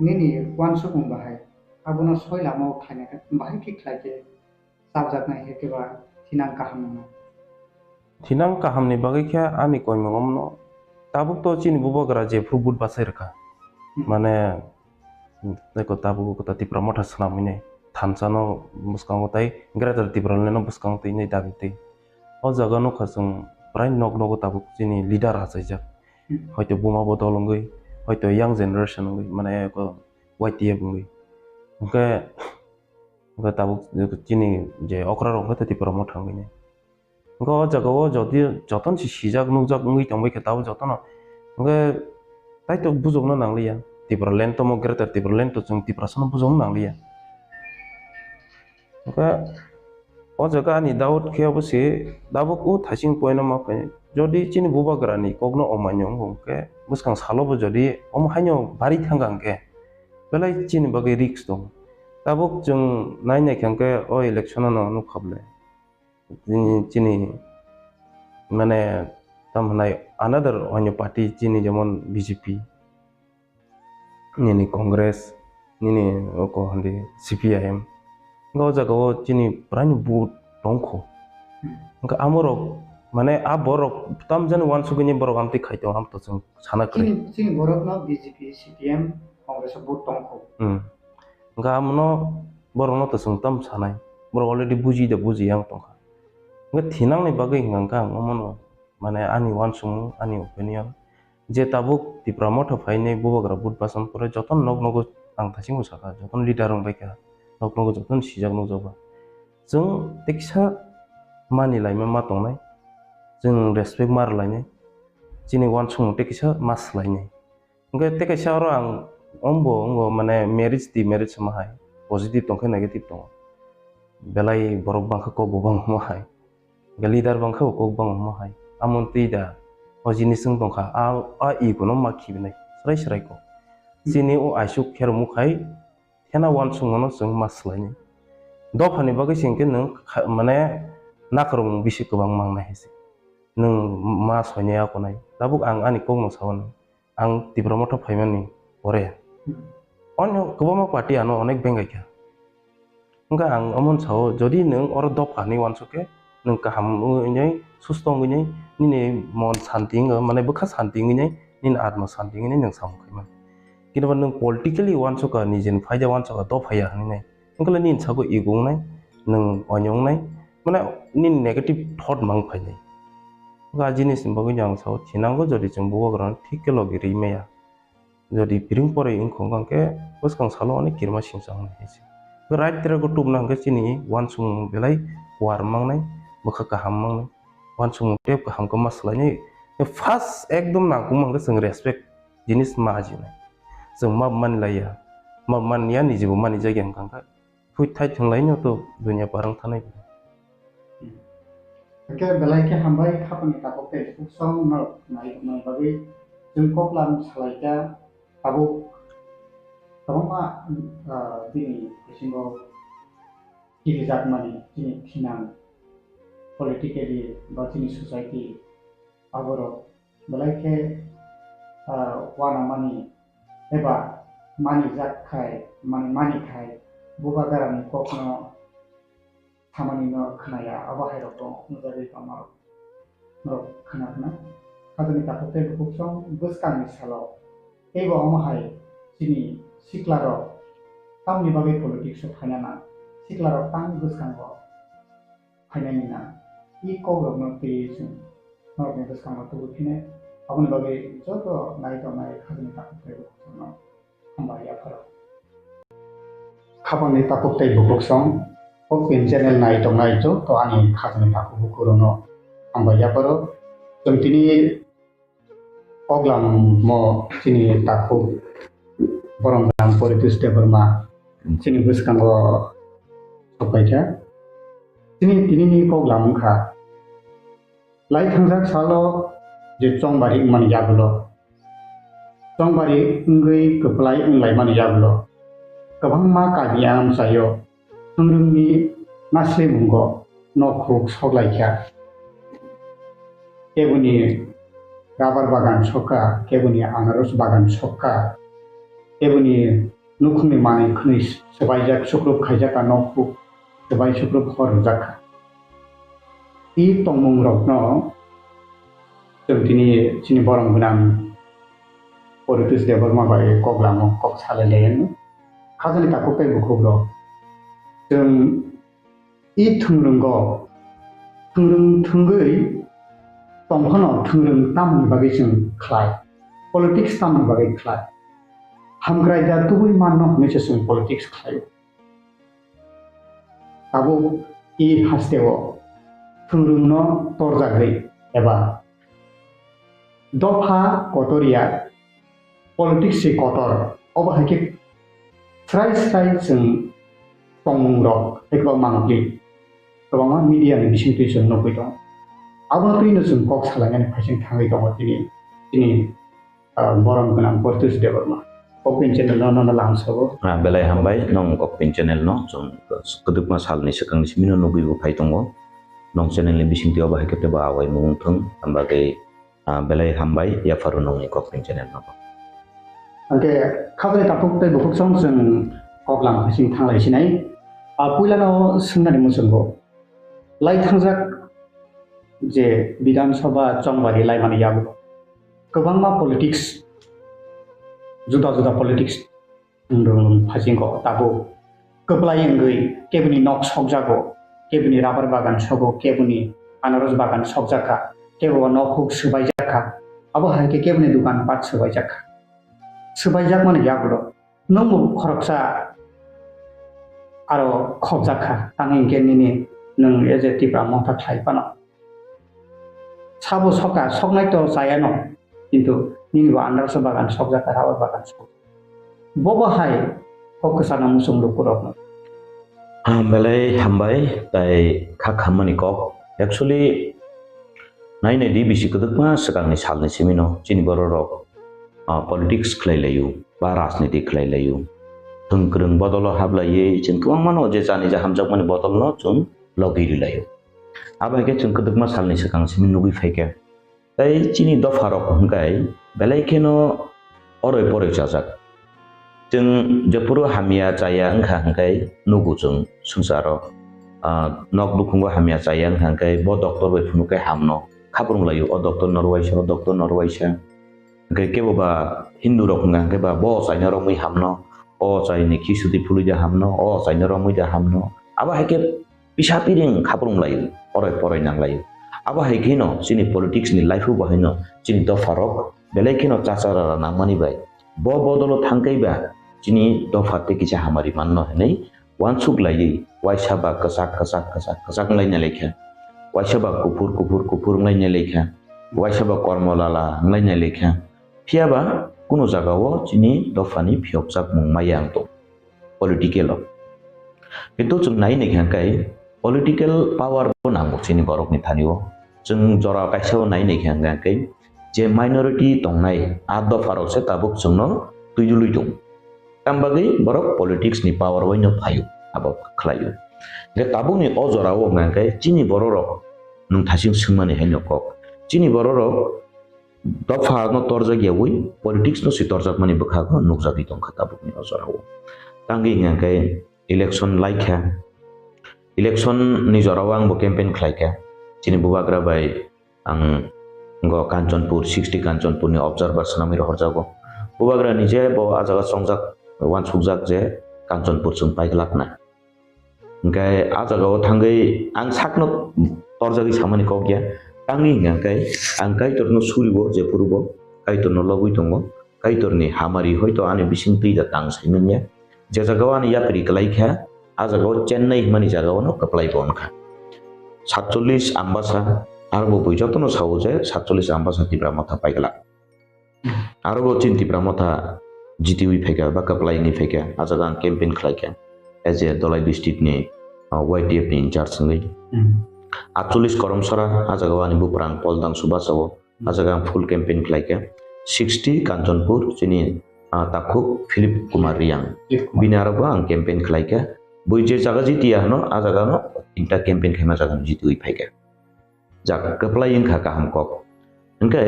nini uansukmung bahai abono soi lamao khlaina khe bahai khe khlai khe chapjaknai hai khe ba thinang kaham wngno. Thinang kahamni bagwi khe ani koimung omno tabuk to chini bubagra jephru but bachai rwkha. Hmm. Mane, eko tabuk kota Tipra Motha swnamwi nai thansa no bwskango tai Greater Tipraland no bwskango twi nai dabi twi. O jaga nukha chwng prai nok nogo tabuk chini leader achaijak. Hmm. Hoito buma bodol wngwi, hoito young generation wngwi, mane eko Y T F wngwi. Hwnkhe, hwnkhe tabuk chini je okra rok hwnkhe Tipra Motha wngwi nai. Hwnkhe o jaga o jodi jotono se sijak nukjak wngwi tongbai khe tabuk jotono. Hwnkhe tai to bujokno nangliya. Tipraland tomo Greater Tipraland to chwng Tiprasano bujokno nangliya. Hwnkhe o jaga ani doubt khe obo se tabuk o thaising point no ma phai. Jodi chini bubagrani kokno omaino wngkhe bwskang salo bo jodi omo haino bari thangkha hwnkhe belai chini bagwi risk tongo. Tabuk chwng nai naikha hwnkhe o election no nukha bwle. Chini, chini, mane, tamo hwnai another onyo party chini jemon B J P, nini Congress, nini oko hwndi C P I M. Hwnkhe o jaga o chini puraini vote tongkho. Hmm. Hwnkhe amorok, mane, a borok tamjani uansugwini borok amtwi khai tongo, amtwi chwng sana kwrwi. Chini, chini borokno B J P, C P M, Congress o vote tongkho. Hmm. Hwnkhe amono borokno to chwng tamo sanai, borok already buji da buji yang tongkha. Hwnkhe thinangni bagwi hwnkha hwnkhe ang omono, mane, ani uansukmung, ani opinion, je tabuk Tipra Motha phainai bubagra but bacham pore jotono nok nogo ang thasingbo sakha, jotono leader wngbaikha, nok nogo jotono sijak nukjakba. Chwng tekisa mani laima ma tongnai, chwng respect ma rwlainai, chini uansukmung tekisa ma swlainai. Hwnkhe tei kaisa oro ang ombo wngo, mane, marriage, demarriage wngma hai positive tongkhe negative tongo. Belai borok bangkha kok bo bangma hai. Hwnkhe leader bangkha bo kok bangma hai. Amoni twi da o jinis wng tongkha, a, a ego no ma khibinai srai srai kok. Chini o aisuk khe rwmuk hai, kheno uansukmano chwng ma swlainai. Dophani bagwi se hwnkhe nwng kha-, mane, nakarmung bisi kwbang mangnai hai se. Nwng ma soinai akonai. Tabuk ang ani kokno sao nai. Ang Tipra Motha phaimani pore. Hmm. Onyo kwbangma party ano onek bengaikha. Hwnkhe ang omono sao, jodi nwng oro dopha hinwi uansuk khe, nwng kaham wngwi nai, susto wngwi nai, nini mon santi wngwi, mane bwkha santi wngwi nai, nini atma santi wngwi nai nwng samung khaimani. Kintu ba nwng politically uansukha, nijini phaida uansukha, dopha ya hinwi nai. Wngkhe nini sago ego wngnai, nwng oinw wngnai, mane nini negative thought mang phainai. Wngkha a jinisni bagwino ang sao, thinango jodi chwng bubagrano thik khe logi ri maya. Jodi piring poroi wngkha hwnkhe bwskang salo onek kirima singcha wngnai hai se. Right track o tubuna hwnkhe chini uansukmung belai kuar mangnai, bwkha kaham mangnai, uansukmung tep kaham khe ma swlainai. First ekdom nangkukma hwnkhe chwng respect jinis ma ajinai. Chwng ma mani laiya, ma mani ya, nijibo mani jagya hwnkha hwnkhe. Thwi thai thwng lai no to dunia parang thanai. Hwnkhe belai khe hambai, khapangni takhuk tei bukhuk song norok nai tongmani bagwi chwng koklam salaikha. Tabuk kwbangma, ah, bini bisingo kirijak mani chini thinang, politically ba chini society, aborok belai khe, ah, uanamani eba manijak khai, mani, mani khai, bubagrani kokno samani no khwnaya, abo hai rok bo nujagwi tongma rok, norok khna khna. Khajani takhuk tei bukhuk song bwskangni salo teibo omo hai chini sikla rok tamni bagwi politics o phaina nang, sikla rok tamni bwskango phainani nang, i kok rokno twiwi chwng norokni bwskango tubui phine. Aboni bagwi joto nai tongnai khajani takhuk tei bukhuk songno hambai yapharo. Khapangni takhuk tei bukhuk song, o pin channel nai tongnai joto ani khajani takhuk bukurono hambai yapharo. Chwng tini koklamo chini takhuk borom gwnang Poritosh Debbarma chini bwskango sokpaikha. Chini tinini koklam wngkha, lai thangjak salo je chongbari wngmani yagulo, chongbari wngwi kwplai wnglaimani yagulo kwbangma kami amchaio thwngrwngni naslimungo nokhuk soklaikha. Keboni rabar bagan sokha, keboni anaros bagan sokha, keboni nukhungni manwi khwnwi swbaijak, sukrup khaijak, a nokhuk swbai sukrup hor rwjak kha. I tongmung rokno chwng tini chini borom gwnang Poritosh Debbarma bai koklamo kok salai lai anw. Khajani takhuk tei bukhuk rok chwng i thwngrwngo, thwngrwng thwngwi tongphano thwngrwng tamni bagwi chwng khlai, politics tamni bagwi khlai, hamkrai da tubui manno hwnwi se chwng politics khlaio. Tabuk i hasteo thwngrwngno torjagwi eba dopha kotorya politics se kotor, obo hai khe srai srai chwng tongmung rok hai kwbangma nukli, kwbangma media ni bisingtwi chwng nugwi tongo. Abono twino chwng kok salainani phaising thangwi tongo tini, tini ah, borom gwnang Poritosh Debbarma. Kokpin channel no, no, no, lang sabo. Ah, belai hambai, nong Kokpin channel no, chwng kwdwkma salni swkangni simi no nugwi bo phai tongo. Nong channel ni bisingtwi obo hai khe tebo awai mung thung, hamba khe, ah, belai hambai, yapharo nongni Kokpin channel no. Hwnkhe khajani takhuk tei bukhuk song chwng koklam phaising thanglai sinai. Ah, puilano swngnani muchungo. Lai thangjak je Bidhan Sabha chongbari laimani yago kwbangma politics, juda juda politics rwng phasingo tabuk kwplai wngwi keboni nok sokjago, keboni rabar bagan sogo, keboni anaros bagan sokjakha, kebo nokhuk swbaijakha, abo hai khe keboni dokan pat swbaijakha. Swbaijakmani yagulo nwngbo khoroksa aro khobjak kha, tang hinkhe nini nwng A J Tipra Motha khlai phano. Sabo soka, soknai to chayano, kintu nini bo andarso bagan sokjak kha, rubber bagan sok. Bobo hai kok kwchana muchung lukurokno. Ah, belai hambai, tai kha khammani kok. Actually, nai nai di bisi kwdwkma swkangni salni simino chini bororok, ah, politics khlai laio. Ba rajniti khlai laio. Thwng kwrwng bodolo hap laiwi chwng kwbangmano je chani je hamjakmani bodolno chwng logi ri laio. Abo hai khe chwng kwdwkma salni swkang simi nugwi phai kha. Tei chini dopharok hwnkhe belai kheno oroi poroi chajak. Chwng jephuru hamya chaya wngkha hwnkhe nugo chwng swngcharo, ah, nok nukhungo hamya chaya wngkha hwnkhe bo doctor bai phunukhe hamno khaprung laio, o doctor norwaisa, o doctor norwaisa. Hwnkhe kebo ba Hindu rok hwnka hwnkhe ba bo ochaino romwi hamno, o ochaini khi sudi phului da hamno, o ochaino romwi da hamno. Abo hai khe pisa piring khaprung laio, poroi poroi nang laio. Abo hai kheno chini politics ni life o bo haino chini dopha rok belai kheno chacha rara nangmani bai bo bodolo thangkai ba chini dopha tei kisa hamari manno hinwi uansuk laiwi, waisa ba kwchak, kwchak, kwchak, kwchak wnglaina lekha, waisa ba kuphur, kuphur, kuphur wnglaina lekha, waisa ba kormo lala wnglaina lekha. Phiya ba kuno jaga o chini dophani phiyokjakmung maya wng tong political o. Kintu chwng nai naikha hwnkhe Political power bo nango chini borokni thani o. Chwng jora kaisa o nai nai khe hwnkha khe je minority tongnai a dopha rok se tabuk chwngno twi dului tong. Tam bagwi borok politics ni power bai no phaio, abo khlaio. Hwnkhe tabuk ni o jora o hwnkha khe chini borok rok nwng thasing swngmani hai no kok. Chini borok rok dopha no torjak yawi politics no se torjakmani bwkhago nukjagwi tongkha tabukni o jorao. Tangwi hwnkha khe election laikha, election ni jorao ang bo campaign khlaikha. Chini bubagra bai ang go Kanchanpur, sixty Kanchanpur ni observer swnamwi rohorjago. Bubagra ni je bo a jaga chongjak, wansukjak je Kanchanpur chwng paiglak na. Hingke a jaga o thangwi ang sakno torjagwi samani kok ya. Tangwi hingka khe ang Kaitorno suribo, jephuru bo Kaitorno lobwi tongo. Kaitorni hamari hoito ani bising twi da tang sai manya. Je jaga o ani yapri kwlai kha, a jaga o Chennai hwnmani jaga o no kwplai bo wngkha. Satchollis Ambasa, aro bo bui jotono sao je satchollis Ambasa Tipra Motha paiglak. Aro bo chini Tipra Motha jitiwi phaikha, ba kwplai wngwi phaikha, a jaga ang campaign khlaikha as a Dholai district ni, uh, Y T F ni in charge wngwi. Hmm. Atchollis Koromsora, a jaga o ani buprang Pol Dangsu bachao, a jaga ang full campaign khlaikha. Sixty Kanchanpur, chini, uh, takhuk Philip Kumar Riang. Philip Kumar. Bini aro bo ang campaign khlaikha. Bui je jaga jitiya hwno, a jaga no tinta campaign khaima jaga no jitiwi phaikha. Jak kwplai wngkha kaham kok. Hwnkhe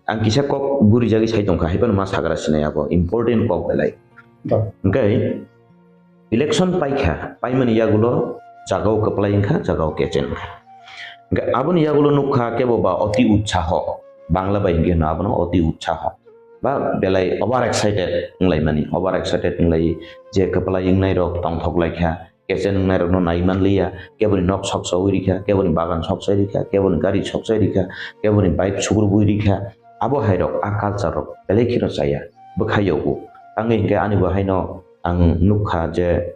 ang kisa kok gurijagwi sai tongkha, haiphano ma sagra sinai abo important kok belai. Hwnkhe election paikha, paimani yagulo jagao kwplai wngkha, jagao kechen wngkha. Hwnkhe aboni yagulo nukha kebo ba oti utsaho, Bangla bai hwnkhe hwno abono oti utsaho. Ba belai over excited wnglaimani, over excited wnglaio je kwplai wngnairok tongthoklaikha, kechen wngnairokno nai manliya, keboni nok soksa ui rikha, keboni bagan soksa rikha, keboni gari soksa rikha, keboni bike sugrubui rikha, abo hairok a culture rok belai kheno chaya, bwkhai yogo. Tangwi hinkhe ani bo haino ang nukha je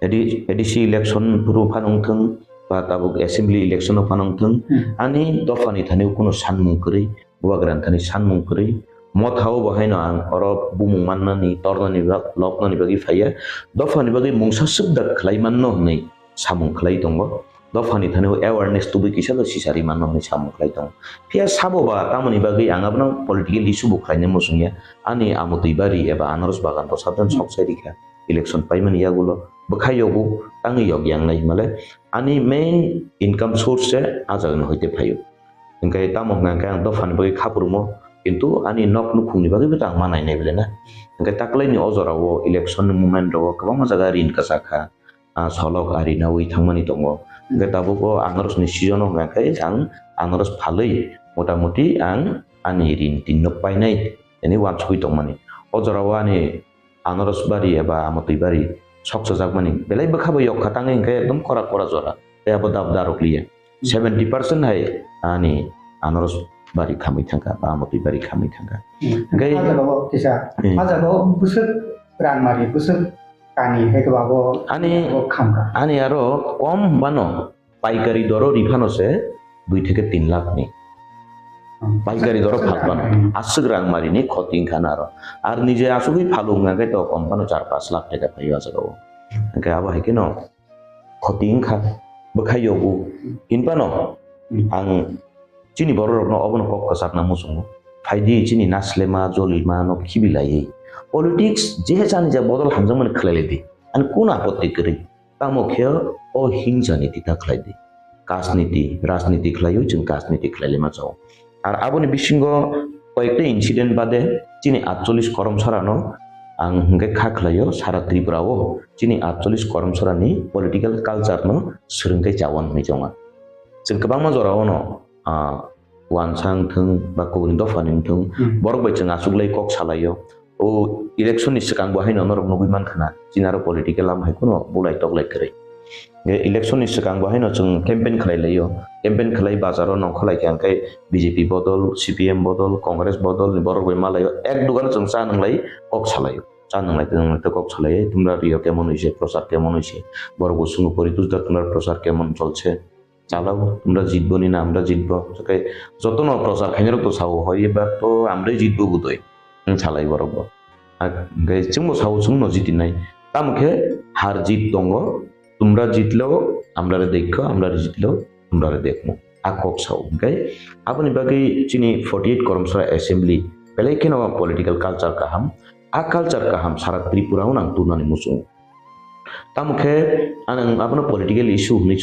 A D C, A D C election phuru phano wngthwng ba tabuk assembly election o phano wngthwng, hmm, ani dophani thani kunu sanmung kwrwi, bubagra ni thani sanmung kwrwi. Motha o bo haino ang oro bumung mannani, tornani ba-, lobnani bagwi phaiya. Dophani bagwi mungsa swk da khlai manno hwnwi samung khlai tongo. Dophani thani o awareness tubui kisa da sisari manno hwnwi samung khlai tongo. Phiya sabo ba tamoni bagwi ang abono political issue bo khlaina muchungya. Ani amotwi bari eba anaros bagan bo sabdan sok sai rikha. Election paimani yagulo bwkhai yogo, tangwi yok yang nai himale. Ani main income source se a jagani hoite phaio. Hingke tamo hwnka hingke ang dophani bagwi kha phurungo, kintu ani nok nukhungni bagwi bo ta ang ma nainai belai na. Hingke taklaini o jorao election ni moment rogo kwbangma jaga rin kwchak kha, ah, solok ari naui thangmani tongo. Hingke tabuk o anaros ni season o hwnka khe ang anaros phalwi mota moti ang ani rin tin nok painai, ani wansugwi tongmani. O jorao ani anaros bari eba amotwi bari sokchajakmani belai bwkha bai yok kha, tangwi hwnkhe ekdom kora kora jora, tei abo dab darok liya. Hmm. Seventy percent hai ani anaros bari khamwi thangkha, ba amotwi bari khamwi thangkha. Hmm. Hwnkhe a jaga o kisa, hmm, a jaga o bwswk rangmari, bwswk kani hai khe ba bo ani, bo khamkha. Ani aro kom bano paikari doro riphano se dui theke tin lakh ni. Hmm. Paikari doro phalbano. Hmm. Aswk rang marini khoti wngkha na aro. Ar nije asugwi phalu wngkha khe to kompano char panch lakh theke phaio a jaga o. Hwnkhe abo hai kheno khoti wngkha. Bwkhai yogo. Hinphano, hmm, ang chini borok rokno obono kok kwchakna muchungo. Phaidi chini naslema, jolima no khibilaiwi. Politics je jani ja bodol hamjakmani khlailaidi. Ani kunu apotti kwrwi? Tamo khe o hingsa niti ta khlai di. Kajniti, rajniti khlaiwi chwng kajniti khlai lema chao. Ar aboni bisingo koyekta incident bade chini atchollis Koromsarano ang hwnkhe kha khlaio sara Tripura o chini atchollis Koromsarani political culture no swrwngkhe chawan hwnwi chonga. Chwng kwbangma jorao no, ah, wansa wngthwng ba kubuni dophani wngthwng, hmm, borok bai chwng achuklai kok salaio. O election ni swkang bo haino norok nugwi mankha na, chini aro political lama hai kheno bulai toklai kwrwi. Ge election ni swkang bo haino chwng campaign khlai laio, campaign khlai bazaro nongkha lai khe, hwnkhe B J P bodol, C P M bodol, Congress bodol ni borok bai malaio, ek dugano chwng cha nwnglai kok salaio, cha nwnglai tei nwnglai tei kok salaio, tumra rio kemon hoise, prochar kemon hoise, borok bo swngo pori tujda tumra prochar kemon cholse. Chalao, tumra jitbo ni na, amra jitbo. Jotono prochar khainai rok to sao, hoi ba to amrai jitbo budoi. Wng salai borok bo. Hwnkhe chwngbo sao chwngno jitinai. Tamo khe har jit tongo. tumra jitlo, amrare dekho, amrare jitlo, tumrare dekmo. A kok sao hwnkhe aboni bagwi chini forty eight Koromsora Assembly belai kheno political culture kaham, a culture kaham sara Tripura o nang turnani muchungo. Tamo khe ang abono political issue hwnwi